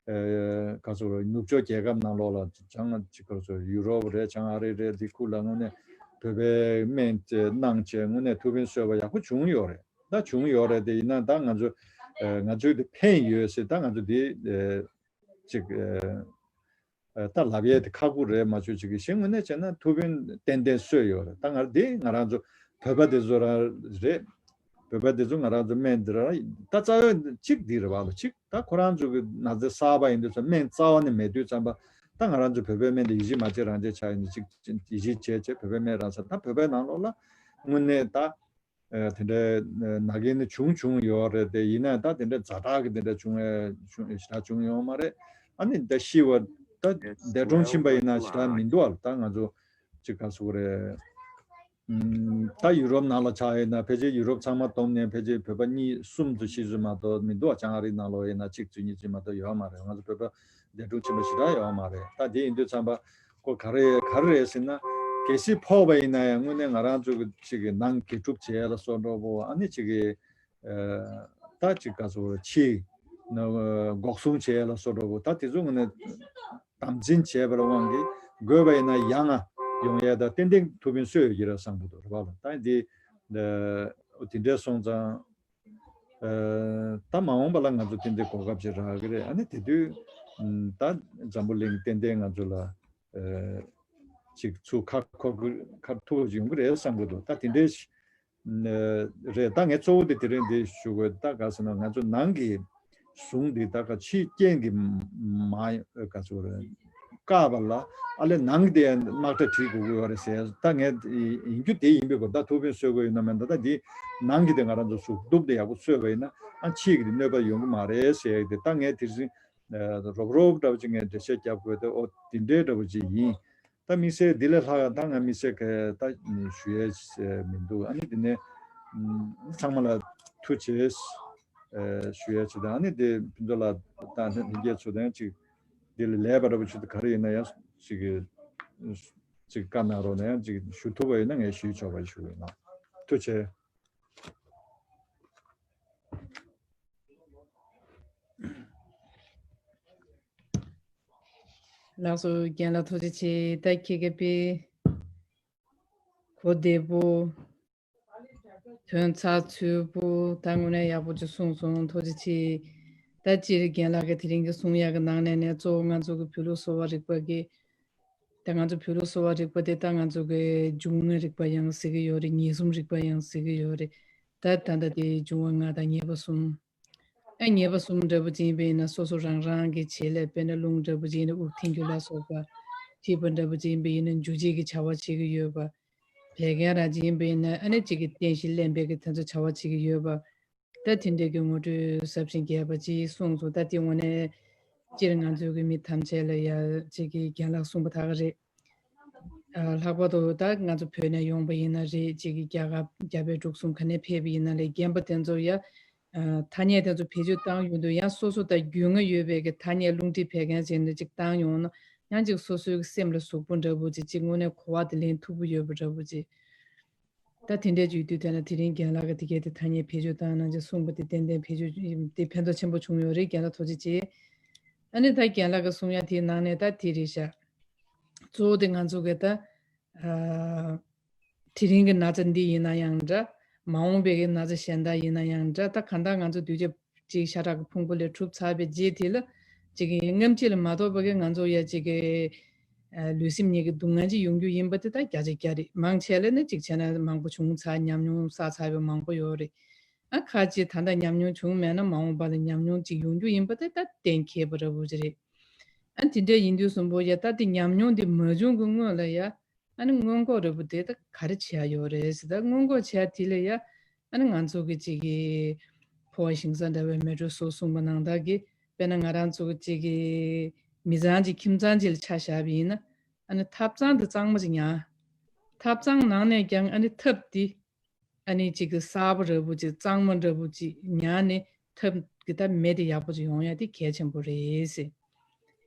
ག་ཚོད་རེད། ནུབ་ཕྱོགས་རྒྱལ་ཁབ་ནང་ལོགས་ལ་བྱང་ཅིག་ག་ཚོད་ཡུ་རོབ་རེད། བྱང་ཨ་རི་རེད། དེ་ཁུལ་ལ་དངོས་གནས་བོད་པའི་སྨན་དེ་གནང་བྱས་དངོས་གནས་ཐུགས་ཕན་གསོས་པ་ཡག་པོ་བྱུང་ཡོད་རེད། ད་བྱུང་ཡོད་རེད་དེ་ཡིན་ན་ད་ང་ཚོ་ང་ཚོས་དེ་ཕན་ཡོད་ཟེར་ད་ང་ཚོ་དེ་ཅིག་ད་ལབ་ཡས་དེ་ཁག་པོ་རེད། མ་བྱུང་ཅིག་གི་གཞན་ངོས་ནས་བྱས་ན་ཐུགས་ཕན་ཏན་ཏན་གསོས་ཡོད་རེད། ད་ང་དེ་ང་རང་ཚོ་བོད་པ་དེ་ཚོ་རང་རེད། བོད་པ་དེ་ཚོ་ང་རང་ཚོ་སྨན་འདི་རང་ད་རྩ་བའི་གཅིག་འདི་རེད་བ་ལ་གཅིག་ད་ཁོ་རང་ཚོ་གི་ན་ཚ་གསར་པ་ཡིན་དུས་ཙམ་སྨན་རྩ་བ་ནས་མེད་དུས་ཙམ་པ་ད་ང་རང་ཚོ་བོད་པའི་སྨན་དེ་ཡིད་ཆེས་མ་བྱེད་རང་བྱེད་ཆགས་ཡིན་གཅིག་ཡིད་ཆེས་བྱས་བྱས་བོད་པའི་སྨན་རང་ས་ད་བོད་པའི་ནང་ལོགས་ལ་དངོས་གནས་ད། དེ་འདྲའི་ན་གིན་ནི་བྱུང་བྱུང་ཡོད་རེད་དེ་ཡིན་ན་ད་དེ་འདྲའི་ཛ་དྲག་གི་དེ་འདྲ་བྱུང་བའི་བྱུང་ཞེ་དྲག་བྱུང་ཡོད་མ་རེད། ཨ་ནི་ད་ཤི་བ་ད་འདས་གྲོངས་ཕྱིན་པ་ཡིན་ན་ཞེ་དྲག་མི་འདུག་ཨ། ད་ང་ཚོ་ཅིག་ག་ཟེར་དགོས་རེད། ད་ཡུ་རོབ་ནང་ལ་ཆགས་ཡོད་ན་ཕལ་ཆེར་ཡུ་རོབ་ཚང་མ་བསྡོམས་ནས་ཕལ་ཆེར་བོད་པ་གཉིས་གསུམ་ཚོ་ཤི་ཚོད་མ་གཏོགས་མི་འདུག་ཨ། བྱང་ཨ་རི་ནང་ལོགས་ཡིན་ན་གཅིག་ཚོད་གཉིས་ཚོད་མ་གཏོགས་ཡོད་མ་རེད། ང་ཚོ་བོད་པ་འདས་གྲོངས་ཕྱིན་པ་ཞེ་དྲག་ཡོད་མ་རེད། ད་དེ་ཡིན་དུས་ཙམ་པ་ཁོ་ག་རེ་ག་རེ་རེད་ཟེར་ན། གལ་སྲིད་ཕོག་པ་ཡིན་ན་ཡང་དངོས་གནས་ང་རང་ཚོ་གི་ཅིག་གི་ནང་དགེ་སྒྲུབ་བྱས་ལ་སོགས་འགྲོ་བོ་ཨ་ནི་ཅིག་གི་ད་ཅིག་ག་ཚོད་ཕྱི་འགོག་སྲུང་བྱས་ལ་སོགས་འགྲོ་བོ་ད་དེ་ཚོ་དངོས་གནས་དམ་འཛིན་བྱས་པ་ལ་དབང་གིས་དགོས་པ་ཡིན་ན་ཡང་ང་ཡོང་ཡས་ད་ཏན་ཏན་ཐུགས་ཕན་གསོས་ཡོད་ཀྱི་རེད་བསམ་གི་འདུག་རེད་བ་ལ། ད་འདི་དེ་འདྲས་སོང་ཙང་། ད་མ་འོངས་པ་ལ་ང་ཚོ་ཏན་ཏན་གོ་སྐབས་ཅིག་རག་གི་རེད། ཨ་ནི་དེ་དུས་ད་འཛམ་བུ་གླིང་ཏན་ཏན་ང་ཚོ་ལ་ཅིག་ཚུར་ཁ་འཁོར་གི་ཁ་ཐུག་ཅིག་ཡོང་གི་རེད་བསམ་གི་འདུག་ད་དེ་འདྲའི་རེད། ད་ངས་གཙོ་བོ་དེ་དེ་རིང་འདི་ཞུ་དགོས། ད་ག་ཟེར་ན་ང་ཚོ་ནང་གི་ཟུང་འདི་ད་ག་ཕྱི་རྐྱེན་གྱི་མ་ག་ཚོད་རེད། བཀག་པ་ལ་ཨ་ལས་ནང་གི་དེ་དམག་གྲ་བྲིས་དགོས་ཀྱི་ཡོད་རེད་ཟེར། ད་ངས་ཡིན་རྒྱུ་དེ་ཡིན་པའི་སྐོར་ད་ཐུགས་ཕན་གསོས་དགོས་ཡོད་ན་མེད་ད། ད་འདི་ནང་གི་དེ་ང་རང་ཚོ་གཟུགས་སྟོབས་དེ་ཡག་པོ་གསོས་པ་ཡིན་ན་ཨ་ཕྱིའི་གི་དེ་གནོད་པ་ཡོང་གི་མ་རེད་ཟེར་ཡག་དེ་ད་ངས་དེ་བཞིན་རོབ་རོབ་འདྲ་བོ་ཅིག་ངས་འགྲེལ་བཤད་རྒྱབ་དགོས་ཏེ་ཨོ་དེ་འདྲའི་འདྲ་བོ་ཅིག་ཡིན། ད་དམིགས་བསལ་འདི་ལས་ལྷག་ད་ང་དམིགས་བསལ་ག་ད་ཞུ་ཡས་མི་འདུག་ཨ་ནི་དེ་ནས་ཚང་མ་ལ་ཐུགས་རྗེ་ཞུ་ཡས་ཅིག་དང་ཨ་ནི་དེ་ཕུན་ཚོགས་ལགས་དང་ལྷན་རྒྱས་ཚོ་དང་ཅིག་འདི་ལས་ལས་པ་འདྲ་བོ་ཅིག་ག་རེ་ཡིན་ན་ཡང་ཅིག་ཅིག་བཀའ་གནང་རོགས་ན་ཡང་ཅིག་ཞུ་ཐུབ་པ་ཡིན་ན་ངས་ཞུས་ཆོག་པ་ཞུ་ཡིན་ན། ཐུགས་རྗེ་ཆེ། ལགས་སོ། རྒན་ལགས་ཐུགས་རྗེ་ཆེ། ད་ཁྱེད་ཀྱི་དཔེ་གོ་བདེ་པོ། དོན་ཚགས་ཚུད་པོ། ད་དངོས་གནས་ཡག་པོ་ཅིག་གསུངས་སོང་། ཐུགས་རྗེ་ཆེ། ད་སྤྱིར་རྒན་ལགས་ཀྱིས་དེ་རིང་གི་གསུང་ཡག་གི་ནང་ནས་ནས་གཙོ་བོ་ང་ཚོ་གི་བོད་ལུགས་གསོ་བ་རིག་པ་གི་ད་ང་ཚོ་བོད་ལུགས་གསོ་བ་རིག་པ་དེ་ད་ང་ཚོ་གི་འབྱུང་བའི་རིག་པ་ཡང་ཟེར་གི་ཡོད་རེད། ཉེས་གསུམ་རིག་པ་ཡང་ཟེར་གི་ཡོད་རེད། ད་ད་ལྟ་དེ་འབྱུང་བ་ལྔ་དང་ཉེས་པ་གསུམ། ཨ་ཉེས་པ་གསུམ་འདྲ་པོ་ཅིག་ཡིན་པ་ཡིན་ན་སོ་སོ་རང་རང་གི་བྱེད་ལས། དཔེར་ན་རླུང་འདྲ་པོ་ཅིག་ཡིན་ན་དབུགས་འཐེན་རྒྱུ་ལ་སོགས་པ། མཁྲིས་པ་འདྲ་པོ་ཅིག་ཡིན་པ་ཡིན་ན་འཇུ་བྱེད་ཀྱི་བྱ་བ་བྱེད་ཀྱི་ཡོད་པ། བད་ཀན་རང་ཅིག་ཡིན་པ་ཡིན་ན་ཨ་ནི་ཅིག་གི་བརྟན་ཞིང་བརླན་པའི་གི་དེ་ཚོ་བྱ་བ་བྱེད་ཀྱི་ཡོད་པ། ད་དེ་འདྲའི་གི་ངོ་སྤྲོད་ཟབ་ཅིང་རྒྱས་པ་ཅིག་གསུངས་སོང་། ད་དེ་དངོས་གནས་སྤྱིར་ང་ཚོའི་གི་མི་ཐམས་ཅད་ལ་ཡ་ཅིག་གི་རྒན་ལགས་གསུངས་པ་ད་ག་རེད། ལྷག་པར་དུ་ད་ང་ཚོ་བོད་ནས་ཡོང་པ་ཡིན་ན་རེད། ཅིག་གི་རྒྱ་གར་རྒྱ་བལ་འབྲུག་གསུམ་ག་ནས་ཕེབས་པ་ཡིན་ན་རེད། རྒན་པ་དེ་ཚོར་ཡ་ཐ་སྙད་དེ་ཚོ་བེད་སྤྱོད་བཏང་ཡོང་དུས་ཡང་སོ་སོ་དང་རྒྱུས་མངའ་ཡོད་པའི་གི་ཐ་སྙད་རླུང་མཁྲིས་བད་ཀན་བྱས་ནས་ཅིག་བཏང་ཡོང་ན་ ཡང་ཅིག་སོ་སོའི་སེམས་ལ་ཟུག་པོ་འདྲ་པོ་ཅིག་ཅིག་དངོས་གནས་གོ་བ་དེ་ལེན་ཐུབ་པོ་ཡོད་པ་འདྲ་པོ་ཅིག་ད་དེ་འདྲའི་བརྗོད་དུས་དེ་ན་དེ་རིང་རྒན་ལགས་ཀྱིས་དེ་གའི་དེ་ཐ་སྙད་བེད་སྤྱོད་བཏང་གནང་ཅིག་གསུངས་པ་དེ་ཏན་ཏན་བེད་སྤྱོད་དེ་ཕན་ཐོགས་ཆེན་པོ་བྱུང་ཡོད་རེད། རྒན་ལགས་ཐུགས་རྗེ་ཆེ། ཨ་ནི་ད་རྒན་ལགས་ཀྱིས་གསུང་ཡ་དེའི་ནང་ནས་ད་དེ་རེད་ཤག་གཙོ་བོ་དེ་ང་ཚོ་གི་ད་ཨ་དེ་རིང་གི་ན་ཚ་འདི་ཡིན་ན་ཡང་འདྲ། མ་འོངས་པའི་གི་ན་ཚ་གཞན་དག་ཡིན་ན་ཡང་འདྲ། ད་གང་ལྟར་ང་ཚོ་འདུས་བྱས་ཅིག་ཤ་ཁྲག་གི་ཕུང་པོ་ལས་གྲུབ་ཚར་བའི་རྗེས་དེ་ལ་ཅིག་གི་སྔ་ཕྱི་ལ་མ་ལྟོས་པ་གི་ང་ཚོ་ཡ་ཅིག་གི་ཨ་ལུས་སེམས་གཉིས་ཀྱི་སྡུག་བསྔལ་ཅིག་ཡོང་རྒྱུ་ཡིན་པ་དེ་ད་བརྒྱ་ཆ་བརྒྱ་རེད། མང་ཆེ་ལ་ནི་ཅིག་བྱས་ན་མང་པོ་བྱུང་ཚར། ཉམས་མྱོང་བསགས་ཚར་བའི་མང་པོ་ཡོད་རེད། ཨ་ཁ་ཅིག་ད་ལྟ་ཉམས་མྱོང་བྱུང་མེད་ན་མ་འོངས་པ་ལ་ཉམས་མྱོང་ཅིག་ཡོང་རྒྱུ་ཡིན་པ་དེ་ད་གཏན་འཁེལ་བ་འདྲ་པོ་ཅིག་རེད། ཨ་དེ་འདྲ་ཡིན་དུས་གསུམ་པོ་ཡ་ད་དེ་ཉམས་མྱོང་དེ་མ་བྱུང་གི་སྔོན་ལ་ཡ་ཨ་ནི་སྔོན་འགོག་འདྲ་པོ་དེ་ད་ག་རེ་བྱེད་ཡ་ཡོད་རེད་ཟེར། ད་སྔོན་འགོག་བྱེད་ཡ་དེ་ལ་ཡ་ཨ་ནི་ང་ཚོ་གི་ཅིག་གི་ཕོ་བ་ཞིང་ས་འདྲ་བའི་མེ་ཏྲོ་སོགས་གསུངས་པ་ནང་ལྟར་གི་དཔེར་ན་ང་རང་ཚོ་གི་ཅིག་གི་མི་ཚང་ཅིག་ཁྱིམ་ཚང་ཅིག་ལ་ཆ་བཞག་པ་ཡིན་ན་ཨ་ནི་ཐབ་ཚང་དེ་གཙང་མ་ཅིག་ཉར། ཐབ་ཚང་ནང་ནས་ཀྱང་ཨ་ནི་ཐབ་དེ་ཨ་ནི་ཅིག་གི་གསར་པ་འདྲ་པོ་ཅིག་གཙང་མ་འདྲ་པོ་ཅིག་ཉར་ནས་ཐབ་གི་ད་མེ་དེ་ཡག་པོ་ཅིག་ཡོང་ཡ་དེ་གལ་ཆེན་པོ་རེད་ཟེར།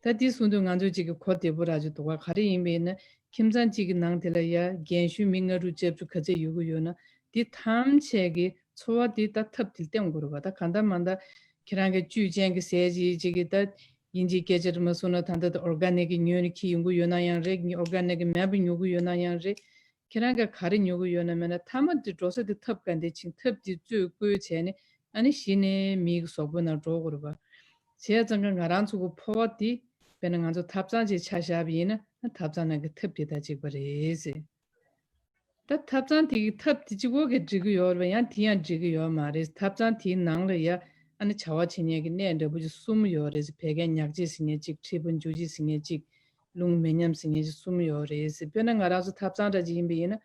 ད་དེ་གསུང་དུས་ང་ཚོ་ཅིག་གི་གོ་བདེ་པོ་རག་རྒྱུ་འདུག་ག་ག་རེ་ཡིན་པས་ན་ཁྱིམ་ཚང་གཅིག་གི་ནང་དེ་ལ་ཡ་རྒན་གཞོན་མི་ལྔ་དྲུག་བཅུ་ཁ་ཚད་ཡོད་གི་ཡོད་ན་དེ་ཐམས་ཅད་ཀྱི་འཚོ་བ་དེ་ད་ཐབ་དེ་ལ་བརྟེན་དགོས་རེད་པ། ད་གང་ལྟར་མ་ལྟར་ཁྱེད་རང་གི་བཅུད་ཅན་གྱི་ཟས་ཅིག་ཅིག་གི་ད་དབྱིན་ཇིའི་སྐད་ཆ་རེ་མ་གསུང་ན་ད་ལྟ་ད་ཨོར་ག་ནིག་གི་ཉོས་ནས་འཁྱེར་ཡོང་གི་ཡོད་ན་ཡང་རེད། ཨོར་ག་ནིག་གི་མེད་པ་ཉོ་གི་ཡོད་ན་ཡང་རེད། ཁྱེད་རང་གིས་ག་རེ་ཉོ་གི་ཡོད་ན་མེད་ན་མཐའ་མ་དེ་འགྲོ་ས་དེ་ཐབ་ག་འདི་ཕྱིན་ཐབ་དེ་བཙོས་བཀོལ་བྱས་ནས་ཨ་ནི་གཞི་ནས་མིའི་གི་གཟུགས་པོའི་ནང་འགྲོ་དགོས་རེད་པ། བྱས་ཙང་ཀ་ང་རང་ཚོ་གི་ཕོ་བ་དེ་དཔེར་ན་ང་ཚོ་ཐབ་ཚང་ཅིག་ཆ་བཞག་པ་ཡིན་ན་ཐབ་ཚང་ནང་གི་ཐབ་དེ་དང་གཅིག་པ་རེད་ཟེར། ད་ཐབ་ཚང་དེ་གི་ཐབ་དེ་གཅིག་པོ་གིས་འགྲིག་གི་ཡོད་རེད་པ། ཡང་དེ་ཡང་འགྲིག་གི་ཡོད་མ་རེད། ཐབ་ཚང་དེའི་ནང་ལ་ཡ་ཨ་ནི་བྱ་བ་བྱེད་མཁན་གྱི་གནས་འདྲ་པོ་ཅིག་གསུམ་ཡོད་རེད་ཟེར། བད་ཀན་མྱག་བྱེད་ཟེར་མཁན་གཅིག་མཁྲིས་པ་འཇུ་བྱེད་ཟེར་མཁན་གཅིག་རླུང་མེ་མཉམ་ཟེར་མཁན་གཅིག་གསུམ་ཡོད་རེད་ཟེར། དཔེར་ན་ང་རང་ཚོ་ཐབ་ཚང་འདྲ་ཅིག་ཡིན་པ་ཡིན་ན།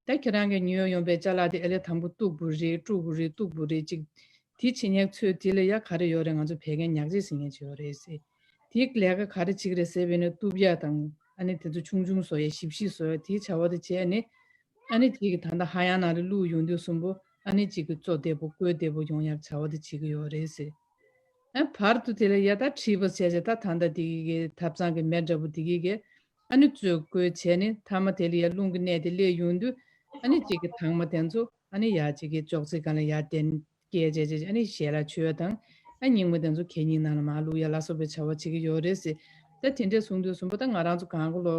ད་ཁྱེད་རང་གིས་ཉོས་ཡོང་པའི་ཅ་ལག་དེ་ཨེ་ལས་དང་པོ་གཏུབ་དགོས་རེད། དཀྲུག་དགོས་རེད། གཏུབ་དགོས་རེད། ཅིག་དེ་བྱེད་མཁན་ཚོས་དེ་ལ་ཡ་ག་རེ་ཡོད་རེད། ང་ཚོ་བད་ཀན་མྱག་བྱེད་ཟེར་མཁན་ཅིག་ཡོད་རེད་ཟེར། དེའི་ལས་ཀ་ག་རེ་བྱེད་ཀྱི་རེད་ཟེར་བས་ན་གཏུབ་ཡ་དང་ཨ་ནི་དེ་ཚོ་ཆུང་ཆུང་བཟོ་ཡ་ཞིབ་ཞིབ་བཟོ་ཡ་དེའི་བྱ་བ་དེ་བྱས་ནས་ཨ་ནི་ཅིག་གི་ད་ལྟ་ཧ་ཡང་ནང་ལ་བླུགས་ཡོང་དུས་གསུམ་པོ་ཨ་ནི་ཅིག་གི་བཙོ་བདེ་པོ་བཀོལ་བདེ་པོ་ཡོང་ཡ་བྱ་བ་དེ་བྱེད་ཀྱི་ཡོད་རེད་ཟེར། ཨ་བར་དུ་དེ་ལ་ཡ་ད་མཁྲིས་པ་བྱས་བྱས་ད་ད་ལྟ་དེ་གི་ཐབ་ཚང་གི་མེ་འདྲ་པོ་དེ་གི་གི་ཨ་ནི་བཙོས་བཀོལ་བྱས་ནས་མཐའ་མ་དེ་ལ་ཡ་རླུང་གི་གནས་དེ་སླེབས་ཡོང་དུས་ཨ་ནི་གཅིག་གི་དྭངས་མ་དེ་ཚོ་ཨ་ནི་ཡ་གཅིག་གི་ཅོག་ཙེ་སྒང་ལ་ཡ་དེ་སྐྱེལ་བྱས་བྱས་ཨ་ནི་ཞལ་ལག་མཆོད་དང་ཨ་རྙིང་མ་དེ་ཚོ་གད་སྙིགས་ནང་ལ་མར་བླུགས་ཡ་ལ་སོགས་པའི་བྱ་བ་བྱེད་ཀྱི་ཡོད་རེད་ཟེར། ད་དེ་འདྲས་གསུང་དུས་གསུམ་པོ་ད་ང་རང་ཚོ་གང་ག་ལོ་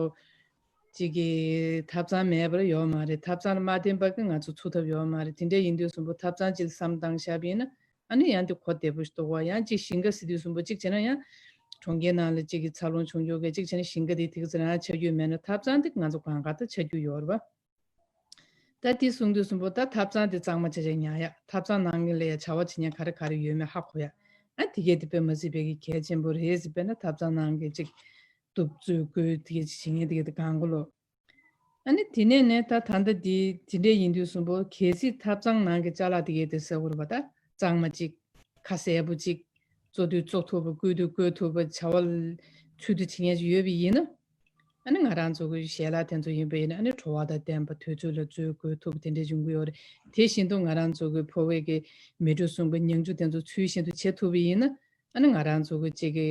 གཅིག་གི་ཐབ་ཚང་མེད་པར་ཡོད་མ་རེད། ཐབ་ཚང་ལ་མ་བརྟེན་པ་གི་ང་ཚོ་འཚོ་ཐབས་ཡོད་མ་རེད། དེ་འདྲས་ཡིན་དུས་གསུམ་པོ་ཐབ་ཚང་གཅིག་ལ་བསམ་བཏང་བཞག་པ་ཡིན་ན། ཨ་ནི་ཡང་དེ་གོ་བདེ་པོ་ཞིག་འདུག་བ། ཡང་ཅིག་ཞིང་ཁ་ཟེར་དུས་གསུམ་པོ་གཅིག་བྱས་ན་ཡང་གྲོང་ཁྱེར་ནང་ལ་གཅིག་གི་འཚར་ལོངས་བྱུང་ཡོད་མཁན་གཅིག་བྱས་ན་ཞིང་ཁ་དེ་དེ་ག་ཚོད་རང་ཆགས་རྒྱུ་མེད་ན་ཐབ་ཚང་དེ་ང་ཚོ་གང་ག་ད་ཆགས་རྒྱུ་ཡོད་རེད་བ། ད་དེ་གསུང་དུས་གསུམ་པོ་ད་ཐབ་ཚང་དེ་གཙང་མ་བྱས་བྱས་ཉར་ཡ། ཐབ་ཚང་ནང་གི་ལ་ཡ་བྱ་བ་བྱེད་མཁན་ག་རེ་ག་རེ་ཡོད་མེད་ཧ་གོ་ཡ། ཨ་དེ་གས་དེ་དཔེ་མ་སྲིད་པའི་གི་གལ་ཆེན་པོ་རེད་ཟེར། དཔེར་ན་ཐབ་ཚང་ནང་གི་གཅིག་གཏུབ་བཙོས་བཀོལ་དེ་གས་ཅིག་བྱེད་མཁན་དེ་གས་དེ་གང་ག་ལོ། ཨ་ནི་དེ་ནས་ནས་ད་ད་ལྟ་འདི་དེ་འདྲས་ཡིན་དུས་གསུམ་པོ་གལ་སྲིད་ཐབ་ཚང་ནང་གི་ཅ་ལག་དེ་གས་དེ་ཟེར་དགོས་རེད་པ། ད་གཙང་མ་ཅིག་ཁ་གསལ་པོ་ཅིག་བཙོ་དུས་བཙོ་ཐུབ་པ། བཀོལ་དུས་བཀོལ་ཐུབ་པ། བྱ་བ་ཚུལ་དུ་བྱེད་མཁན་ཅིག་ཡོད་པ་ཡིན་ན། ཨ་ནི་ང་རང་ཚོ་གི་ཞལ་ལག་དེ་ཚོ་ཡིན་པ་ཡིན་ན་ཨ་ནི་བྲོ་བ་དང་ལྡན་པ་དུས་ཚོད་ལ་བཙོས་བཀོལ་ཐུབ་པ་དེ་འདྲས་ཡོང་གི་ཡོད་རེད། དེ་བཞིན་དུ་ང་རང་ཚོ་གི་ཕོ་བའི་གི་མེ་དྲོད་སྲུང་བའི་མྱང་ཆུ་དེ་ཚོ་ཚུལ་བཞིན་དུ་བྱེད་ཐུབ་པ་ཡིན་ན། ཨ་ནི་ང་རང་ཚོ་གི་ཅིག་གི་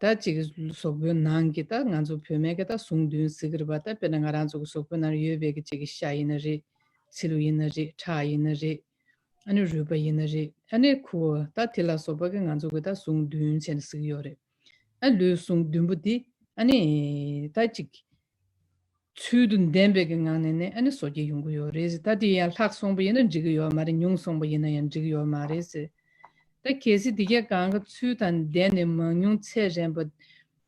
ད་ཅིག་གི་གཟུགས་པོའི་ནང་གི་ད་ང་ཚོ་བོད་སྨན་གི་ད་ཟུངས་བདུན་ཟེར་གི་རེད་པ། ད་དཔེར་ན་ང་རང་ཚོ་གི་གཟུགས་པོའི་ནང་ཡོད་པའི་གི་ཅིག་གི་ཤ་ཡིན་ན་རེད། ཚིལ་ལུ་ཡིན་ན་རེད། ཁྲག་ཡིན་ན་རེད། ཨ་ནི་རུས་པ་ཡིན་ན་རེད། ཨ་ནི་ཁུ་བ་ད་དེ་ལ་སོགས་པ་གི་ང་ཚོ་གི་ད་ཟུངས་བདུན་བྱས་ནས་ཟེར་གི་ཡོད་རེད། ཨ་ལུས་ཟུངས་བདུན་པོ་འདི་ཨ་ནི་ད་ཅིག་ཚུལ་དུ་ལྡན་པའི་གི་ངང་ནས་ནས་ཨ་ནི་གསོ་སྐྱེ་ཡོང་གི་ཡོད་རེད་ཟེར། ད་དེ་ཡང་ལྷག་སོང་པ་ཡིན་ན་འགྲིག་གི་ཡོད་མ་རེད། ཉུང་སོང་པ་ཡིན་ན་ཡང་འགྲིག་གི་ཡོད་མ་རེད་ཟེར། ད་གལ་སྲིད་དེ་གའི་གང་ག་ཚུལ་དང་ལྡན་ནས་མང་ཉུང་ཚད་རན་པ་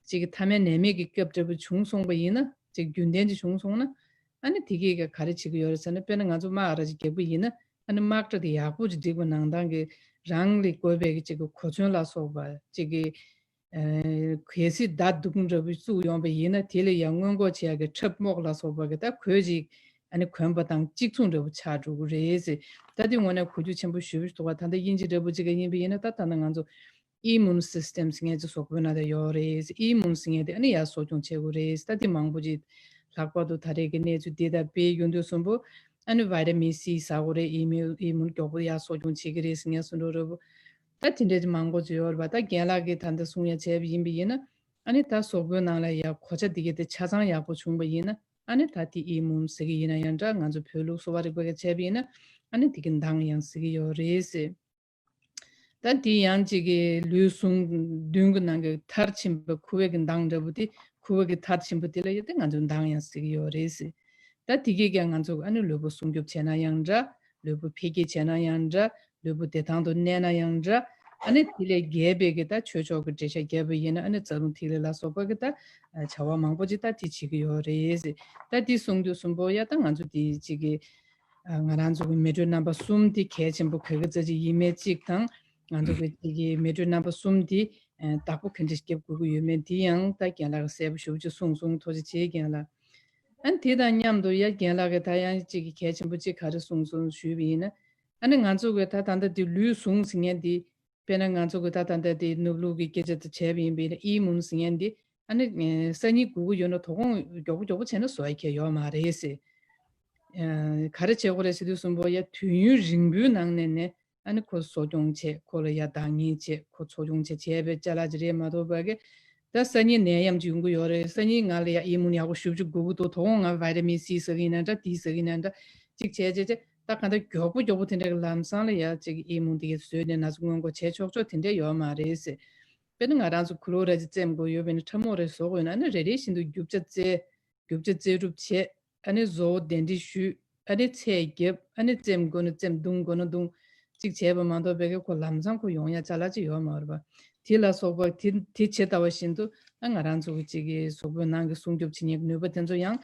ཅིག་གི་ཐ་མལ་ནད་མེད་ཀྱི་སྐབས་འདྲ་པོ་བྱུང་སོང་པ་ཡིན་ན། ཅིག་རྒྱུན་ལྡན་ཅིག་བྱུང་སོང་ན། ཨ་ནི་དེ་གས་ག་ག་རེ་བྱེད་ཀྱི་ཡོད་རེད་ཟེར་ན། དཔེར་ན་ང་ཚོ་དམག་ར་ཅིག་རྒྱག་པ་ཡིན་ན། ཨ་ནི་དམག་གྲ་དེ་ཡག་པོ་ཅིག་སྒྲིག་པ་ནང་ལྟར་གྱི་རང་ལ་དགོས་པའི་གི་ཅིག་གི་གོ་མཚོན་ལ་སོགས་པ་ཅིག་གི་གལ་སྲིད་མདའ་སྡུག་འདྲ་པོ་བཙུགས་ཡོང་པ་ཡིན་ན། དེ་ལ་ཡང་སྔོན་འགོག་བྱེད་ཡག་གི་ཁྲབ་རྨོག་ལ་སོགས་པ་གི་ད་གོས་ཅིག་ཨ་ནི་གོན་པ་དང་གཅིག་མཚུངས་འདྲ་པོ་ཆགས་འགྲོ་གི་རེད་ཟེར། ད་དེ་དངོས་གནས་གོ་རྒྱུ་ཆེན་པོ་ཞེ་པོ་ཞིག་འདུག་བ། ད་ལྟ་དབྱིན་ཇི་འདྲ་པོ་ཅིག་ག་ཡིན་པ་ཡིན་ན། ད་ད་ནང་ང་ཚོ་ཨི་མུན་སིས་ཊེམ་ཟེར་མཁན་ཅིག་གཟུགས་པོའི་ནང་ད་ཡོད་རེད། ཨི་མུན་ཟེར་མཁན་དེ་ཨ་ནི་ཡར་གསོ་སྐྱོང་བྱེད་དགོས་རེད། ད་དེ་མང་པོ་ཅིག་ལྷག་པར་དུ་ད་རེས་ཀྱི་གནས་ཚུལ་འདི་ལྟ་བུ་ཡོང་དུས་གསུམ་པོ་ཨ་ནི་ཝི་ཊ་མིན་སི་ཟ་དགོས་རེད། ཨི་མུན་ཨི་མུན་མགྱོགས་པོ་ཡར་གསོ་སྐྱོང་བྱེད་ཀྱི་རེད་ཟེར་མཁན་སུ་འགྲོ་རེད་པོ། ད་དེ་འདྲ་ཅིག་མང་པོ་ཅིག་ཡོད་རེད་པ། ད་རྒན་ལགས་ཀྱིས་ད་ལྟ་གསུང་ཡ་བྱས་པ་ཡིན་པ་ཡིན་ན། ཨ་ནི་ད་གཟུགས་པོའི་ནང་ལ་ཡ་གོ་ཆ་འདི་གའི་དེ་ཆ་ཚང་ཡག་པོ་བྱུང་བ་ཡིན་ན། ཨ་ནི་ད་དེ་ཨི་མུན་ཟེར་གྱི་ཡིན་ན་ཡང་འདྲ། ང་ཚོ་བོད་ལུགས་གསོ་བ་རིག་པ་གིས་བྱས་པ་ཡིན་ན། ཨ་ནི་དེ་གི་མདངས་ཡང་ཟེར་གྱི་ཡོད་རེད་ཟེར། ད་དེ་ཡང་གཅིག་གི་ལུས་ཟུངས་མདུན་གྱི་ནང་གི་མཐར་ཕྱིན་པ་ཁུ་བ་གི་མདངས་འདྲ་པོ་དེ། ཁུ་བ་གི་མཐར་ཕྱིན་པ་དེ་ལ་ཡ་དེ་ང་ཚོ་མདངས་ཡང་ཟེར་གྱི་ཡོད་རེད་ཟེར། ད་དེ་གིས་ཀྱང་ང་ཚོ་ཨ་ནི་ལུས་པོ་སྲུང་སྐྱོབ་བྱས་ན་ཡང་འདྲ། ལུས་པོ་འཕེལ་རྒྱས་བྱས་ན་ཡང་འདྲ། ལུས་པོ་བདེ་ཐང་དུ་གནས་ན་ཡང་འདྲ། ཨ་ནི་དེ་ལས་རྒྱས་པའི་གི་ད་ཆོས་ཕྱོགས་ཀྱི་འགྲེལ་བཤད་རྒྱབ་པ་ཡིན་ན། ཨ་ནི་རྩ་རླུང་ཐིག་ལེ་ལ་སོགས་པ་གི་ད་བྱ་བ་མང་པོ་ཅིག་ད་དེ་བྱེད་ཀྱི་ཡོད་རེད་ཟེར། ད་དེ་གསུང་དུས་གསུམ་པོ་ཡ་ད་ང་ཚོ་དེ་གཅིག་གི་ང་རང་ཚོ་གི་མེ་དྲོད་རྣམ་པ་གསུམ་དེ་གལ་ཆེན་པོ་ག་གི་རྩ་ཅིག་ཡིན་མེད་གཅིག་དང་། ང་ཚོ་གི་གཅིག་གི་མེ་དྲོད་རྣམ་པ་གསུམ་དེ་བདག་པོ་ག་འདྲ་རྒྱབ་དགོས་ཀྱི་ཡོད་མེད་དེ་ཡང་ད་རྒན་ལགས་གསལ་པོ་ཞེ་པོ་ཅིག་གསུངས་སོང་། ཐུགས་རྗེ་ཆེ་རྒན་ལགས། ཨ་ནི་དེ་དང་མཉམ་དུ་ཡ་རྒན་ལགས་ཀྱིས་ད་ཡང་གཅིག་གི་གལ་ཆེན་པོ་གཅིག་ག་རེ་གསུངས་སོང་ཞུས་པ་ཡིན་ན། ཨ་ནི་ང་ཚོ་གི་ད་ད་ལྟ་དེ་ལུས་ཟུངས་ཟེར་མཁན་དེ། དཔེར་ན་ང་ཚོ་གི་ད་ད་ལྟ་དེ་ནུབ་ལུགས་ཀྱི་སྐད་ཆ་དེ་བྱས་པ་ཡིན་པ་ཡིན་ན། ཨི་མུན་ཟེར་མཁན་དེ། ཨ་ནི་སང་ཉིན་དགོས་ཀྱི་ཡོད་ན་དོ་དགོང་མགྱོགས་པོ་མགྱོགས་པོ་བྱས་ན་བཟོ་ཡ་ཁྱད་ཡོད་མ་རེད་ཟེར། ག་རེ་བྱེད་དགོས་རེད་ཟེར་དུས་གསུམ་པོ་ཡ་དུས་ཡུན་རིང་པོའི་ནང་ནས་ནས། ཨ་ནི་ཁོ་གསོ་སྐྱོང་བྱེད། ཁོ་ལ་ཡ་འདང་ངེས་བྱེད། ཁོ་འཚོ་སྐྱོང་བྱེད་བྱས་པའི་ཅ་ལག་ཅིག་རེད་མ་གཏོགས་པ་གི། ད་སང་ཉིན་ནད་ཡམས་ཅིག་ཡོང་གི་ཡོད་རེད། སང་ཉིན་ང་ལ་ཡ་ཨི་མུན་ཡག་པོ་ཞེ་པོ་ཅིག་དགོས་ཀྱི་འདུག་དོ་དགོང་ང་བི་ཊ་མིན་སི་ཟ་གི་ཡིན་ན་འདྲ། དེ་ཟ་གི་ཡིན་ན་འདྲ། ཅིག་བྱས་བྱས་བྱས། ད་གང་ལྟར་མགྱོགས་པོ་མགྱོགས་པོ་དེ་འདྲ་གི་ལམ་སང་ལ་ཡ་ཅིག་ཨི་མུན་དེ་གས་བཟོས་ནས་ན་ཚ་སྔོན་འགོག་བྱས་ཆོག་ཆོག་དེ་འདྲ་ཡོད་མ་རེད་ཟེར། དཔེར་ན་ང་རང་ཚོ་ཀུ་ལོ་ར་ཅིག་རྩེད་དགོས་ཡོད་པ་ཡིན་ན། ཁྲབ་རྨོག་རེ་བཟོ་དགོས་ཡོད་ན། ཨ་ནི་རེ་རེ་བཞིན་དུ་རྒྱུ་ཆ་རྩེ། རྒྱུ་ཆ་རྩེ་སྒྲུབ་བྱས། ཨ་ནི་བཟོ་བོ་གདན་འདྲེན་ཞུས། ཨ་ནི་ཚད་བརྒྱབ། ཨ་ནི་རྩེད་དགོས་ན་རྩེད། རྡུང་དགོས་ན་རྡུང་། གཅིག་བྱས་པ་མ་གཏོགས་པའི་གི་ཁོ་ལམ་སང་ཁོ་ཡོང་ཡ་ཅ་ལག་ཅིག་ཡོད་མ་རེད་པ། དེ་ལ་སོགས་པ་དེ་དེ་ཇི་ལྟ་བ་བཞིན་དུ། ཨ་ང་རང་ཚོ་གི་གཅིག་གི་གཟུགས་པོའི་ནང་གི་སྲུང་སྐྱོབ་བྱེད་མཁན་གྱི་ནུས་པ་དེ་ཚོ་ཡང་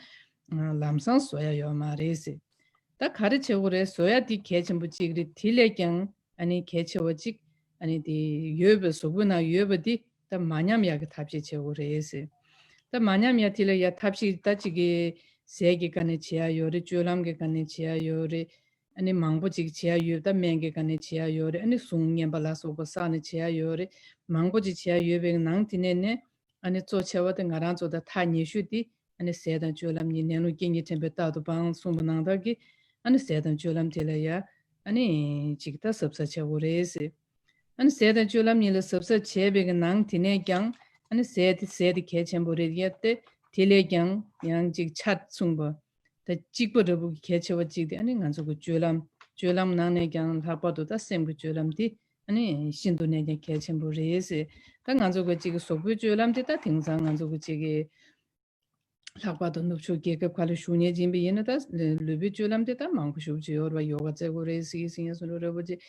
ལམ་སང་བཟོ་ཡ་ཡོད་མ་རེད་ཟེར། ད་ག་རེ་བྱེད་དགོས་རེད། བཟོ་ཡ་དེ་གལ་ཆེན་པོ་གཅིག་རེད། དེ་ལས་ཀྱང་ཨ་ནི་གལ་ཆེ་བ་གཅིག་ཨ་ནི་དེ་ཡོད་པའི་གཟུགས་པོའི་ནང་ཡོད་པ་དེ་ད་མ་ཉམས་ཡག་གི་ཐབས་ཤེས་བྱེད་དགོས་རེད་ཟེར། ད་མ་ཉམས་ཡག་དེ་ལ་ཡ་ཐབས་ཤེས་ད་གཅིག་གི་ཟས་ཀྱི་སྒང་ནས་བྱེད་ཡ་ཡོད་རེད། སྤྱོད་ལམ་གྱི་སྒང་ནས་བྱེད་ཡ་ཡོད་རེད། ཨ་ནི་མང་པོ་ཅིག་བྱེད་ཡ་ཡོད། ད་སྨན་གྱི་སྒང་ནས་བྱེད་ཡ་ཡོད་རེད། ཨ་ནི་ཟུངས་མཉེན་པ་ལ་སོགས་པ་བསགས་ནས་བྱེད་ཡ་ཡོད་རེད། མང་པོ་ཅིག་བྱེད་ཡ་ཡོད་པའི་ནང་དེ་ནས་ནས། ཨ་ནི་གཙོ་ཆེ་བ་དེ་ང་རང་ཚོ་ད་ཐག་ཉེ་ཤོས་དེ། ཨ་ནི་ཟས་དང་སྤྱོད་ལམ་གཉིས། ནད་ལུགས་རྐྱེན་གྱིས་འདྲེན་པའི་རྟག་ཏུ་སྤང་གསུངས་པ་ནང་ལྟར་གྱི། ཨ་ནི་ཟས་དང་སྤྱོད་ལམ་དེ་ལ་ཡ་ཨ་ནི་ཅིག་ད་གཟབ་གཟབ་བྱེད་དགོས་རེད་ཟེར། ཨ་ནི་ཟས་དང་སྤྱོད་ལམ་གཉིས་ལ་གཟབ་གཟབ་བྱས་པའི་གི་ནང་དེ་ནས་ཀྱང་། ཨ་ནི་ཟས་དེ་ཟས་དེ་གལ་ཆེན་པོ་རེད་ཡ་སྟེ། དེ་ལས་ཀྱང་ཡང་ཅིག་ཆ་མཚུངས་པ། ད་གཅིག་པ་འདྲ་པོ་གལ་ཆེ་བ་གཅིག་དེ་ཨ་ནི་ང་ཚོ་གི་སྤྱོད་ལམ། སྤྱོད་ལམ་ནང་ནས་ཀྱང་ལྷག་པར་དུ་ད་སེམས་ཀྱི་སྤྱོད་ལམ་དེ་ཨ་ནི་ཤིན་ཏུ་ནས་ཀྱང་གལ་ཆེན་པོ་རེད་ཟེར། ད་ང་ཚོ་གི་གཅིག་གི་གཟུགས་པོའི་སྤྱོད་ལམ་དེ་ད་དེང་སང་ང་ཚོ་གི་གཅིག་གི་ལྷག་པར་དུ་ནུབ་ཕྱོགས་རྒྱལ་ཁབ་ཁག་ལ་བཞུགས་མཁན་ཅིག་ཡིན་པ་ཡིན་ན། ད་ལུས་པོའི་སྤྱོད་ལམ་དེ་ད་མང་པོ་ཞེ་པོ་ཅིག་ཡོད་རེད་པ། ཡོ་ག་རྩེ་དགོས་རེད། སིང་སིང་སོ་འདྲ་པོ་ཅིག་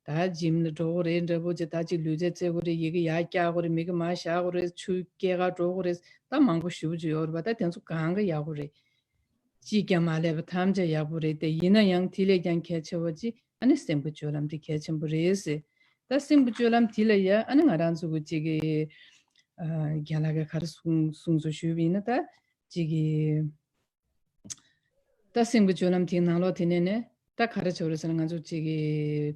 ད་ཇིམ་ལ་འགྲོ་དགོས་རེད་འདྲ་པོ་ཅིག་ད་ཅིག་ལུས་རྩལ་རྩེ་དགོས་རེད། ཡི་གེ་ཡར་བཀྱག་དགོས་རེད། མི་གེ་མར་བཞག་དགོས་རེད། ཆུ་སྐྱེལ་གར་འགྲོ་དགོས་རེད། ད་མང་པོ་ཞེ་པོ་ཅིག་ཡོད་རེད་པ། ད་དེ་ཚོ་གང་ག་ཡག་པོ་རེད། གཅིག་ཀྱང་མ་ལས་པ་ཐམས་ཅད་ཡག་པོ་རེད་དེ། ཡིན་ན་ཡང་དེ་ལས་ཀྱང་གལ་ཆེ་བ་ཅིག་ཨ་ནི་སེམས་ཀྱི་སྤྱོད་ལམ་དེ་གལ་ཆེན་པོ་རེད་ཟེར། ད་སེམས་ཀྱི་སྤྱོད་ལམ་དེ་ལ་ཡ་ཨ་ནི་ང་རང་ཚོ་གི་གཅིག་གི་ཨ་རྒན་ལགས་ཀྱིས་ག་རེ་གསུངས་གསུངས་སོང་ཞུས་པ་ཡིན་ན། ད་གཅིག་གི་ད་སེམས་ཀྱི་སྤྱོད་ལམ་དེའི་ནང་ལོགས་དེ་ནས་ནས་ད་ག་རེ་བྱེད་པ་རེད་ཟེར་ན། ང་ཚོ་གཅིག་གི་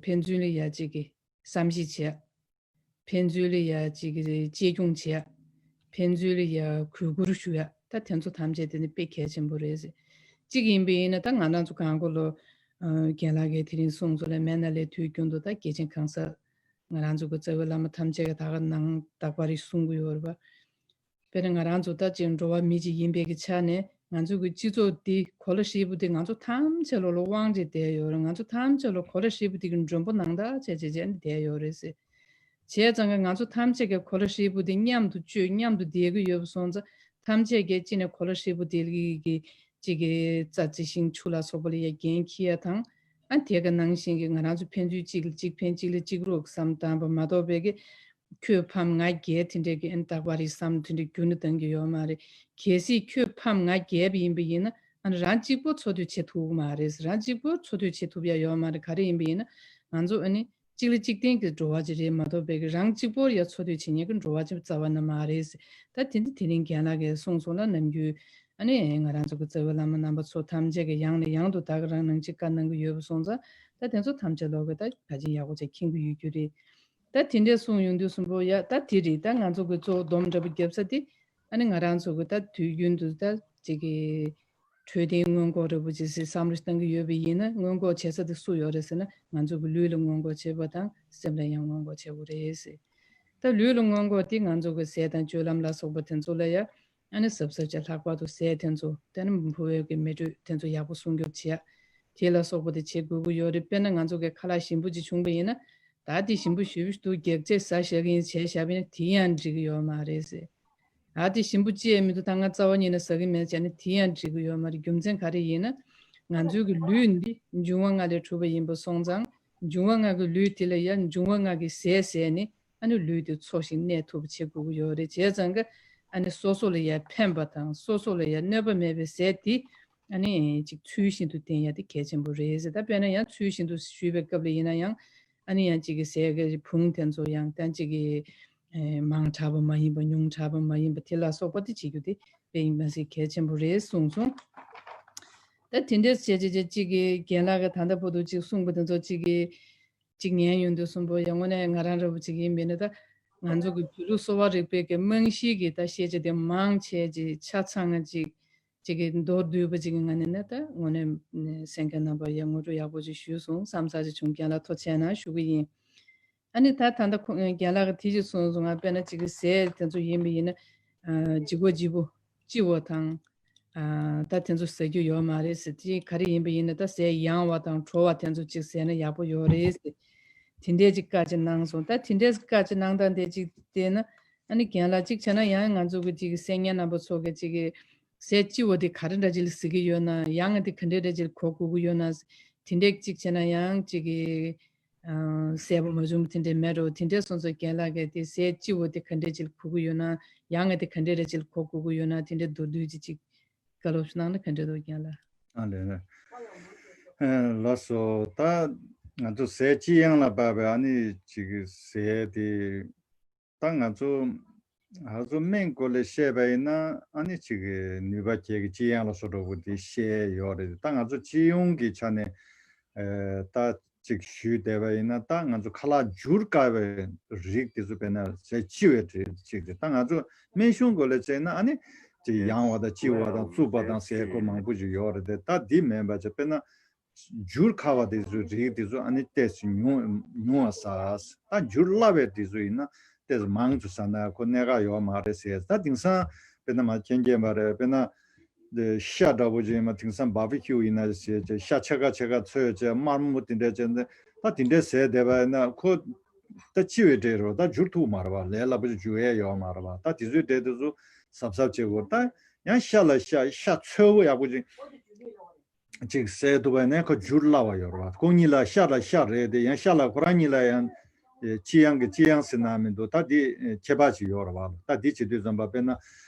ཕན་ཚུན་ལ་ཡ་གཅིག་གི་བསམ་ཤེས་བྱེད། ཕན་ཚུན་ལ་ཡ་གཅིག་གི་གཅེས་སྐྱོང་བྱེད། ཕན་ཚུན་ལ་ཡ་གུས་བཀུར་ཞུ་ཡ། ད་དེ་ཚོ་ཐམས་ཅད་དེ་ནི་དཔེ་གལ་ཆེན་པོ་རེད་ཟེར། གཅིག་ཡིན་པ་ཡིན་ན་ད་ང་རང་ཚོ་གང་གོ་ལོ། ཨ་རྒན་ལགས་ཀྱིས་དེ་རིང་གསུངས་སོང་ལ། མན་ན་ལས་དུས་རྒྱུན་དུ་ད་སྐྱེས་ཆེན་གང་ཟག་ང་རང་ཚོ་གི་རྩ་བའི་བླ་མ་ཐམས་ཅད་ཀྱིས་ད་ག་ནང་དག་པ་རེ་གསུང་གི་ཡོད་རེད་པ། དཔེར་ན་ང་རང་ཚོ་ད་ཅིག་འགྲོ་བ་མི་ཅིག་ཡིན་པའི་གི་ཆ་ནས། ང་ཚོ་གི་སྤྱི་ཚོགས་འདི་གོ་ལ་ཧྲིལ་པོ་འདི་ང་ཚོ་ཐམས་ཅད་ལོ་ལ་དབང་བྱས་བསྡད་ཡོད་རེད། ང་ཚོ་ཐམས་ཅད་ལོ་གོ་ལ་ཧྲིལ་པོ་འདི་གི་མགྲོན་པོ་ནང་ལྟར་བྱས་བྱས་བྱས་ནས་བསྡད་ཡོད་རེད་ཟེར། བྱས་ཙང་ཀ་ང་ཚོ་ཐམས་ཅད་ཀྱི་གོ་ལ་ཧྲིལ་པོ་འདི་མཉམ་དུ་སྤྱོད། མཉམ་དུ་བསྡད་ཀྱི་ཡོད་པ་སོང་ཙང་། ཐམས་ཅད་ཀྱིས་གཅིག་ནས་གོ་ལ་ཧྲིལ་པོ་འདི་གི་གཅིག་གི་རྩྭ་རྩི་ཤིང་ཆུ་ལ་སོགས་པ་ལ་ཡ་འགན་འཁྱེར་ཡ་དང་། ཨ་དེ་ག་ནང་བཞིན་གྱི་ང་རང་ཚོ་ཕན་ཚུན་གཅིག་ལ་གཅིག་ཕན། གཅིག་ལ་གཅིག་རོགས་བསམ་བཏང་པ་མ་གཏོགས་པའི་གི་ཁྱོད་ཕམ་ང་རྒྱལ་དེ་འདྲས་ཀྱི་ཨ་ནི་རྟག་པར་བསམ་དེ་འདྲས་རྒྱུན་ནས་གཏོང་གི་ཡོད་མ་རེད། གལ་སྲིད་ཁྱོད་ཕམ་ང་རྒྱལ་པ་ཡིན་པ་ཡིན་ན། ཨ་ནི་རང་གཅིག་པོ་འཚོ་སྡོད་བྱེད་ཐུབ་ཀྱི་མ་རེད། རང་གཅིག་པོ་འཚོ་སྡོད་བྱེད་ཐུབ་ཡ་ཡོད་མ་རེད། ག་རེ་ཡིན་པ་ཡིན་ན། ང་ཚོ་ཨ་ནི་གཅིག་ལ་གཅིག་བརྟེན་གྱི་འགྲོ་བ་ཅིག་རེད་མ་གཏོགས་པའི་གི་རང་གཅིག་པོར་ཡ་འཚོ་སྡོད་བྱེད་མཁན་གྱི་འགྲོ་བ་ཅིག་རྩ་བ་ནས་མ་རེད། ད་དེ་འདི་དེ་རིང་རྒན་ལགས་ཀྱིས་གསུངས་སོང་ལ། ནམ་རྒྱུན་ཨ་ནི་ང་རང་ཚོ་གི་རྩ་བའི་བླ་མ་རྣམ་པ་ཚོ་ཐམས་ཅད་ཀྱིས་ཡང་ནས་ཡང་དུ་ད་ག་རང་ནང་བཞིན་བཀའ་གནང་གི་ཡོད་པ་སོང་ཙང་། ད་དེ་ཚོ་ཐམས་ཅད་ལོག་གི་ད་ག་ཅིག་ཡག་པོ་ཅིག་མཁྱེན་གྱི་ཡོད་རྒྱུ་རེད། ད་དེ་འདྲས་གསུངས་ཡོང་དུས་གསུམ་པོ་ཡ། ད་དེ་རེད། ད་ང་ཚོ་གི་གཙོ་བོ་སྡོམ་འདྲ་པོ་རྒྱབ་ས་དེ། ཨ་ནི་ང་རང་ཚོ་གི་ད་དུས་རྒྱུན་དུ་ད་ཅིག་གི་འཕྲོད་བསྟེན་སྔོན་འགོག་འདྲ་པོ་ཅིག་ཟེར་བསམ་བློ་བཏང་གི་ཡོད་པ་ཡིན་ན། སྔོན་འགོག་བྱེད་ས་དེ་སུ་ཡོད་རེད་ཟེར་ན། ང་ཚོ་གི་ལུས་ལ་སྔོན་འགོག་བྱེད་པ་དང་སེམས་ལ་ཡང་སྔོན་འགོག་བྱེད་དགོས་རེད་ཟེར། ད་ལུས་ལ་མངོན་གོ་དེ་ང་ཚོ་གི་ཟས་དང་སྤྱོད་ལམ་ལ་སོགས་པ་དེ་ཚོ་ལ་ཡ་ཨ་ནི་གཟབ་གཟབ་བྱས། ལྷག་པར་དུ་ཟས་དེ་ཚོ་དེ་ནི་འབུ་བའི་གི་མེ་དྲོད་དེ་ཚོ་ཡག་པོ་སྲུང་སྐྱོབ་བྱེད་ཡ་དེ་ལ་སོགས་པ་དེ་བྱེད་དགོས་ཀྱི་ཡོད་རེད། དཔེར་ན་ང་ཚོ་གི་ཁ་ལག་ཞིམ་པོ་ཅིག་བྱུང་པ་ཡིན་ན། ད་དེ་ཞིམ་པོ་ཞེ་པོ་ཞིག་འདུག་རྒྱགས་ཆས་ཟ་བཞག་གི་ཡིན་བྱས་བཞག་པ་ཡིན་ན་དེ་ཡང་འགྲིག་གི་ཡོད་མ་རེད་ཟེར། ཨ་དེ་ཞིམ་པོ་ཅི་ཡང་མི་འདུག་ད་ང་རྩ་བ་ཉིད་ནས་ཟ་གི་མེད་བྱས་ན་དེ་ཡང་འགྲིག་གི་ཡོད་མ་རེད། རྒྱུ་མཚན་ག་རེ་ཡིན་ན། ང་ཚོའི་གི་ལུས་འདི་འབྱུང་བ་ལྔ་ལས་གྲུབ་པ་ཡིན་པ་སོང་ཙང་། འབྱུང་བ་ལྔ་གི་ལུས་དེ་ལ་ཡ་འབྱུང་བ་ལྔ་གི་ཟས་ཟས་ནས་ཨ་ནི་ལུས་དེ་འཚོ་ཞིང་གནས་ཐུབ་པ་བྱེད་དགོས་ཀྱི་ཡོད་རེད། བྱས་ཙང་གི་ཨ་ནི་སོ་སོ་ལ་ཡ་ཕན་པ་དང་སོ་སོ་ལ་ཡ་གནོད་པ་མེད་པའི་ཟས་དེ་ཨ་ནི་ཅིག་ཚུལ་བཞིན་དུ་བསྟེན་ཡ་དེ་གལ་ཆེན་པོ་རེད་ཟེར། ད་དཔེར་ན་ཡང་ཚུལ་བཞིན་དུ་ཞུས་པའི་སྐབས་ལ་ཡིན་ན་ཡང་ཨ་ནི་ཡང་ཅིག་གི་ཟས་ཀྱི་བུང་དེ་ཚོ་ཡང་ད་ཅིག་གི་ཨེ་མང་དྲགས་པ་མ་ཡིན་པ་ཉུང་དྲགས་པ་མ་ཡིན་པ་དེ་ལ་སོགས་པ་དེ་བྱེད་རྒྱུ་དེ་དཔེ་ཡིན་མ་ཟད་གལ་ཆེན་པོ་རེད་གསུངས་སོང་། ད་དེ་འདྲས་བྱས་བྱས་བྱས་ཅིག་གི་རྒན་ལགས་ཀྱིས་ད་ལྟ་བར་དུ་ཅིག་གསུངས་པ་དེ་ཚོ་ཅིག་གི་ཅིག་ཉན་ཡོང་དུས་གསུངས་པ་ཡང་དངོས་གནས་ང་རང་འདྲ་བོ་ཅིག་ཡིན་མིན་ན། ད་ང་ཚོ་གི་བོད་ལུགས་གསོ་བ་རིག་པའི་གི་རྨང་གཞི་གི་ད་ཤེས་བྱ་དེ་མང་ཆེ་ཅིག་ཆ་ཚང་ང་ཅིག་ཅིག་གི་མདོར་བསྡུས་པ་ཅིག་གི་ངང་ནས་ནི་ད་དངོས་གནས་གསན་མཁན་རྣམ་པ་ཡ་ངོ་སྤྲོད་ཡག་པོ་ཅིག་ཞུས་སོང་བསམ་ས་ཅིག་བྱུང་། རྒན་ལགས་ཐུགས་རྗེ་གནང་ཞུ་གི་ཡིན། ཨ་ནི་ད་ད་ལྟ་ཁོ་རྒན་ལགས་ཀྱིས་དེ་ཅིག་གསུངས་སོང་། ང་དཔེར་ན་ཅིག་གི་ཟས་དེ་ཚོ་ཡིན་པ་ཡིན་ན་ལྗིད་ཁོག་ལྗིད་པོ་ལྕི་བ་དང་། ཨ་ད་དེ་ཚོ་ཟ་རྒྱུ་ཡོད་མ་རེད་ཟེར། དེ་ག་རེ་ཡིན་པ་ཡིན་ན་ད་ཟས་ཡང་བ་དང་དྲོ་བ་དེ་ཚོ་ཅིག་ཟས་ན་ཡག་པོ་ཡོད་རེད་ཟེར། དེ་འདྲས་ཅིག་བཀའ་ཅིག་གནང་སོང་། ད་དེ་འདྲས་བཀའ་ཅིག་གནང་སྟངས་དེ་ཅིག་བལྟས་ན། ཨ་ནི་རྒན་ལགས་གཅིག་བྱས་ན་ཡང་ང་ཚོ་གི་ཅིག་གི་གསན་མཁན་རྣམ་པ་ཚོ་གི་ཅིག་གི་ཟས་ལྕི་བ་དེ་ག་རེ་འདྲ་ཅིག་ལ་ཟ་གི་ཡོད་ན། ཡང་དེ་ག་འདྲས་འདྲ་ཅིག་ལ་གོ་དགོས་ཀྱི་ཡོད་ན། དེ་འདྲས་གཅིག་བྱས་ན་ཡང་ཅིག་གི་ཨ་གསལ་པོ་མ་བྱུང་བ་དེ་འདྲས་མེད་འགྲོ། དེ་འདྲས་སོང་ཙང་རྒན་ལགས་ཀྱིས་དེ་ཟས་ལྕི་བ་དེ་ག་འདྲས་ཅིག་ལ་གོ་གི་ཡོད་ན། ཡང་ང་དེ་ག་འདྲས་འདྲ་ཅིག་ལ་གོ་དགོས་ཀྱི་ཡོད་ན། དེ་འདྲས་མདོར་བསྡུས་ཅིག་ཅིག་བཀའ་སློབ་ཞིག་གནང་ན་ག་འདྲས་འདུག་རྒན་ལགས། ཨ་ལས། ཨ་ལགས་སོ། ད་ང་ཚོ་ཟས་ལྕི་ཡང་ལ་བབས་པའི་ཨ་ནི་ཅིག་གི་ཟས་དེ། ད་ང་ཚོ་ང་ཚོ་སྨན་སྐོར་ལས་བཤད་པ་ཡིན་ན་ཨ་ནི་ཅིག་གི་ནུས་པ་བརྒྱད་ཀྱི་ལྕི་ཡང་ལ་སོགས་འདྲ་པོ་དེ་བཤད་ཡོད་རེད། ད་ང་ཚོ་སྤྱི་ཡོངས་ཀྱི་ཆ་ནས་ཨ་ད་ཅིག་ཞུས་བསྡད་པ་ཡིན་ན། ད་ང་ཚོ་ཁ་ལག་འཇུར་དཀའ་བའི་རིགས་དེ་ཚོ་དཔེར་ན་ཟས་ལྕི་བའི་རིགས་ཅིག་རེད། ད་ང་ཚོ་སྨན་གཞུང་སྐོར་ལས་བྱས་ན་ཨ་ནི་ཅིག་ཡང་བ་དང་ལྕི་བ་དང་རྩུབ་པ་དང་ཟས་སྐོར་མང་པོ་ཞིག་ཡོད་རེད་དེ། ད་འདི་མིན་པ་བྱས་དཔེར་ན། འཇུར་ཁ་བ་དེ་ཚོའི་རིགས་དེ་ཚོ་ཨ་ནི་ཏོག་ཙམ་ཉུང་ཉུང་བ་ཟ། ད་འཇུར་སླ་བའི་དེ་ཚོ་ཡིན་ན་ཏོག་ཙམ་མང་དུ་ཟ་ན་ཁོ་གནད་འགག་ཡོད་མ་རེད་ཟེར། ད་དེང་སང་དཔེར་ན་མ་མཁྱེན་མཁྱེན་པ་རེད། དཔེར་ན་དེ་ཤ་འདྲ་པོ་ཅིག་ཡིན་ན་དེང་སང་བྷར་བྷི་ཁིའུ་ཡིན་ན་ཟེར་བྱས་ཤ་ཕྱེད་ཀ་ཕྱེད་ཀ་འཚོས་བྱས་དམར་མོ་དེ་འདྲས་བྱས་ནས་ད་དེ་འདྲས་ཟས་བསྡད་པ་ཡིན་ན་ཁོ་ད་ལྕི་བའི་གྲས་རེད་པ། ད་འཇུར་ཐུབ་མ་རེད་པ། ལས་སླ་པོ་ཅིག་འཇུ་ཡས་ཡོད་མ་རེད་པ། ད་དེ་ཚོའི་གྲས་དེ་ཚོ་གཟབ་གཟབ་བྱེད་དགོས། ད་ཡང་ཤ་ལ་ཤ་ཤ་འཚོས་པོ་ཡག་པོ་ཅིག་ཅིག་ཟས་ཐུབ་པ་ཡིན་ན་ཁོ་འཇུར་སླ་བ་ཡོད་རེད་པ། ཁོ་གཉིས་ལ་ཤ་ལ་ཤ་རེད་དེ། ཡང་ཤ་ལ་ཁོ་རང་གཉིས་ལ་ཡང་ཨེ་ལྕི་ཡང་གི་ལྕི་ཡང་ཟེར་ན་མི་འདུག་ད་འདི་ཨེ་ཁྱད་པར་ཅིག་ཡོད་རེད་པ། ད་འདི་བྱེད་དུས་ཙམ་པ་དཔེར་ན་ཨ་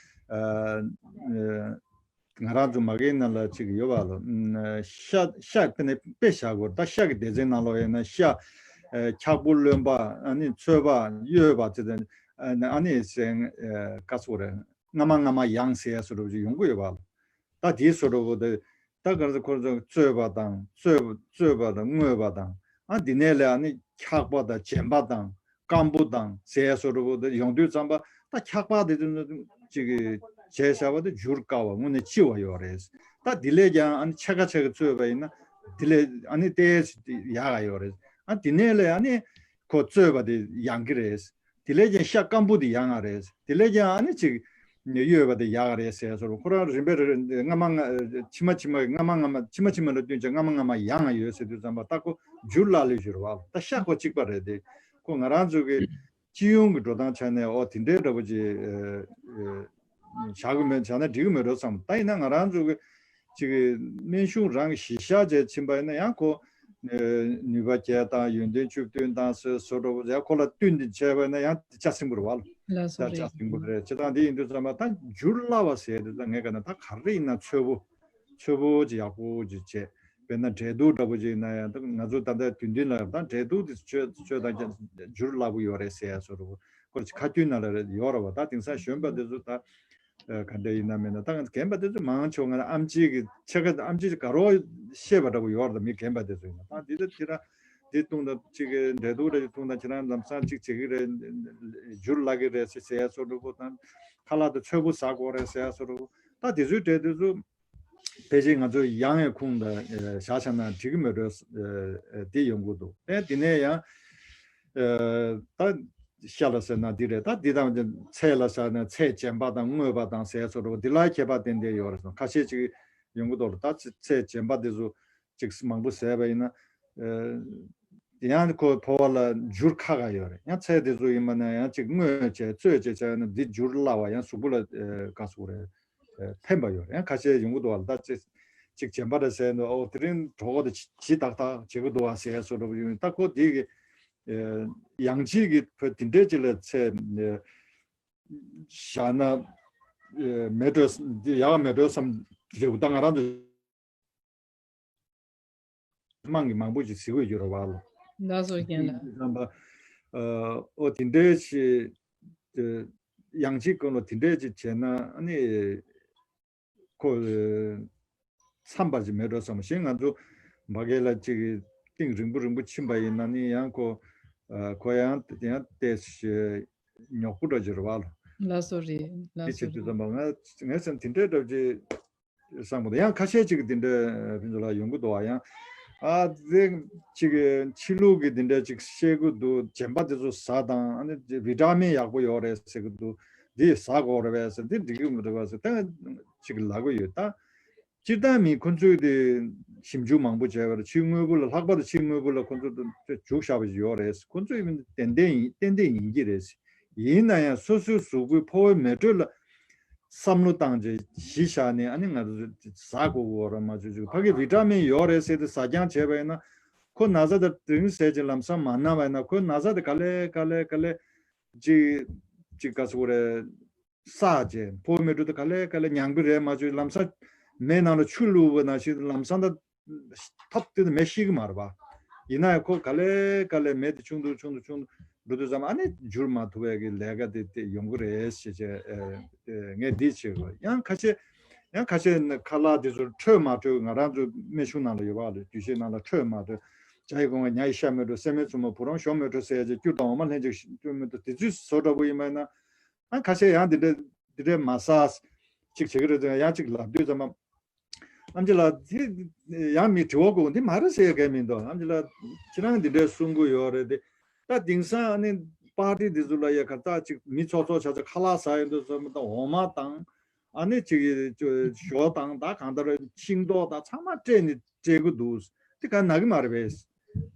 ཨེ་ང་རང་ཚོ་མ་གིའི་ནང་ལ་ཅིག་ཡོད་པ་ལ། ཨ་ཤ་ཤ་དཔེར་ན་དཔེ་བཞག་དགོས། ད་ཤ་གི་སྡེ་ཚན་ནང་ལོགས་ཡིན་ན་ཤ་ཨེ་འཁྱག་པོ་རློན་པ། ཨ་ནི་འཚོས་པ། གཡོས་པ་དེ་ཚོ། ཨ་ནི་ཨ་ནི་ཟས་ཨེ་ག་ཚོད་རེད། རྔ་མ་རྔ་མ་ཡང་ཟེར་ཡ་བཟོ་འདྲ་ཅིག་ཡོང་གི་ཡོད་པ་ལ། ད་དེའི་བཟོ་འདྲ་པོ་དེ་ད་ག་རེ་ཟེར། ཁོ་ཚོ་བཙོས་པ་དང་བཙོས་བཙོས་པ་དང་རྔོས་པ་དང་། ཨ་དེ་ནས་ལས་ཨ་ནི་འཁྱག་པ་དང་བྱེམ་པ་དང་སྐམ་པོ་དང་ཟས་བཟོ་འདྲ་པོ་དེ་ཡོང་དུས་ཙམ་པ། ད་འཁྱག་པ་དེ་ཚོ་ཅིག་གི་བྱས་བཞག་པ་དེ་འཇུར་དཀའ་བ་དངོས་གནས་ལྕི་བ་ཡོད་རེད། ད་དེ་ལས་ཀྱང་ཨ་ནི་ཕྱེད་ཀ་ཕྱེད་ཀ་བཙོས་པ་ཡིན་ན་དེ་ལས་ཨ་ནི་ཏོག་ཙམ་ཡག་ག་ཡོད་རེད། ཨ་དེ་ནས་ལས་ཨ་ནི་ཁོ་བཙོས་པ་དེ་ཡང་གི་རེད། དེ་ལས་ཀྱང་ཤ་སྐམ་པོ་དེ་ཡང་ང་རེད། དེ་ལས་ཀྱང་ཨ་ནི་ཅིག་གཡོས་པ་དེ་ཡག་ག་རེད་ཟེར་བཟོ་འདྲ། ཁོ་རང་རིམ་པས་རིམ་པས་རྔ་མ་རྔ་ཕྱི་མ་ཕྱི་མ་རྔ་མ་རྔ་མ་ཕྱི་མ་ཕྱི་མ་ལ་བསྟུན་བྱས་རྔ་མ་རྔ་མ་ཡང་ང་ཡོད་ཟེར་དུས་ཙམ་པ་ད་ཁོ་འཇུར་སླ་ལོས་འཇུར་བ། ད་ཤ་ཁོ་གཅིག་པ་རེད་དེ། ཁོ་ང་རང་ཚོ་གི་སྤྱི་ཡོངས་ཀྱི་འགྲོ་སྟངས་ཆ་ནས་ཨོ་དེ་འདྲའི་འདྲ་པོ་ཅིག་ཨ་ཨ་བྱ་དགོས་མེད། བྱས་ན་འགྲིག་གི་མེད་འགྲོ་བསམ། ད་ཡིན་ན་ང་རང་ཚོ་གི་ཅིག་སྨན་གཞུང་རང་གི་གཞི་བཞག་བྱས་ཕྱིན་པ་ཡིན་ན་ཡང་ཁོ་ནུས་པ་བརྒྱད་དང་ཡོན་ཏན་བཅུ་བདུན་དང་ཟེར་བཟོ་འདྲ་པོ་ཡང་ཁོ་ལ་བསྟུན་ཏེ་བྱས་པ་ཡིན་ན་ཡང་དེ་ཆ་ཚང་པོ་རེད་པ། ལགས་སོ། ད་རེད། ཆ་ཚང་པོ་རེད། བྱས་ཙང་དེ་ཡིན་དུས་ཙམ་པ་ད་འཇུར་སླ་བ་ཟེར་དུས་ཙམ་ངས་ག་ན་ད་ག་རེ་ཡིན་ན་འཚོས་པོ་འཚོས་པོ་ཅིག་ཡག་པོ་ཅིག་བྱས། དཔེར་ན་འབྲས་ཐུག་འདྲ་པོ་ཅིག་ཡིན་ན་ཡང་ད་ང་ཚོ་ད་ལྟ་དུས་འདི་ལ་ད་འབྲས་ཐུག་དེ་ཚོ་ཚོས་དང་འཇུར་སླ་པོ་ཡོད་རེད་ཟེར་ཡ་བཟོ་འདྲ་པོ། ཁོ་ཁ་ཐུག་ནང་ལ་ཡོད་རེད་པ། ད་དེང་སང་གཞོན་པ་དེ་ཚོ་ད་ཨ་ག་འདྲ་ཡིན་ན་མིན་ན་ད་རྒན་པ་དེ་ཚོ་མང་ཆེ་བ་ང་ཨེམ་ཆི་གི་ཕྱེད་ཀ་ཨེམ་ཆི་གི་དགའ་རོགས་བཤད་པ་འདྲ་པོ་ཡོད་རེད། ད་མི་རྒན་པ་དེ་ཚོ་ཡིན་ན། ད་འདི་ད་ཁྱེད་རང་འདི་བཏུང་དང་ཅིག་གི་འབྲས་ཐུག་འདྲ་ཅིག་བཏུང་དང་ཁྱེད་རང་ལམ་སང་ཅིག་བྱེད་ཀྱི་རེད། འཇུར་སླ་གི་རེད་ཟེར་ཟེར་ཡ་བཟོ་འདྲ་པོ་དང་། ཁ་ལག་དེ་འཚོས་པོ་ཟ་དགོས་རེད་ཟེར་ཡ་བཟོ་འདྲ་པོ། ད་དེ་ཚོའི་གྲས་དེ་ཚོ་ཕལ་ཆེར་ང་ཚོ་ཡང་ཡང་ཁུངས་དང་བཞག་བཞག་ན་འགྲིག་གི་མེད་འགྲོ་དེ་ཡོང་གི་འདུག་ཨེ་དེ་ནས་ཡང་ད་ ཤ་ལ་ཟེར་ན་འདི་རེད། ད་འདི་དང་ཚལ་ལ་ཟེར་ན་ཚལ་རྗེན་པ་དང་རྔོས་པ་དང་ཟས་སོགས་རེད་བ། འདི་ལ་ཁྱད་པར་ཏན་ཏན་ཡོད་རེད་སོང་། ཁ་ཤས་ཅིག་ཡོང་གི་འདུག་ལ། ད་ཚལ་རྗེན་པ་འདི་ཚོ་ཅིག་མང་པོ་ཟས་པ་ཡིན་ན། ཨ། ཡང་ཁོ་ཕོ་བ་ལ་འཇུར་ཁག་ཁག་ཡོད་རེད། ཡང་ཚལ་དེ་ཚོ་ཡིན་པ་ན་ཡང་ཅིག་རྔོས་བྱས་བཙོས་བྱས་བྱས་ན་འདི་འཇུར་སླ་བ། ཡང་གཟུགས་པོ་ལ་ཨ་དཀའ་སོགས་རེད། ཨ། ཕན་པ་ཡོད་རེད། ཡང་ཁ་ཤས་ཡོང་གི་འདུག་བ་ལ། ད་ཅིག་ཅིག་རྗེན་པ་རེད་ཟེར་འདུག། ཨོ་དེ་རིང་གྲོད་ཁོག་དེ་ཇི་ཏག་ཏག་བྱེད་ཀྱི་འདུག་བ་ཟེར་སོགས་འདྲ་པོ་ཡོང་། ད་ཁོ་དེ་གི་ཨ་ཡང་ཅིག་གི་བོད་དེ་འདྲས་ཅིག་ལ་ཚལ་ཨ་བཞག་ན་ཨ་མེད་འགྲོ། ཡག་མེད་འགྲོ་བསམ་རེད་བ། ད་ང་རང་ཚོ་དམངས་ཀྱི་མང་པོ་ཅིག་གཟིགས་དགོས་ཀྱི་རེད་བ་ལ། ལགས་སོ་རྒན་ལགས། བསམ་པ། ཨོ་དེ་འདྲའི་ཆེ། ཡང་ཅིག་གོང་ལ་དེ་འདྲའི་ཅིག་བྱས་ན་ཨ་ནི། ཁོ། འཚམས་པ་ཅིག་མེད་འགྲོ་བསམ་ཞིང་། ང་ཚོ་བ་གས་ལ་ཅིག་གཏིང་རིང་པོ་རིང་པོ་ཕྱིན་པ་ཡིན་ན་ནི་ཡང་ཁོ། ཁོ་ཡང་ཡང་ཏེ་ཉོག་པོ་འདྲ་ཅིག་རེད་བ་ལ། ལགས་སོ་རེད། དེ་ལགས་སོ་བྱེད་དུས་རེད། ཙམ་པ་ང་ངས་བསམ་དེ་འདྲའི་འདྲ་ཅིག་བསམ་གི་འདུག། ཡང་ཁ་ཤས་ཅིག་གིས་འདི་འདྲ་ཕུན་ཚོགས་ལགས་ཡོང་གི་འདུག་བ། ཡང་ཨ་དེ་ཅིག་ཕྱི་ལུགས་ཀྱི་འདི་འདྲ་ཅིག་བཤད་གི་འདུག། རྗེན་པ་དེ་ཚོ་ཟ་དང་། ཨ་ནི་བི་ཏ་མིན་ཡག་པོ་ཡོད་རེད་ཟེར་གི་འདུག། འདི་ཟ་དགོས་རེད་པས་ཟེར། འདི་འགྲིག་གི་མི་འདུག་པས་ཟེར། ད་ཅིག་ལབ་གི་ཡོད། ད་སྤྱིར་བཏང་མི་ཁོ་ཚོས་དེ་ཞིབ་འཇུག་མང་པོ་བྱས་པར་ཕྱིའི་དངོས་པོ་ལ། ལྷག་པར་དུ་ཕྱིའི་དངོས་པོ་ལ་ཁོ་ཚོ་འཇུག་བཞག་པ་ཞིག་ཡོད་རེད། ཁོ་ཚོས་ཡིན་ཏན་ཏན་ཡིན། ཏན་ཏན་ཡིན་གྱི་རེད། ཡིན་ན་ཡང་སོ་སོའི་གཟུགས་པོའི་ཕོ་བའི་མེ་དྲོད་ལ་བསམ་བློ་བཏང་རྗེས་གཞི་བཞག་ནས་ཨ་ནི་ང་ཚོ་ཟ་དགོས་ཀྱི་ཡོད་རེད། མ་བྱུང་ཅིག་ཕ་གི་བི་ཏ་མིན་ཡོད་རེད་ཟེར་ཏེ་ཟ་རྐྱང་བྱས་པ་ཡིན་ན། ཁོ་ན་ཚ་དེ་རིང་ཟས་ཀྱི་ལམ་སང་མ་ན་བ་ཡིན་ན། ཁོའི་ན་ཚ་དེ་ག་ལེ་ག་ལེ་ག་ལེ་ཅིག་ཅིག་ག་ཟེར་དགོས་རེད། བསགས་རྗེས་ཕོ་བའི་མེ་དྲོད་དེ་ག་ལེ་ག་ལེ་ཉམས་ཀྱི་རེད། མ་བྱུང་ལམ་སང་མེ་ནང་ལ་ཆུ་བླུགས་པ་ནང་བཞིན་ལམ་སང་ད། ཐོབ་དེ་མེ་ཤི་གི་མ་རེད་པ། ཡིན་ན་ཡང་ཁོ་ག་ལེ་ག་ལེ་མེ་དེ་ཆུང་དུ་ཆུང་དུ་ཆུང་དུ་འགྲོ་དུས་ཙམ་ཨ་ནི་འཇུར་མ་ཐུབ་པའི་གི་ལས་ཀ་དེ་དེ་ཡོང་གི་རེད་ཟེར་བྱས། ཨེ་ཨེ་ངས་འདི་བྱེད་དགོས། ཡང་ཁ་ཤས་ཡང་ཁ་ཤས་ནི་ཁ་ལག་དེ་ཚོ་འཕྲོད་མ་འཕྲོད། ང་རང་ཚོ་སྨན་གཞུང་ནང་ལ་ཡོད་པ་ལ། དུས་ཆེན་ནང་ལ་འཕྲོད་མ་འཕྲོད། བྱ་ཡི་སྒོ་ང་ཉ་ཡི་ཤ་མེད་འགྲོ། སྲན་མའི་བཙུན་མོ་བུ་རམ་ཞོ་མེད་འགྲོ་ཟེར་བྱས། སྐྱུར་དང་འོ་མ་ལྷན་ཅིག་སྐྱུར་མེད་འགྲོ། དེ་ཚོའི་བཟོ་འདྲ་པོ་ཡིན་པ་ཡིན་ན། ཨ་ཁ་ཤས་ཡང་འདི་འདྲ་འདི་འདྲ་མ་ཟ་ཅིག་བྱེད་ཀྱི་རེད་ཟེར་ཡང་ཅིག་ལབ་དུས་ཙམ་པ། ཨམ་ཆི་ལགས་དེ་ཡང་མི་དྲི་བ་དགོས་འདི་མ་རེད་ཟེར་མཁན་མི་འདུག། ཨམ་ཆི་ལགས་ཁྱེད་རང་འདི་འདྲའི་གསུང་གི་ཡོད་རེད་དེ། ད་དེང་སང་ཨ་ནི་པར་ཊི་འདི་ཚོ་ལ་ཡ་ག་ད་ཅིག་མི་ཚོགས་ཚོགས་ཆ་ཆ་ཁ་ལག་ཟ་ཡོང་དུས་ཙམ་པ། ད་འོ་མ་དང་ཨ་ནི་ཅིག་ཞོ་དང་ད་གང་ལྟར་ཤིང་ཏོག་དང་ཚང་མ་སྤྲད་ནས་སྤྲད་གི་འདུག། དེ་ག་ན་གི་མ་རེད་པས།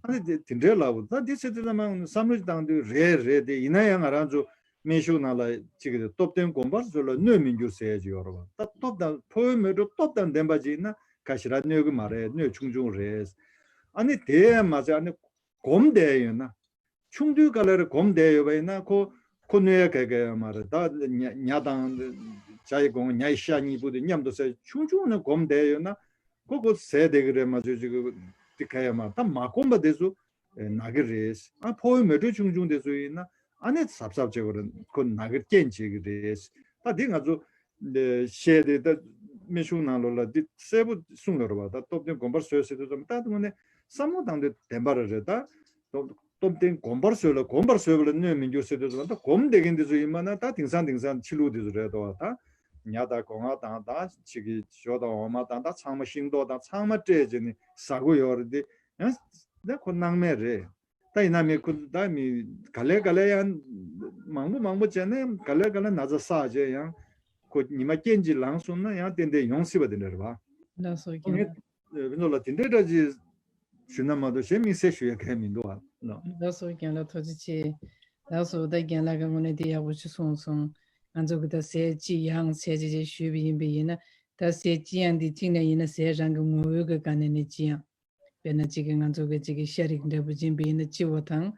ཨ་ནི་དེ་དེ་འདྲའི་ལབ། ད་འདི་ཚེ་དེ་ཚང་མ་བསམ་བློ་ཞིག་བཏང་དུས་རེད་རེད་དེ། ཡིན་ན་ཡང་ང་རང་ཚོ་སྨན་གཞུང་ནང་ལ་གཅིག་གི་སྟོབས་ལྡན་སྒོམ་པར་ཚོ་ལ་གནོད་མི་འགྱུར་ཟེར་གྱི་ཡོད་རེད་བ། ད་སྟོབས་དང་ཕོ་བའི་མེ་དྲོད་སྟོབས་དང་ལྡན་པ་ཅིག་ཡིན་ན་ག་ཞིག་ར་གནོད་གི་མ་རེད། གནོད་ཆུང་ཆུང་རེད། ཨ་ནི་དེ་མ་ཚད་ཨ་ནི་སྒོམ་བསྡད་ཡོད་ན། ཆུང་དུས་ག་ལེར་སྒོམ་བསྡད་ཡོད་པ་ཡིན་ན་ཁོ་ཁོ་གནོད་ཡ་ག་ག་ཡོད་མ་རེད། ད་ཉ་ཉ་དང་བྱ་ཡི་སྒོ་ང་ཉ་ཡི་ཤ་གཉིས་པོ་དེ་མཉམ་དུ་ཟས། ཆུང་ཆུང་ནས་སྒོམ་བསྡད་ཡོད་ན་ཁོ་ཁོ་ཟས་བསྡད་གི་རེད། མ་བྱུང་ཅིག་དེ་ག་ཡོད་མ་རེད། ད་མ་སྒོམ་པ་དེ་ཚོ་ན་གི་རེད། ཨ་ཕོ་བའི་མེ་དྲོད་ཆུང་ཆུང་དེ་ཚོ་ཡིན་ན་ཨ་ནི་གཟབ་གཟབ་བྱེད་དགོས་རེད། ཁོ་ན་གི་རྐྱེན་བྱེད་གི་རེད། ད་དེ་ང་ཚོ་བཤད་དེ་ད་སྨན་གཞུང་ནང་ལོགས་ལ་འདི་གསལ་པོ་གསུངས་ཡོད་རེད་བ། ད་སྟོབས་ལྡན་སྒོམ་པར་བཟོད་ཟེར་དུས་ཙམ་ད་དངོས་གནས་བསམ་བློ་བཏང་དུས་བདེན་པ་རེད་རེད། ད་སྟོབས་སྟོབས་ལྡན་སྒོམ་པར་བཟོད་ལ་སྒོམ་པར་བཟོད་པ་ལ་གནོད་མི་འགྱུར་ཟེར་དུས་ཙམ་ད་སྒོམ་བསྡད་མཁན་འདི་ཚོ་ཡིན་པ་ན་ད་དེང་སང་དེང་སང་ཕྱི་ལུགས་འདི་ཚོ་རེད་དོ། ད་ཉ་དང་སྒོ་ང་དང་ད་ཅིག་གི་ཞོ་དང་འོ་མ་དང་ད་ཚང་མ་ཤིང་ཏོག་དང་ཚང་མ་སྤྲད་བྱས་ནས་ཟ་གི་ཡོད་རེད། འདི་ཡང་ད་ཁོ་སྣང་མེད་རེད། ད་ཡིན་ན་མི་ཁོ་ད་མི་ག་ལེ་ག་ལེ་ཡང་མང་པོ་མང་པོ་བྱས་ནས་ག་ལེ་ག་ལེ་ན་ཚ་བསགས་བྱས་ཡང་ཁོ་ཉི་མ་རྐྱེན་གཅིག་ལངས་སོང་ན་ཡང་ཏན་ཏན་ཡོང་སྲིད་པ་དེ་འདྲ་རེད་བ། ལགས་སོ་རྒན་ལགས། ངས་བུ་ནོ་ལ་དེ་འདྲའི་འདྲ་ཅིག་ཞུས་ན་མ་གཏོགས་གཞན་དམིགས་བསལ་ཞུ་ཡ་གང་ཡང་མི་འདུག་བ། ལགས་སོ་རྒན་ལགས་ཐུགས་རྗེ་ཆེ། ལགས་སོ། ད་རྒན་ལགས་ཀྱི་ངོས་ནས་དེ་ཡག་པོ་ཞིག་གསུངས་སོང་། ང་ཚོ་གི་ད་ཟས་ཅི་ཡང་ཟས་ཅི་ཅི་ཞུས་པ་ཡིན་པ་ཡིན་ན། ད་ཟས་ཅི་ཡང་འདི་གཅིག་ནས་ཡིན་ན་ཟས་རང་གི་ངོ་བོའི་གི་སྒང་ནས་ནི་ཅི་ཡང་། དཔེར་ན་གཅིག་གི་ང་ཚོ་གི་གཅིག་གི་ཤ་རིགས་འདྲ་པོ་སྦྱིན་པ་ཡིན་ན་ལྕི་བ་དང་།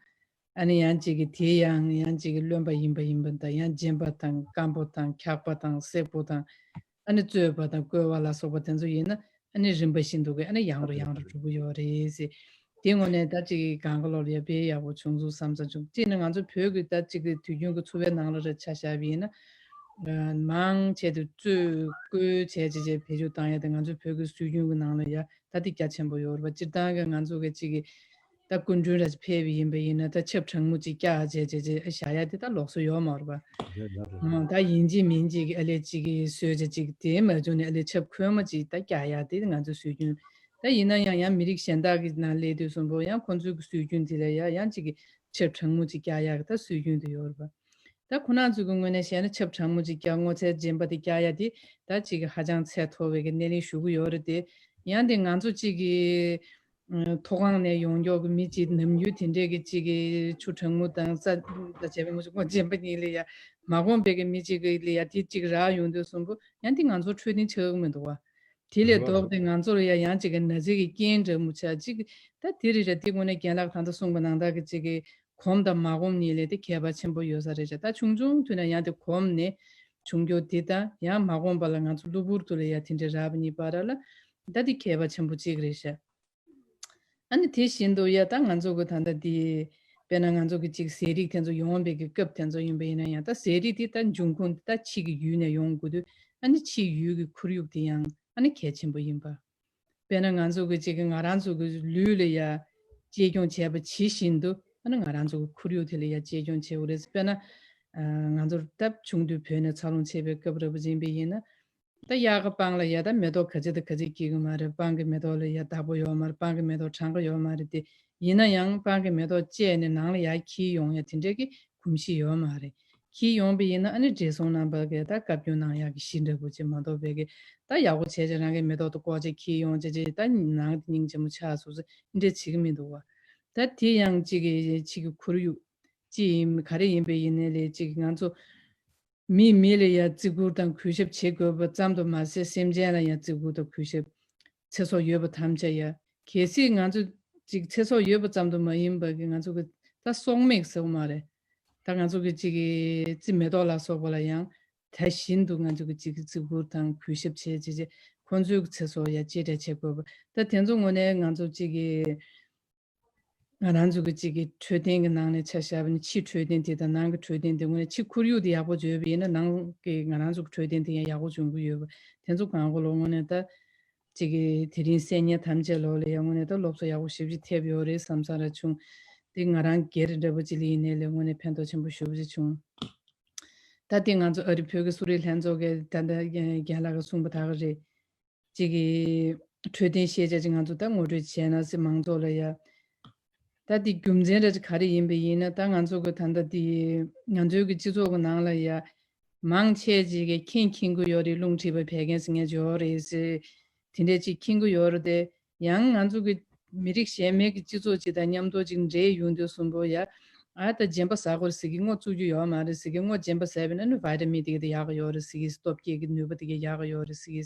ཨ་ནི་ཡང་གཅིག་གི་དེ་ཡང་ཡང་གཅིག་གི་རློན་པ་ཡིན་པ་ཡིན་པ་དང་། ཡང་རྗེན་པ་དང་སྐམ་པོ་དང་འཁྱག་པ་དང་སེར་པོ་དང་། ཨ་ནི་བཙོས་པ་དང་བསྐོལ་བ་ལ་སོགས་པ་དེ་ཚོ་ཡིན་ན་ཨ་ནི་རིམ་པ་བཞིན་དུ་གི་ཨ་ནི་ཡང་རུ་ཡང་རུ་འགྲོ་གི་ཡོད་རེད་ཟེར། དེ་ངོ་ནས་ད་གཅིག་གི་གང་ག་ལོར་ཡ་དཔེ་ཡག་པོ་བྱུང་འདུག་བསམ་ས་བྱུང་། གཅིག་ནི་ང་ཚོ་བོད་ཀྱི་ད་གཅིག་གི་དུས་རྒྱུན་གྱི་འཚོ་བའི་ནང་ལ་རེ་ཆ་བཞག་པ་ཡིན་ན། མང་ཆེ་དུ་བཙོས་བསྐོལ་བྱས་བྱས་བྱས་བེད་སྤྱོད་བཏང་ཡ་དེ་ང་ཚོའི་བོད་ཀྱི་སྲོལ་རྒྱུན་གྱི་ནང་ལ་ཡ་ད་དེ་རྒྱ་ཆེན་པོ་ཡོད་རེད་པ། སྤྱིར་བཏང་གི་ང་ཚོ་གི་གཅིག་གི་ད་སྐུ་མགྲོན་ར་ཕེབས་པ་ཡིན་པ་ཡིན་ན་ད་ཆབ་གྲང་མོ་ཅིག་བཀྱག་བྱས་བྱས་བྱས་བཞག་ཡ་དེ་ད་ལོགས་སུ་ཡོད་མ་རེད་པ། རེད་རེད་རེད། ཨང་ད་ཡིན་གཅིག་མིན་གཅིག་གི་ཨ་ལས་གཅིག་གི་བཟོས་བྱས་གཅིག་དེ་མ་བྱུང་ནས་ཨ་ལས་ཆབ་ཁོལ་མ་ཅིག་ད་བཀྱག་ཡ་དེ་ང་ཚོའི་སྲོལ་རྒྱུན། ད་ཡིན་ན་ཡང་ཡང་མི་རིགས་གཞན་དག་གི་ནང་སླེབས་དུས་གསུམ་པོ་ཡང་ཁོང་ཚོའི་གི་སྲོལ་རྒྱུན་དེ་ལ་ཡ་ཡང་གཅིག་གི་ ཆབ་གྲང་མོ་ཅིག་བཀྱག་ཡག་གི་ད་སྲོལ་རྒྱུན་དུ་ཡོད་རེད་པ། ད་ཁོ་རང་ཚོ་གི་ངོས་ནས་བཤད་ན་ཆབ་གྲང་མོ་ཅིག་བཀྱག། སྔོ་ཚལ་རྗེན་པ་དེ་བཀྱག་ཡ་དེ་ད་ཅིག་ཧ་ཅང་ཚད་མཐོ་བའི་གི་སྣེ་ལེན་ཞུ་གི་ཡོད་རེད་དེ། ཡང་དེ་ང་ཚོ་ཅིག་གི་མཐོ་སྒང་ནས་ཡོང་མགྱོགས་ཀྱི་མི་ཅིག་ནམ་རྒྱུན་དེ་འདྲས་ཀྱི་ཅིག་གི་ཆུ་གྲང་མོ་དང་ས་ད་བྱས་པའི་ངོ་ཆུ་སྔོ་རྗེན་པ་གཉིས་ལ་ཡ་མ་གོམས་པའི་གི་མི་ཅིག་གི་ལ་ཡ་དེ་ཅིག་རག་ཡོང་དུས་གསུམ་པོ་ཡང་དེ་ང་ཚོ་འཕྲོད་བསྟེན་ཆགས་ཀྱི་མི་འདུག་བ། དེ་ལས་ལྡོག་སྟེ་ང་ཚོ་ལ་ཡ་ཡང་ཅིག་གི་ན་ཚ་གི་རྐྱེན་འདྲ་མོ་ཆགས་ཅིག་ད་དེ་རེད་ར། དེ་དངོས་གནས་རྒན་ལགས་ད་ལྟ་གསུངས་པ་ནང་ལྟར་གི་ཅིག་གི་གོམས་དང་མ་གོམས་གཉིས་ལས་དེ་ཁྱད་པར་ཆེན་པོ་ཡོད་ས་རེད་ཤག་ད་ཆུང་ཆུང་དུས་ནས་ཡང་དེ་གོམས་ནས་བྱུང་རྒྱུ་དེ་དང་ཡང་མ་གོམས་པ་ལ་ང་ཚོ་གློ་བུར་དུ་ལ་ཡ་དེ་འདྲ་རག་པ་གཉིས་བར་ལ་ད་དེ་ཁྱད་པར་ཆེན་པོ་གཅིག་རེད་ཤག་ཨ་ནི་དེ་བཞིན་དུ་ཡ་ད་ང་ཚོ་གི་ད་ལྟ་དེ་དཔེར་ན་ང་ཚོ་གི་ཅིག་ཟས་རིགས་དེ་ཚོ་ཡོང་བའི་གི་སྐབས་དེ་ཚོ་ཡིན་པ་ཡིན་ན་ཡང་ད་ཟས་རིགས་དེ་ད་འབྱུང་ཁུངས་དེ་ད་ཕྱི་གི་ཡུལ་ནས་ཡོང་དགོས་དུས་ཨ་ནི་ཕྱི་ཡུལ་གི་ཁོར་ཡུག་དེ་ཡང་ཨ་ནི་གལ་ཆེན་པོ་ཡིན་པ། དཔེར་ན་ང་ཚོ་གི་ཅིག་གི་ང་རང་ཚོ་གི་ལུས་ལ་ཡ་གཅེས་སྐྱོང་བྱས་པ་ཇི་བཞིན་དུ་ཨ་ནི་ང་རང་ཚོ་གི་ཁོར་ཡུག་དེ་ལ་ཡ་གཅེས་སྐྱོང་བྱེད་དགོས་རེད། དཔེར་ན་ཨ་ང་ཚོར་སྟབས་བྱུང་དུས་བོད་ནས་འཚར་ལོངས་བྱས་པའི་སྐབས་རབ་ཡིན་པ་ཡིན་ན། ད་གཡག་གི་སྤང་ལ་ཡ་ད་མེ་ཏོག་ག་ཚད་དང་ག་ཚད་སྐྱེ་གི་མ་རེད། སྤང་གི་མེ་ཏོག་ལ་ཡ་བདག་པོ་ཡོད་མ་རེད། སྤང་གི་མེ་ཏོག་གྲང་གི་ཡོད་མ་རེད་དེ། ཡིན་ན་ཡང་སྤང་གི་མེ་ཏོག་བཅད་ནས་ནང་ལ་ཡར་འཁྱེར་ཡོང་ཡ་དེ་འདྲས་ཀྱི་གོམས་གཤིས་ཡོད་མ་རེད། འཁྱེར་ཡོང་པ་ཡིན་ན་ཨ་ནི་བགྲེས་སོང་རྣམ་པ་གི་ད་བཀའ་བཀྱོན་གནང་ཡག་གི་གཞི་འདྲ་པོ་ཅིག་མ་གཏོགས་པའི་གི་ད་ཡག་པོ་བྱས་ཅིག་རང་གི་མེ་ཏོག་དེ་བཀོག་ཅིག་འཁྱེར་ཡོང་ཅིག་ཅིག་ད་ནང་དེ་སྙིང་རྗེ་མོ་ཆགས་སོང་ཟེར་འདྲས་བྱེད་ཀྱི་མི་འདུག་བ། ད་དེ་ཡང་ཅིག་གི་ཕྱི་གི་ཁོར་ཡུག་ཅིག་ཡིན་ག་རེ་ཡིན་པ་ཡིན་ནའི་ལས་ཅིག་ང་ཚོ་མིས་མི་ལ་ཡང་བརྩི་བཀུར་དང་གུས་ཞབས་བྱེད་དགོས་པ་ཙམ་དུ་མ་ཟད་སེམས་ཅན་ལ་ཡང་བརྩི་བཀུར་དང་གུས་ཞབས། ཚེ་སྲོག་ཡོད་པ་ཐམས་ཅད་ཡ། གལ་སྲིད་ང་ཚོ་ཅིག་ཚེ་སྲོག་ཡོད་པ་ཙམ་དུ་མ་ཡིན་པ་གི་ང་ཚོ་གི་ད་སྲོག་མེད་ཟེར་བ་མ་རེད། ད་ང་ཚོ་གི་ཅིག་གི་རྩི་མེ་ཏོག་ལ་སོགས་པ་ལ་ཡང་ད་བཞིན་དུ་ང་ཚོ་གི་ཅིག་གི་བརྩི་བཀུར་དང་གུས་ཞབས་བྱེད་ཅེས་ཅེས་ཁོང་ཚོའི་གི་ཚེ་སྲོག་ཡ་གཅེས་སྤྲས་བྱེད་དགོས་པ། ད་དེ་ཚོ་ངོས་ནས་ང་ཚོ་ཅིག་གི་ང་རང་ཚོ་གི་ཅིག་གི་འཕྲོད་བསྟེན་གི་ནང་ནས་ཆ་བཞག་པ་ནི་ཕྱི་འཕྲོད་བསྟེན་དེ་དང་ནང་གི་འཕྲོད་བསྟེན་དེ་དངོས་གནས་ཕྱི་ཁོར་ཡུག་དེ་ཡག་པོ་བཟོས་པ་ཡིན་ན་ནང་གི་ང་རང་ཚོ་གི་འཕྲོད་བསྟེན་དེ་ཡང་ཡག་པོ་བྱུང་གི་ཡོད་པ། དེ་ཚོ་གང་གོ་ལོ་དངོས་གནས་ད་ཅིག་གི་དེ་རིང་སེམས་ཉལ་ཐམས་ཅད་ལོ་ལ་ཡང་དངོས་གནས་ད་སློབ་གསོ་ཡག་པོ་ཞེ་པོ་ཅིག་ཐེབས་ཡོད་རེད་བསམ་བསམ་ར་བྱུང་། དེ་ང་རང་སྒེར་འདྲ་པོ་ཅིག་ལ་ཡིན་ནའི་ལས་དངོས་གནས་ཕན་ཐོགས་ཆེན་པོ་ཞེ་པོ་ཅིག་བྱུང་། ད་དེ་ང་ཚོ་ཨ་རི་བོད་ཀྱི་གསོ་རིག་ལྷན་ཚོགས་ཀྱི་ད་ལྟ་རྒན་ལགས་ཀྱིས་གསུངས་པ་ད་ག་རེད། ཅིག་གི་འཕྲོད་བསྟེན་ཤེས་བྱ་ཅིག་ང་ཚོ་ད་ངོ་སྤྲོད་བྱས་ན་སྲིད་མང་ཚོགས་ལ་ཡ། ད་དེ་རྒྱུ་མཚན་ར་ཅིག་ག་རེ་ཡིན་པ་ཡིན་ན་ད་ང་ཚོ་གི་ད་ལྟ་དེ་ང་ཚོའི་གི་སྤྱི་ཚོགས་ཀྱི་ནང་ལ་ཡ། མང་ཆེ་ཅིག་གིས་མཁྱེན་མཁྱེན་གི་ཡོད་རེད། རླུང་མཁྲིས་པ་བད་ཀན་ཟེར་མཁན་ཅིག་ཡོད་རེད་ཟེར། དེ་འདྲས་ཅིག་མཁྱེན་གི་ཡོད་རེད་དེ། ཡང་ང་ཚོ་གི་མི་རིགས་གཞན་མའི་གི་སྤྱི་ཚོགས་ཅིག་དང་མཉམ་དུ་ཅིག་འདྲེས་ཡོང་དུས་གསུམ་པོ་ཡ། ཨ་ད་རྗེན་པ་ཟ་དགོས་རེད་ཟེར་གི་སྔོ་བཙུགས་རྒྱུ་ཡོད་མ་རེད་ཟེར་གི་སྔོ་རྗེན་པ་ཟས་པས་ན་ནི་བི་ཊ་མིན་དེ་གི་དེ་ཡག་གི་ཡོད་རེད་ཟེར་གི་སྟོབས་སྐྱེད་ཀྱི་ནུས་པ་དེ་གི་ཡག་གི་ཡོད་རེད་ཟེར་གི་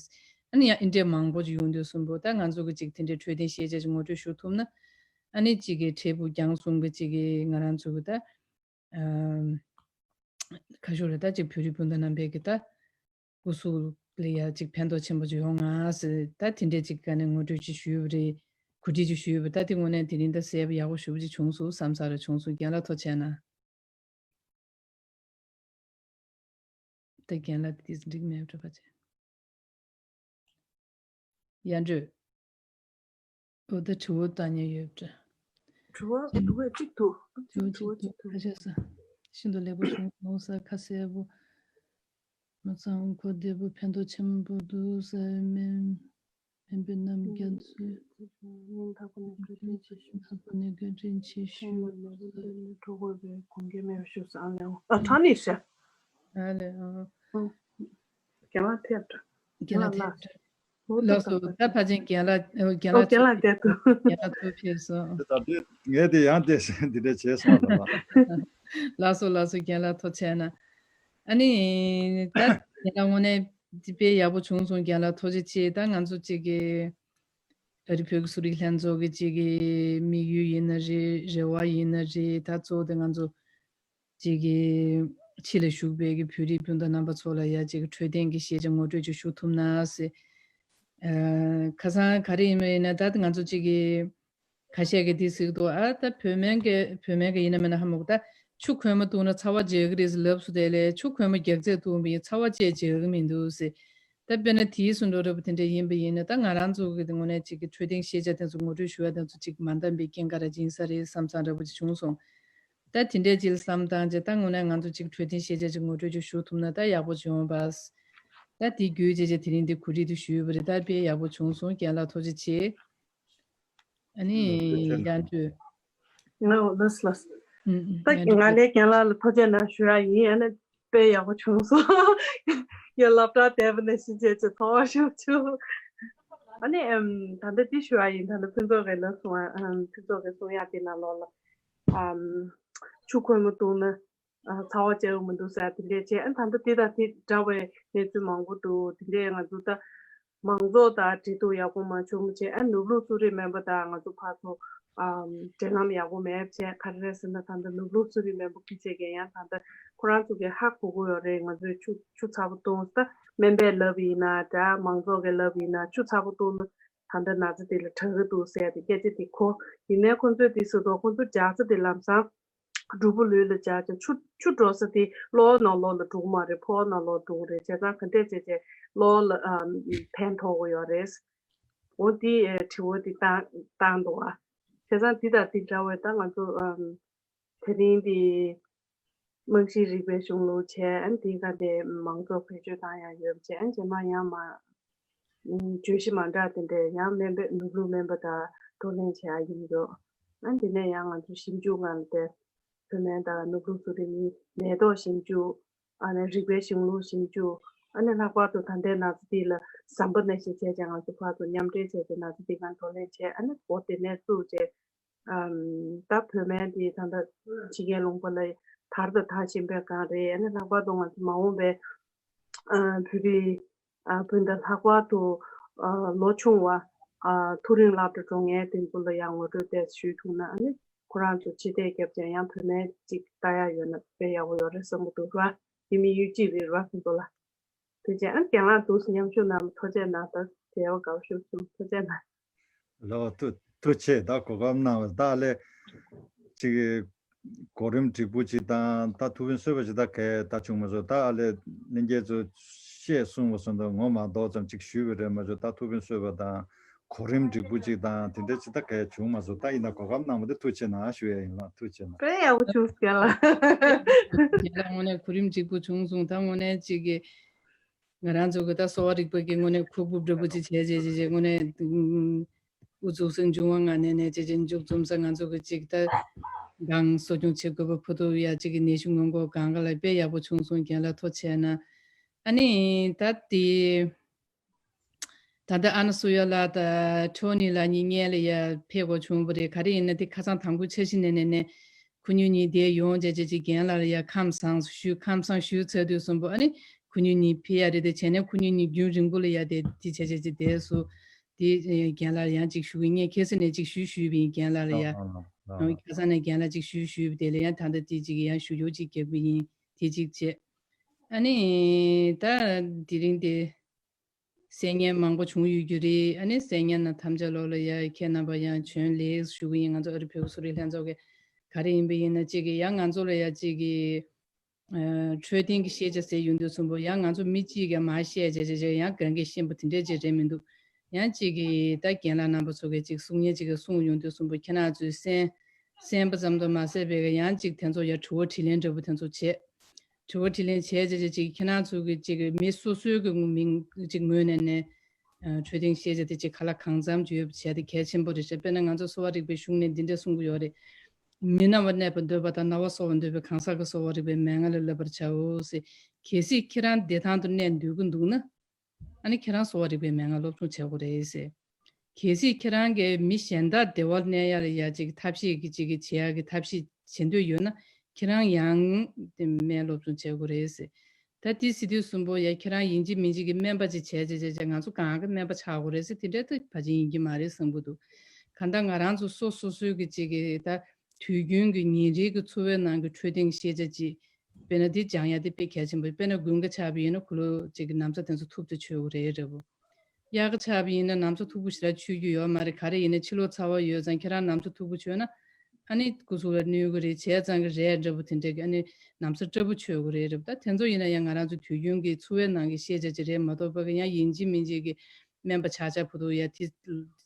ཨ་ནི་ཡང་འདི་འདྲས་མང་པོ་ཅིག་ཡོང་དུས་གསུམ་པོ་ད་ང་ཚོ་གི་ཅིག་དེ་འདྲས་འཕྲོད་བསྟེན་ཤེས་བྱ་ཅིག་ངོ་སྤྲོད་ཞུ་ཐུབ་ན། ཨ་ནི་ཅིག་གི་འཕྲལ་ཕུགས་རྒྱང་གསུམ་གི་ཅིག་གི་ང་རང་ཚོ་གི་ད། ཨམ། ཁ་ཤོར་རེད་ད་ཅིག་བོད་རིགས་སྤུན་ཟླ་རྣམ་པས་ཀྱི་ད། སྐུ་གཟུགས་ལ་ཡ་ཅིག་ཕན་ཐོགས་ཆེན་པོ་ཅིག་ཡོང་ང་ཟེར་ད་དེ་འདྲས་ཅིག་ག་ནས་ངོ་སྤྲོད་ཅིག་ཞུས་པ་རེད། གོ་སྒྲིག་ཅིག་ཞུས་པ་ད་དེ་དངོས་གནས་དེ་རིང་ད་གསལ་པོ་ཡག་པོ་ཞེ་པོ་ཅིག་བྱུང་སོང་བསམ་ས་ར་བྱུང་སོང་རྒན་ལགས་ཐུགས་རྗེ་གནང་། ད་རྒན་ལགས་དེ་འགྲིག་མེད་འགྲོ་བ་ཅན། ཡར་འགྲོས། འོ་ད་དྲི་བ་བཏང་མཁན་ཡོད་པ་འདྲ། དྲི་བ་དྲི་བ་གཅིག་འདུག་དྲི་བ་གཅིག་འདུག་ཁ་ཤས་ས། ཤིན་ཏུ་ལེགས་པོ་བྱུང་སོང་ས་ཁ་གསལ་པོ། མ་ཚང་གོ་བདེ་པོ་ཕན་ཐོགས་ཆེན་པོ་འདུག་ས་མེན། ཕན་པའི་རྣམ་རྒྱ་ཚོས། སྙིང་ཐག་པ་ནས་བཀའ་དྲིན་ཆེ་ཞུ། ཐག་པ་ནས་བཀའ་དྲིན་ཆེ་ཞུ། ཐེངས་མ་མེད་པ་འདི་ནི་གྲོགས་པོ་བའི་དགོངས་འགལ་མེད་པ་ཞུ་ས་ཨ་ལེ་ཨ་ཁྲ་ནི་ཤ། ཨ་ལེ་ཨ། རྒན་ལགས་ཐེབས་འདྲ། རྒན་ལགས་ཐེབས་འདྲ། ལགས་སོ་ད་ཕལ་ཆེར་རྒན་ལགས་རྒན་ལགས་རྒན་ལགས་བསྡད་འདུག་རྒན་ལགས་ཚུར་ཕེབས་སོང་། ད་དུས་ངས་དེ་ཡང་དེ་འདི་འདྲ་བྱས་སོང་ལ། ལགས་སོ་ལགས་སོ་རྒན་ལགས་ཐུགས་རྗེ་གནང་། ཨ་ནི་ད་རྒན་ལགས་དངོས་གནས་དཔེ་ཡག་པོ་བྱུང་སོང་རྒན་ལགས་ཐུགས་རྗེ་ཆེ། ད་ང་ཚོ་གཅིག་གི་ཨ་རི་བོད་ཀྱི་གསོ་རིག་ལྷན་ཚོགས་ཀྱི་གཅིག་གི་དམིགས་ཡུལ་ཡིན་ན་རེད། རེ་བ་ཡིན་ན་རེད། ད་གཙོ་བོ་དེ་ང་ཚོ་གཅིག་གི་ཕྱི་ལ་བཞུགས་པའི་གི་བོད་རིགས་སྤུན་ཟླ་རྣམ་པ་ཚོ་ལ་ཡ་གཅིག་གི་འཕྲོད་བསྟེན་གྱི་ཤེས་བྱ་ངོ་སྤྲོད་ཅིག་ཞུ་ཐུབ་ན་ཟེར། ཨ་ཁ་སང་ག་རེ་ཡིན་པ་ཡིན་ན་ད་ང་ཚོ་གཅིག་གི་ཁ་ཤས་ཀྱིས་འདི་ཟེར་གྱི་འདུག་ཨ་ད་བོད་སྨན་གྱི་བོད་སྨན་གྱི་ཡིན་ན་མིན་ན་ཧ་མ་གོ་ད་ཆུ་ཁོལ་མ་བཏུང་ན་ཚ་བ་འཇགས་ཀྱི་རེད་ཟེར་ལབ་སོང་དེ་ལས་ཆུ་ཁོལ་མ་རྒྱགས་ཚད་བཏུང་བ་ཡིན་ཚ་བ་བཅས་འཇགས་ཀྱི་མི་འདུག་ཟེར། ད་དཔེར་ན་དེའི་སུ་འགྲོ་རེད་པ་དེ་འདྲ་ཡིན་པ་ཡིན་ན་ད་ང་རང་ཚོ་གི་དངོས་གནས་ཅིག་གི་འཕྲོད་བསྟེན་ཤེས་བྱ་དེ་ཚོ་ངོ་སྤྲོད་ཞུ་བ་དེ་ཚོ་ཅིག་མ་འདང་པའི་རྐྱེན་ག་རེ་ཡིན་ས་རེད་བསམ་བསམ་འདྲ་པོ་ཅིག་བྱུང་སོང་། ད་དེ་འདྲའི་ཅིག་ལ་བསམ་བཏང་རྗེས་ད་དངོས་གནས་ང་ཚོ་ཅིག་འཕྲོད་བསྟེན་ཤེས་བྱ་ཅིག་ངོ་སྤྲོད་ཅིག་ཞུ་ཐུབ་ན་ད་ཡག་པོ་ཅིག་ཡོང་བ། ད་དེ་བརྒྱུད་བྱས་རྗེས་དེ་རིང་འདི་གོ་སྒྲིག་དེ་ཞུས་པ་རེད། ད་དཔེ་ཡག་པོ་བྱུང་སོང་རྒན་ལགས་ཐུགས་རྗེ་ཆེ། ཨ་ནི་ཡང་དུས། ལགས་ལགས། ད་ང་ནས་རྒན་ལགས་ལ་ཐུགས་རྗེ་གནང་ཞུ་ཡ་ཡིན། ཨ་ནི་དཔེ་ཡག་པོ་བྱུང་སོང་། ཡ་སློབ་གྲྭ་བསྡད་པ་ནས་ཕྱིན་ཆད་ཅིག་ཚོར་བ་ཞིག་བྱུང་། ཨ་ནི་ཨམ་ད་ལྟ་འདི་ཞུ་ཡ་ཡིན། ད་ལྟ་ཕུན་ཚོགས་རེད་ལ་གསུང་ཡ་ཨམ་ཕུན་ཚོགས་རེད་གསུང་ཡ་དེ་ནང་ལོགས་ལ་ཨམ་ཆུ་ཁོལ་མོ་བཏུང་ན་ཨ་ཚ་བ་སྐྱེ་གི་མི་འདུག་ཟེར་དེ་འདྲས་བྱས། ཨ་ད་ལྟ་དེ་དང་དེ་འདྲ་བའི་གནས་ཚུལ་མང་པོ་འདུག་དེ་འདྲས་ང་ཚོ་ད་མང་ཚོགས་དང་འབྲེལ་གཏུག་ཡག་པོ་མ་བྱུང་བྱས། ཨ་ནུབ་ལུགས་གསོ་རིག་སྨན་པ་དང་ང་ཚོ་ཕར་ཚུར་ཨམ་འབྲེལ་ལམ་ཡག་པོ་མེད་བྱས། ག་རེ་རེད་ཟེར་ན་ད་ལྟ་ནུབ་ལུགས་གསོ་རིག་སྨན་པ་ཁུལ་བྱས་ཀྱི་ཡང་ད་ལྟ་ཁོ་རང་ཚོ་གི་ཧ་གོ་གི་ཡོད་རེད། ང་ཚོས་ཆུ་ཆུ་ཚ་པོ་བཏུང་ད་སྨན་པས་ལབ་ཡིན་ན་འདྲ་མང་ཚོགས་ཀྱིས་ལབ་ཡིན་ན་ཆུ་ཚ་པོ་བཏུང་ན་ད་ལྟ་ན་ཚ་དེ་ལ་དྲག་གི་འདུག་ཟེར་ཏེ་སྐད་ཆ་དེ་གོ། ཡིན་ནའི་ཁོ་ཚོས་དེ་ཟེར་དུས་ཁོ་ཚོ་འཇག་ཚ་དེ་ལམ་སང་སྒྲུབ་པོ་ལུས་ལ་འཇག་ཅིང་ཆུ་ཆུ་འགྲོ་ས་དེ་གློ་བ་ནང་ལོགས་ལ་འགྲོ་གི་མ་རེད། ཕོ་བ་ནང་ལོགས་འགྲོ་གི་རེད། བྱས་ཙང་ག་འདྲས་བྱས་བྱས་གློ་བ་ལ་ཨམ་ཕན་ཐོགས་ཀྱི་ཡོད་རེད། འོ་དེ་ཨེ་དྲི་བ་དེ་བཏང་བཏང་འདུག་ཨ། བྱས་ཙང་དེ་དང་དེ་འདྲ་བའི་ད་ང་ཚོ་ཨམ་དེ་རིང་དེ་རྨང་གཞིའི་རིག་པའི་གཞུང་ལུགས་བྱས། ཨ་ནི་དེའི་སྒང་དེ་མང་ཚོགས་བེད་སྤྱོད་བཏང་ཡ་ཡོད་པ་བྱས། ཨ་ནི་རྗེས་མ་ཡང་མ་ཨམ་བརྗོད་གཞི་མ་འདྲ་དེ་འདྲས་ཡང་སྨན་པའི་ནུབ་ལུགས་སྨན་པ་དང་བགྲོ་གླེང་བྱེད་ཡ་ཡིན་འདུག་ཨ་ནི་དེ་ནས་ཡང་ང་ཚོ་ཞིབ་འཇུག་སྒང་ལ་དེ་བོད་སྨན་དང་ནུབ་ལུགས་གསོ་རིག་གཉིས་ནད་ཐོག་ཞིབ་འཇུག་ཨ་ནི་རིག་པའི་གཞུང་ལུགས་ཞིབ་འཇུག་ཨ་ནི་ལྷག་པར་དུ་ད་ལྟའི་ན་ཚ་འདི་ལ་ཟམ་པ་ནང་བཞིན་བྱས་བྱས་ང་ཚོ་ཕར་ཚུར་མཉམ་འབྲེལ་བྱས་ཏེ་ན་ཚ་འདི་སྒང་བགྲོ་གླེང་བྱས། ཨ་ནི་འོ་དེ་ནས་བཙུགས་བྱས་ཨམ་ད་བོད་སྨན་འདི་ད་ལྟ་ཕྱི་རྒྱལ་ལུང་པ་ལ་དར་དང་དར་བཞིན་པའི་སྒང་རེད། ཨ་ནི་ལྷག་པར་དུ་ང་ཚོ་མ་འོངས་པའི་ཨ་བོད་རིགས་ཨ་སྤུན་ཟླ་ལྷག་པར་དུ་ཨ་ལོ་ཆུང་བ་ཨ་མཐོ་རིམ་སློབ་གྲྭ་འགྲོ་མཁན་དེ་ཚོ་ལ་ཡང་ངོ་སྤྲོད་དེ་ཞུས་ཐུབ་ན། ཨ་ནི་ཁོ་རང་ཚོ་ཕྱི་བལྟས་རྒྱབ་བྱས་ཡང་བོད་སྨན་ཅིག་ལྟ་ཡ་ཡོད་ན་དཔེ་ཡག་པོ་ཡོད་རེད་བསམ་གྱི་འདུག་ར། དེ་དམིགས་ཡུལ་གཅིག་རེད་ར་ཁོང་ཚོ་ལ། དེ་བྱས་ཨ་རྒན་ལགས་འདུག་སེ་མཉམ་ཞུགས་གནང་ཐུགས་རྗེ་གནང་། ད་དེ་བ་དགའ་བོ་ཞུ་སོང་། ཐུགས་རྗེ་གནང་། ལོ་ཐུགས་ཐུགས་ཆེ། ད་གོ་སྐབས་གནང་བ་ད་ལས་ཅིག་གོ་རིམ་འགྲིག་པོ་ཅིག་དང་ད་ཐུགས་ཕན་གསོས་པ་ཅིག་ད་གས་ད་བྱུང་མ་སོང་། ད་ཨ་ལས་ལྷན་རྒྱས་ཚོ་བཤད་གསུངས་པ་སོང་ད་ངོ་མ་ལྡོག་ཙམ་ཅིག་ཞུས་པ་རེད་མ་གཞི་ད་ཐུགས་ཕན་གསོས་པ་དང་གོ་རིམ་འགྲིག་པོ་ཅིག་དང་དེ་འདྲ་ཅིག་ད་གས་བྱུང་མ་སོང་། ད་ཡིན་ན་གོ་སྐབས་གནང་བ་དེ་ཐུགས་ཆེ་གནང་ཞུ་ཡ་ཡིན་ལགས། ཐུགས་ཆེ་གནང་། དཔེ་ཡག་པོ་བྱུང་སོང་རྒན་ལགས། རྒན་ལགས་དངོས་གནས་གོ་རིམ་འགྲིག་པོ་བྱུང་སོང་། ད་དངོས་གནས་ཅིག་གི་ང་རང་ཚོ་གི་ད་གསོ་བ་རིག་པ་གི་དངོས་གནས་ཁུག་འབུབ་འདྲ་པོ་ཅིག་བྱས་བྱས་བྱས་བྱས་དངོས་གནས་ཨུ་ཚུགས་སེ་འབྱུང་བ་ང་ནས་ནས་བྱས་བྱས་མཇུག་རྩོམ་ས་ང་ཚོ་གི་ཅིག་ད་གང་གསོ་སྐྱོང་བྱེད་དགོས་པ་ཕུ་ཐུག་ཡ་ཅིག་གི་ནད་གཞི་སྔོན་འགོག་གང་ག་ལ་དཔེ་ཡག་པོ་བྱུང་སོང་། རྒན་ལགས་ཐུགས་རྗེ་གནང་། ཨ་ནི་ད་དེ། ད་ལྟ་ཨ་ན་སུ་ཡ་ལགས་དང་ཁྲོ་ནི་ལགས་གཉིས་སྔོན་ལ་ཡ་ཕེབས་དགོས་བྱུང་བ་རེད། ག་རེ་ཡིན་ན་དེ་ཁ་སང་དང་པོ་འཆར་གཞི་ནས་ནས་ནས་ཁོ་གཉིས་གཉིས་དེ་ཡོང་བྱས་བྱས་ཅིག་རྒན་ལགས་ལ་ཡ་ཁམས་བཟང་ཞུས། ཁམས་བཟང་ཞུས་ཚར་དུས་གསུམ་པོ་ཨ་ནི་ཁོ་གཉིས་གཉིས་ཕེབས་ཡ་རེད། དེ་བྱས་ནས་ཁོ་གཉིས་གཉིས་རྒྱུན་རིང་པོ་ལ་ཡ་དེ་དེ་བྱས་བྱས་ཅིག་དེ་སུ་དེ་རྒན་ལགས་ལ་ཡང་ཅིག་ཞུ་གི་ངས་ཁ་སང་ནས་ཅིག་ཞུས་ཞུས་པ་ཡིན་རྒན་ལགས་ལ་ཡ། ཁ་སང་ནས་རྒན་ལགས་ཅིག་ཞུས་ཞུས་པ་དེ་ལ་ཡང་ད་ལྟ་དེ་ཅིག་ཡང་ཞུ་རྒྱུ་ཅིག་རྒྱབ་གི་ཡིན། དེ་ཅིག་བྱས་ཨ་ནི་ད་དེ་རིང་དེ། གསན་མཁན་མང་པོ་བྱུང་ཡོད་རྒྱུ་རེད། ཨ་ནི་གསན་མཁན་རྣམས་ཐམས་ཅད་ལོ་ལ་ཡ་ཁྱེད་རྣམ་པ་ཡང་བྱོན་ལེགས་ཞུ་གི་ཡིན། ང་ཚོ་ཨ་རི་བོད་ཀྱི་གསོ་རིག་ལྷན་ཚོགས་ཀྱི་ག་རེ་ཡིན་པ་ཡིན་ན་གཅིག་གི་ཡང་ང་ཚོ་ལ་ཡ་གཅིག་གི་འཕྲོད་བསྟེན་གྱི་ཤེས་བྱ་ཟེར་ཡོང་དུས་གསུམ་པོ་ཡང་ང་ཚོ་མི་གཅིག་གིས་མར་བཤད་བྱས་བྱས་བྱས་ཡང་གང་གིས་ཤེས་པ་དེ་འདྲས་ཅིག་རེད་མི་འདུག་ཡང་གཅིག་གི་ད་རྒན་ལགས་རྣམ་པ་ཚོ་གིས་གཅིག་གསུང་མཁན་གཅིག་གིས་གསུང་ཡོང་དུས་གསུམ་པོ་ཁྱེད་རང་ཚོས་གསན་གསན་པ་ཙམ་དུ་མ་ཟད་པའི་ཡང་གཅིག་དེ་ཚོ་ཡ་དྲི་བ་དྲིས་ལན་འདྲ་པོ་དེ་ཚོ་བྱས། དྲི་བ་དྲིས་ལན་བྱས་བྱས་བྱས་ཅིག་ཁྱེད་རང་ཚོ་གི་ཅིག་མི་སོ་སོའི་གི་མིང་ཅིག་ངོས་ནས་ནས་འཕྲོད་བསྟེན་ཤེས་བྱ་དེ་ཅིག་ག་ལ་གང་འཚམ་ཅིག་ཡོད་པ་བྱས་ཏེ་གལ་ཆེན་པོ་རེད་ཤག་དཔེར་ན་ང་ཚོ་གསོ་བ་རིག་པའི་གཞུང་ནས་འདི་འདྲ་གསུང་གི་ཡོད་རེད། མི་ན་བ་གནས་པར་འདོད་པ་དང་ན་བ་གསོ་བར་འདོད་པའི་གང་ཟག་གི་གསོ་བ་རིག་པའི་མན་ངག་ལ་བསླབ་པར་བྱའོ་ཟེར། གལ་སྲིད་ཁྱེད་རང་བདེ་ཐང་དུ་གནས་འདོད་ཀྱི་འདུག་ན། ཨ་ནི་ཁྱེད་རང་གསོ་བ་རིག་པའི་མན་ངག་སློབ་སྦྱོང་བྱེད་དགོས་རེད་ཟེར། གལ་སྲིད་ཁྱེད་རང་གིས་མི་གཞན་དག་བདེ་བར་གནས་ཡ་ལ་ཡ་ཅིག་ཐབས་ཤེས་ཀྱི་ཅིག་གི་བྱེད་ཡ་གི་ཐབས་ཤེས་བྱེད་འདོད་ཡོད་ན་ཁྱེད་རང་ཡང་དེ་སྨན་སློབ་སྦྱོང་བྱེད་དགོས་རེད་ཟེར། ད་དེ་ཟེར་དུས་གསུམ་པོ་ཡ་ཁྱེད་རང་ཡིན་གཅིག་མིན་གཅིག་གི་སྨན་པ་ཅིག་བྱས་བྱས་བྱས་བྱས་ང་ཚོ་གང་གི་སྨན་པ་ཆགས་དགོས་རེད་ཟེར་དེ་འདྲ་ད་ཕལ་ཆེར་ཡིན་གྱི་མ་རེད་བསམ་གྱི་འདུག་གང་ལྟར་ང་རང་ཚོ་སོ་སོ་སོའི་གི་ཅིག་གི་ད་དུས་རྒྱུན་གྱི་ཉིན་རེའི་གི་འཚོ་བའི་ནང་གི་འཕྲོད་བསྟེན་ཤེས་བྱ་ཅིག་དཔེར་ན་འདི་སྦྱང་ཡ་དེ་དཔེ་གལ་ཆེན་པོ། དཔེར་ན་དགུན་ཁ་ཆགས་པ་ཡིན་ན་ཁོ་ལོ་ཅིག་གི་ན་ཚ་དེ་ཚོ་ཐུབ་ཚོད་ཆོད་གི་རེད་རེད་བོ། དབྱར་ཁ་ཆགས་པ་ཡིན་ན་ན་ཚ་མཐུག་པོ་ཞེ་དྲག་ཆོད་རྒྱུ་ཡོད་མ་རེད། ག་རེ་ཡིན་ན་ཕྱི་ལོགས་ཚ་བ་ཡོད་ཙང་ཁྱེད་རང་ན་ཚ་མཐུག་པོ་ཆོད་ན་ཨ་ནི་སྐུ་གཟུགས་ལ་གནོད་གི་རེད། བྱས་ཙང་གི་རེད་འདྲ་པོ་དེ་འདྲ་གི་ཨ་ནི་ན་ཚ་སྐྲག་པོ་ཆོད་གི་རེད་རེད་བོ། ད་དེ་ཚོ་ཡིན་ན་ཡང་ང་རང་ཚོ་དུས་རྒྱུན་གྱི་འཚོ་བའི་ནང་གི་ཤེས་བྱ་ཅིག་རེད་མ་གཏོགས་པ་གི་ཡང་ཡིན་གཅིག་མིན་གཅིག་གི་སྨན་པ་ཆགས་ཆགས་བུ་དུ་ཡ་དེ་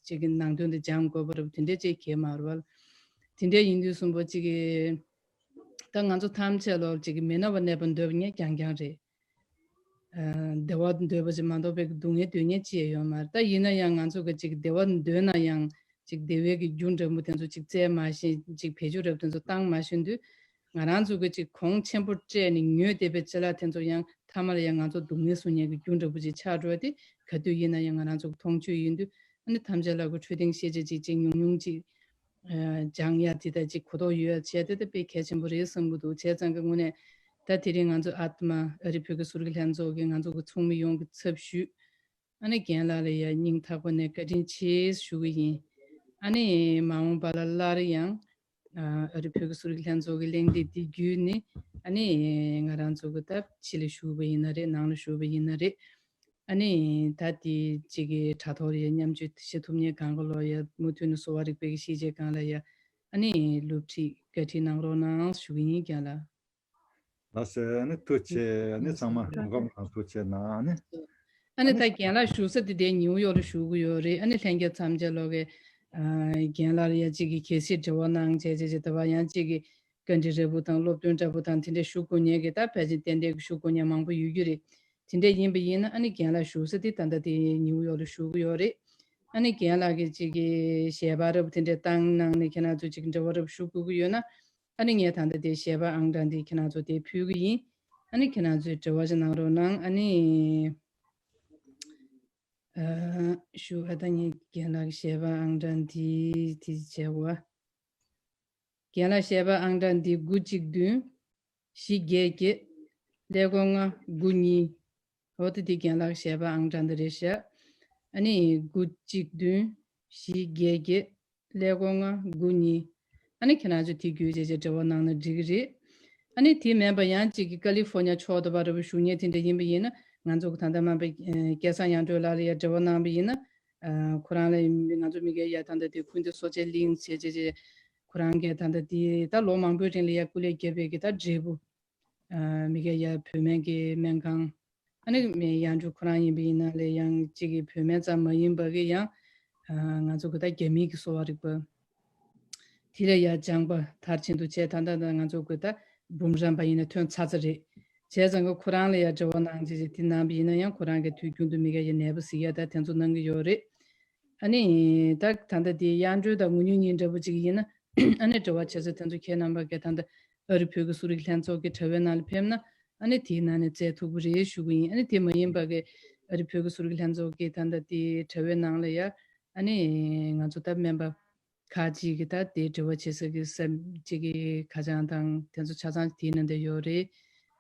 ཅིག་གི་ནང་དོན་དེ་སྦྱང་དགོས་པ་རེད་བོ། དེ་འདྲ་ཅིག་གལ་མ་རེད་བ། དེ་འདྲ་ཡིན་དུས་གསུམ་པོ་ཅིག་གི་ད་ང་ཚོ་ཐམས་ཅད་ལོ་ཅིག་གི་མི་ན་བ་གནས་པར་འདོད་པ་ངས་རྐྱང་རྐྱང་རེད། ཨ་བདེ་བ་འདོད་པ་ཅིག་མ་གཏོགས་པའི་སྡུག་བསྔལ་འདོད་མཁན་ཅི་ཡང་ཡོད་མ་རེད། ད་ཡིན་ན་ཡང་ང་ཚོ་གི་ཅིག་བདེ་བ་འདོད་ན་ཡང་ ཅིག་བདེ་བའི་གི་རྒྱུ་འདྲ་མོ་དེ་ཚོ་ཅིག་བཙལ་མ་ཤེས། ཅིག་བེད་སྤྱོད་རབ་དེ་ཚོ་བཏང་མ་ཤེས་དུས། ང་རང་ཚོ་གི་ཅིག་གོང་ཆེན་པོ་སྤྲད་ནས་ཉོས་བསྡད་པའི་ཅ་ལག་དེ་ཚོ་ཡང་མཐའ་མ་ལ་ཡང་ང་ཚོ་སྡུག་བསྔལ་བཟོ་མཁན་གྱི་རྒྱུ་འདྲ་པོ་ཅིག་ཆགས་འགྲོ་བ་དེ་ག་དུས་ཡིན་ན་ཡང་ང་རང་ཚོ་གི་མཐོང་ཆོས་ཡིན་དུས། ཨ་ནི་ཐམས་ཅད་ལ་གི་འཕྲོད་བསྟེན་ཤེས་བྱ་ཅིག་ཅིག་ཉུང་ཉུང་ཅིག་ཨ་སྦྱང་ཡ་དེ་དང་ཅིག་གོ་རྟོགས་ཡོད་ཡ་བྱས་དེ་ད་དཔེ་གལ་ཆེན་པོ་རེད་བསམ་གི་འདུག་བྱས་ཙང་གི་དངོས་གནས་ད་དེ་རིང་ང་ཚོ་ཨ་ཏི་མ་ཨ་རི་བོད་ཀྱི་ཟུར་གྱི་ལྷན་ཚོགས་ཀྱི་ང་ཚོ་གི་ཚོགས་མི་ཡོངས་ཀྱི་ཚབ་ཞུས། ཨ་ནི་རྒན་ལགས་ལ་ཡ་སྙིང་ཐག་པ་ནས་བཀའ་དྲིན་ཆེ་ཞུ་གི་ཡིན། ཨ་ནི་མ་འོངས་པ་ལ་སླར་ཡང་ཨ་ཨ་རི་བོད་ཀྱི་ཟུར་གྱི་ལྷན་ཚོགས་ཀྱི་གླེང་སྟེགས་འདི་བརྒྱུད་ནས། ཨ་ནི་ང་རང་ཚོ་གི་ད་ཕྱི་ལ་བཞུགས་པ་ཡིན་ན་རེད། ནང་ལ་བཞུགས་པ་ཡིན་ན་རེད། ཨ་ནི་ད་དེ་གཅིག་གི་དྲ་ཐོག་ལ་ཡ་མཉམ་སྤྱོད་བྱེད་ཐུབ་མཁན་གང་ག་ལོ་ཡ་མུ་མཐུད་ནས་གསོ་བ་རིག་པའི་གི་ཤེས་བྱའི་སྒང་ལ་ཡ་ཨ་ནི་སློབ་ཁྲིད་བཀའ་ཁྲིད་གནང་རོགས་གནང་ཞུ་གི་ཡིན་རྒན་ལགས། ལགས་སོ། ཨ་ནི་ཐུགས་རྗེ་ཆེ། ཨ་ནི་ཚང་མ་ལྷན་ཁང་ནང་ཐུགས་རྗེ་ཆེ་གནང་། ཨ་ནི་ཨ་ནི་ད་རྒན་ལགས་བཞུགས་ས་དེ་དེ་ནིའུ་ཡོག་ལ་བཞུགས་ཀྱི་ཡོད་རེད། ཨ་ནི་ལྷན་རྒྱས་ཐམས་ཅད་ལོག་གི་ཨ་རྒན་ལགས་ལ་ཡ་གཅིག་གི་གལ་སྲིད་འབྲེལ་བ་གནང་བྱས་བྱས་བྱས་ད་བར་ཡང་གཅིག་གི་བཀའ་འདྲི་འདྲ་པོ་དང་སློབ་སྟོན་འདྲ་པོ་དང་དེ་འདྲས་ཞུ་དགོས་མཁན་གྱི་ད་ཕལ་ཆེར་ཏན་ཏན་གྱི་ཞུ་དགོས་མཁན་མང་པོ་ཡོད་རྒྱུ་རེད། དེ་འདྲས་ཡིན་པ་ཡིན་ན་ཨ་ནི་རྒན་ལགས་བཞུགས་ས་དེ་ད་ལྟ་དེ་ནིའུ་ཡོག་ལ་བཞུགས་ཀྱི་ཡོད་རེད། ཨ་ནི་རྒན་ལགས་ཀྱིས་གཅིག་གི་ཞལ་པར་འདྲ་པོ་དེ་འདྲས་བཏང་གནང་ནས་ཁྱེད་རང་ཚོ་གཅིག་གི་འབྲེལ་བ་འདྲ་པོ་ཞུ་དགོས་ཀྱི་ཡོད་ན། ཨ་ནི་ངས་ད་ལྟ་དེ་ཞལ་པར་ཨང་གྲངས་འདི་ཁྱེད་རང་ཚོ་དེ་ཕུལ་གྱི་ཡིན། ཨ་ནི་ཁྱེད་རང་ཚོས་འབྲེལ་བ་ཞིག་གནང་རོགས་གནང་། ཨ་ནི་ཨ་ཞུ་ཨ་ད་ངས་རྒན་ལགས་ཀྱི་ཞལ་པར་ཨང་གྲངས་འདི་དེ་བྱས་པ། རྒན་ལགས་ཞལ་པར་ཨང་གྲངས་འདི་དགུ་གཅིག་བདུན་བཞི་བརྒྱད་བརྒྱད་ཀླད་ཀོར་ལྔ་དགུ་གཉིས། འོ་ད་འདི་རྒན་ལགས་ཞལ་པར་ཨང་གྲངས་འདི་རེད་ཤག་ཨ་ནི་དགུ་གཅིག་བདུན་བཞི་བརྒྱད་བརྒྱད་ཀླད་ཀོར་ལྔ་དགུ་གཉིས། ཨ་ནི་ཁྱེད་རང་ཚོ་དེ་བརྒྱུད་བྱས་བྱས་འབྲེལ་བ་གནང་ན་འགྲིག་གི་རེད། ཨ་ནི་དེ་མིན་པ་ཡང་གཅིག་གི་ཀ་ལི་ཧྥོར་ཉ་ཕྱོགས་དུ་བ་འདྲ་པོ་བཞུགས་མཁན་དེ་འདྲ་ཡིན་པ་ཡིན་ན། ང་ཚོ་གི་ད་ལྟ་མ་པ་སྐལ་བཟང་དབྱངས་སྒྲོན་ལགས་ལ་ཡ་འབྲེལ་བ་གནང་པ་ཡིན་ན། ཨ་ཁོ་རང་ལ་ང་ཚོ་མི་སྒེར་ཡ་ད་ལྟ་དེ་ཁུངས་དེ་གསོ་དཔྱད་གླིང་བྱས་བྱས་བྱས། ཁོ་རང་གིས་ད་ལྟ་དེ་ད་ལོ་མང་པོའི་རིང་ལ་ཡ་སྐུ་ལས་བརྒྱབ་པའི་གི་ད་འབྲས་བུ། ཨ་མི་སྒེར་ཡ་བོད་སྨན་གྱི་སྨན་ཁང་། ཨ་ནི་མི་གཡང་འབྲུག་ཁོ་རང་ཡིན་པ་ཡིན་ན་ལས་ཡང་གཅིག་གི་བོད་སྨན་ཙམ་མ་ཡིན་པ་གི་ཡང་ཨ་ང་ཚོ་གི་ད་རྒྱ་མི་གི་གསོ་བ་རིག་པ་དེ་ལ་ཡ་སྦྱངས་པ་མཐར་ཕྱིན་དུ་བྱས། ད་ལྟ་ད་ང་ཚོ་གི་ད་འབུམ་རམས་པ་ཡིན་ན་ཐོན་ཚར་ཚར་རེད། བྱས་ཙང་གི་ཁོ་རང་ལ་ཡ་འབྲེལ་བ་གནང་བྱས་བྱས་དེ་གནང་པ་ཡིན་ན་ཡང་ཁོ་རང་གི་དུས་རྒྱུན་དུ་མི་སྒེར་ཡ་ནད་པ་གཟིགས་ཡ་ད་དེ་ཚོ་གནང་གི་ཡོད་རེད། ཨ་ནི་ད་ད་ལྟ་དེ་གཡང་སྒྲོལ་དང་ངུ་སྨྱོན་གཉིས་འདྲ་པོ་ཅིག་ཡིན་ན། ཨ་ནི་འབྲེལ་བ་བྱེད་ས་དེ་ཚོ་ཁྱེད་རྣམ་པ་གིས་ད་ལྟ་ཨ་རི་བོད་ཀྱི་གསོ་རིག་ལྷན་ཚོགས་ཀྱི་དྲ་བའི་ནང་ལ་ཕེབས་ན། ཨ་ནི་དེའི་ནང་ནས་བཙལ་ཐུབ་ཀྱི་རེད་ཞུ་གི་ཡིན། ཨ་ནི་དེ་མ་ཡིན་པ་གི་ཨ་རི་བོད་ཀྱི་གསོ་རིག་ལྷན་ཚོགས་ཀྱི་ད་ལྟ་དེ་དྲ་བའི་ནང་ལ་ཡ་ཨ་ནི་ང་ཚོ་ད་སྨན་པ་ཁག་ཅིག་གི་ད་དེ་འབྲེལ་བ་བྱེད་ས་གི་ས་ཅིག་གི་ཁ་བྱང་དང་དེ་ཚོ་ཆ་ཚང་དེའི་ནང་དུ་ཡོད་རེད།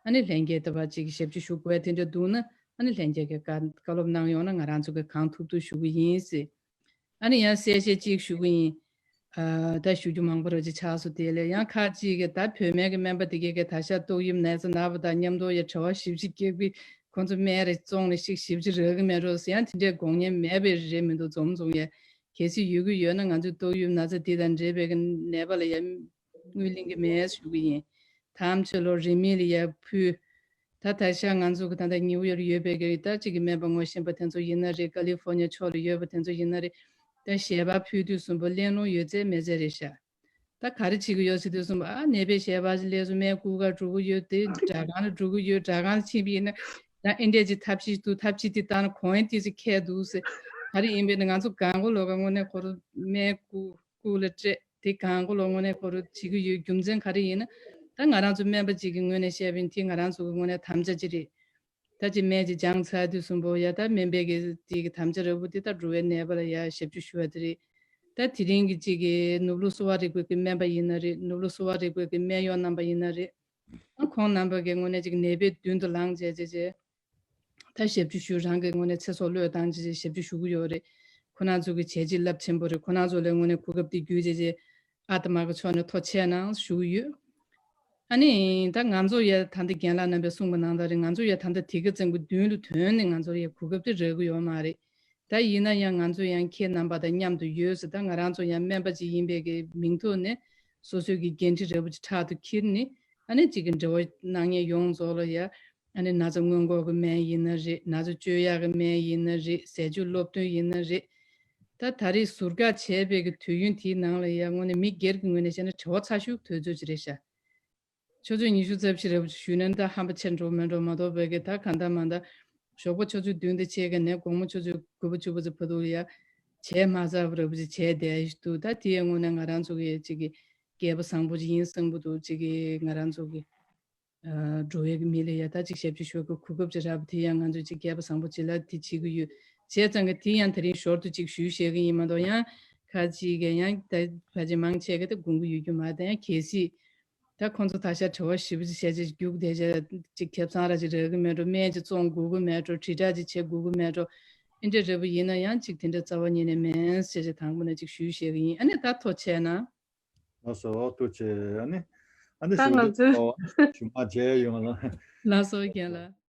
ཨ་ནི་ལྷན་རྒྱས་ད་བ་ཅིག་གི་ཞབས་ཕྱི་ཞུ་དགོས་དེ་འདྲ་འདུག་ན། ཨ་ནི་ལྷན་རྒྱས་ཀྱིས་བཀའ་བཀའ་སློབ་གནང་ཡོང་ན་ང་རང་ཚོ་གིས་གང་ཐུབ་ཐུབ་ཞུ་གི་ཡིན་ཟེར། ཨ་ནི་ཡང་གསལ་བཤད་ཅིག་ཞུ་གི་ཡིན། ཨ་ད་ཞུ་རྒྱུ་མང་པོ་ར་ཅིག་ཆགས་སོང་། དེ་ལས་ཡང་ཁག་ཅིག་གིས་ད་བོད་སྨན་གྱི་སྨན་པ་དེ་གས་ཀྱིས་ད་ཤ་ཏོག་དབྱིབས་ན་ཚ་ན་བ་དང་མཉམ་དུ་ཡ་དྲི་བ་ཞིབ་ཞིབ་བརྒྱབ་གི། ཁོང་ཚོ་སྨན་རེ་བཙོང་ནས་ཤིག་ཞིབ་ཅིག་རག་གི་མེད་འགྲོ་ཟེར། ཡང་དེ་འདྲའི་དགོངས་མཁན་མེད་པའི་རེད་མི་འདུག་འཛོམས་འཛོམས་ཡ། གལ་སྲིད་ཡོད་གི་ཡོད་ན་ང་ཚོས་ཏོག་དབྱིབས་ན་ཚ་དེ་དང་འབྲེལ་བའི་གི་ནད་པ་ལ་ཡ་དངུལ་ལེན་གི་མེད་ཞུ་གི་ཡིན། ཐམས་ཅད་ལོ་རིན་མེད་ལ་ཡ་ཕུལ། ད་ད་ཆ་ང་ཚོ་གི་ད་ལྟ་ནིའུ་ཡོག་ཡོད་པའི་གི་ད་ཅིག་གི་སྨན་པ་ངོ་ཤེས་པ་དེ་ཚོ་ཡིན་ན་རེད། ཀ་ལི་ཧྥོར་ཉ་ཕྱོགས་ལ་ཡོད་པ་དེ་ཚོ་ཡིན་ན་རེད། ད་ཞལ་པར་ཕུལ་དུས་གསུམ་པོ་ལེན་ལོང་ཡོད་ཚད་མེད་ཚད་རེད་ཤག་ད་ག་རེ་བྱེད་ཀྱི་ཡོད་ཟེར་དུས་གསུམ་པོ་ཨ་ནད་པའི་ཞལ་པར་ཅིག་སླེབས་སོང་། སྨན་བསྐུར་ག་འགྲོ་གི་ཡོད། དེ་སྦྲག་ཁང་ལ་འགྲོ་གི་ཡོད། སྦྲག་ཁང་ལ་ཕྱིན་པ་ཡིན་ན་ཡང་ཨེ་འདྲས་ཅིག་ཐབས་ཤེས་འདུག་ཐབས་ཤེས་དེ་བཏང་ན་གོང་ཡང་ཏི་ཙི་ཁེལ་འདུག་ཟེར། ག་རེ་ཡིན་པས་ན་ང་ཚོ་གང་གོ་ལོ་ག་དངོས་གནས་ཁོ་རང་སྨན་བསྐུར་སྐུ་ལ་སྤྲད་དེ་གང་གོ་ལོ་དངོས་གནས་ཁོ་རང་བྱེད་ཀྱི་ཡོད། རྒྱུ་མཚན་ག་རེ་ཡིན་ན། ད་ང་རང་ཚོ་སྨན་པ་གཅིག་གི་ངོས་ནས་བཤད་པ་ཡིན་དེ་ང་རང་ཚོ་གི་དངོས་གནས་དམ་བཅའ་ཅིག་རེད། ད་ཅིག་སྨན་ཅིག་སྦྱངས་ཚར་དུས་གསུམ་པོ་ཡ་ད་སྨན་པའི་གི་དེ་གི་དམ་བཅའ་ར་བོ་དེ་ད་འགྲོ་བའི་ནད་པ་ལ་ཡ་ཞབས་ཞུ་ཞུ་བ་དེ་རེད། ད་དེ་རིང་གི་གཅིག་གི་ནུབ་ལུགས་གསོ་བ་རིག་པའི་གི་སྨན་པ་ཡིན་ན་རེད། ནུབ་ལུགས་གསོ་བ་རིག་པའི་གི་སྨན་གཡོག་རྣམ་པ་ཡིན་ན་རེད། ཨ་ཁོང་རྣམ་པ་གི་དངོས་གནས་ཅིག་ནད་པའི་མདུན་དུ་ལངས་བྱས་བྱས་བྱས། ད་ཞབས་ཞུ་ཞུ་རང་གི་དངོས་གནས་ཚེ་སྲོག་བློས་བཏང་བྱས་བྱས་ཞབས་ཞུ་ཞུ་གི་ཡོད་རེད། ཁོ་རང་ཚོ་གི་བྱས་རྗེས་རླབས་ཆེན་པོ་རེད། ཁོ་རང་ཚོ་ལ་དངོས་གནས་གོ་སྐབས་དེ་བརྒྱུད་བྱས་བྱས་ཨ་ཏི་མ་གི་ཕྱོགས་ནས་ཐུགས་རྗེ་ཆེ་གནང་ཞུ་གི་ཡོད། ཨ་ནི་ད་ང་ཚོ་ཡ་ད་ལྟ་རྒན་ལགས་རྣམ་པས་གསུངས་པ་ནང་ལྟར་རེད། ང་ཚོ་ཡ་ད་ལྟ་དེ་ག་ཙམ་གྱི་མདུན་དུ་ཐོན་ནས་ང་ཚོར་ཡ་གོ་སྐབས་དེ་རག་གི་ཡོད་མ་རེད། ད་ཡིན་ན་ཡང་ང་ཚོ་ཡང་ཁྱེད་རྣམ་པ་དང་མཉམ་དུ་ཡོད་ཟེར། ད་ང་རང་ཚོ་ཡང་སྨན་པ་ཅིག་ཡིན་པའི་གི་མིང་ཐོག་ནས་སོ་སོའི་གི་འགན་འཁྲི་ར་བོ་ཅིག་ཕྲག་ཏུ་འཁྱེར་ནས་ཨ་ནི་གཅིག་གི་འབྲེལ་བ་གནང་མཁན་ཡོངས་རྫོགས་ལ་ཡ། ཨ་ནི་ན་ཚ་སྔོན་འགོག་གི་སྨན་ཡིན་ན་རེད། ན་ཚ་བཅོས་ཡག་གི་སྨན་ཡིན་ན་རེད། ཟས་བཅུད་སློབ་སྟོན་ཡིན་ན་རེད། ད་ད་རེས་ཟུར་བཀག་བྱས་པའི་གི་དུས་ཡུན་དེའི་ནང་ལ་ཡ་དངོས་གནས་མི་སྒེར་གྱི་ངོས་ནས་བཤད་ན་བྲེལ་བ་ཚ་ཤོས་དུས་ཚོད་ཅིག་རེད་ཤག་ཆུ་ཚོད་ཉི་ཤུ་རྩ་བཞི་རེ་བ་ཞུས་ན་ད་ཧམ་པ་ཆེར་འགྲོ་མི་འགྲོ་མ་གཏོགས་པའི་གི་ད་གང་ལྟར་མ་ལྟར་ཞོགས་པ་ཆུ་ཚོད་བདུན་དང་ཕྱེད་ཀ་ནས་དགོང་མོ་ཆུ་ཚོད་དགུ་པ་བཅུ་པ་ཙམ་བར་དུ་ལ་ཡ། བྱས་མ་ཚར་བ་ར་བུ་ཅིག་བྱས་བསྡད་འདུག་ད་དེའི་དངོས་གནས་ང་རང་ཚོ་གི་ཅིག་གི་སྐལ་པ་བཟང་པོ་ཅིག་ཡིན་བསམ་གི་འདུག་ཅིག་གི་ང་རང་ཚོ་གི་ཨ་འགྲོ་བའི་གི་མི་ལ་ཡ་ད་ཅིག་ཞབས་ཕྱི་ཞུ་གི་གོ་སྐབས་ཅིག་རག་པ་དེ་ཡང་ང་ཚོ་ཅིག་སྐལ་པ་བཟང་པོ་ཅིག་ལ་དེ་བྱེད་གི་ཡོད། བྱས་ཙང་གི་དེ་ཡང་དེ་རིང་ཞོར་དུ་ཅིག་ཞུས་བཤད་གི་ཡིན་མ་གཏོགས་ཡང་ཁ་ཅིག་གི་ཡང་ད་ཕལ་ཆེར་མང་ཆེ་གི་ད་དགོངས་གི་ཡོད་རྒྱུ་མ་རེད། ད་ཡང་གལ་སྲིད་ད་ཁོང་ཚོ་ད་ཤ་བྲེལ་བ་ཞེ་པོ་ཅིག་བྱས་ཅིག་རྒྱུགས་བསྡད་བྱས་ཅིག་ཁེ་བཟང་ར་ཅིག་རག་གི་མེད་འགྲོ། སྨན་ཅིག་བཙོང་དགོས་གི་མེད་འགྲོ། དྲིལ་བསྒྲགས་ཅིག་བྱེད་དགོས་གི་མེད་འགྲོ། ཨིན་འདྲ་རེད་པ། ཡིན་ན་ཡང་ཅིག་དེ་འདྲ་རྩ་བ་ཉིད་ནས་མེད་ཟེར་ཅིག་དང་པོ་ནས་ཅིག་ཞུས་བཤད་གི་ཡིན། ཨ་ནི་ད་ཐོ་བྱས་ན། ལགས་སོ། ཐུགས་རྗེ་ཆེ། ཨ་ནི་ཨ་ནི་ད་ང་ཚོས་ཞུ་མ་བྱས་ཡོང་ལ། ལགས་སོ་རྒན་ལགས།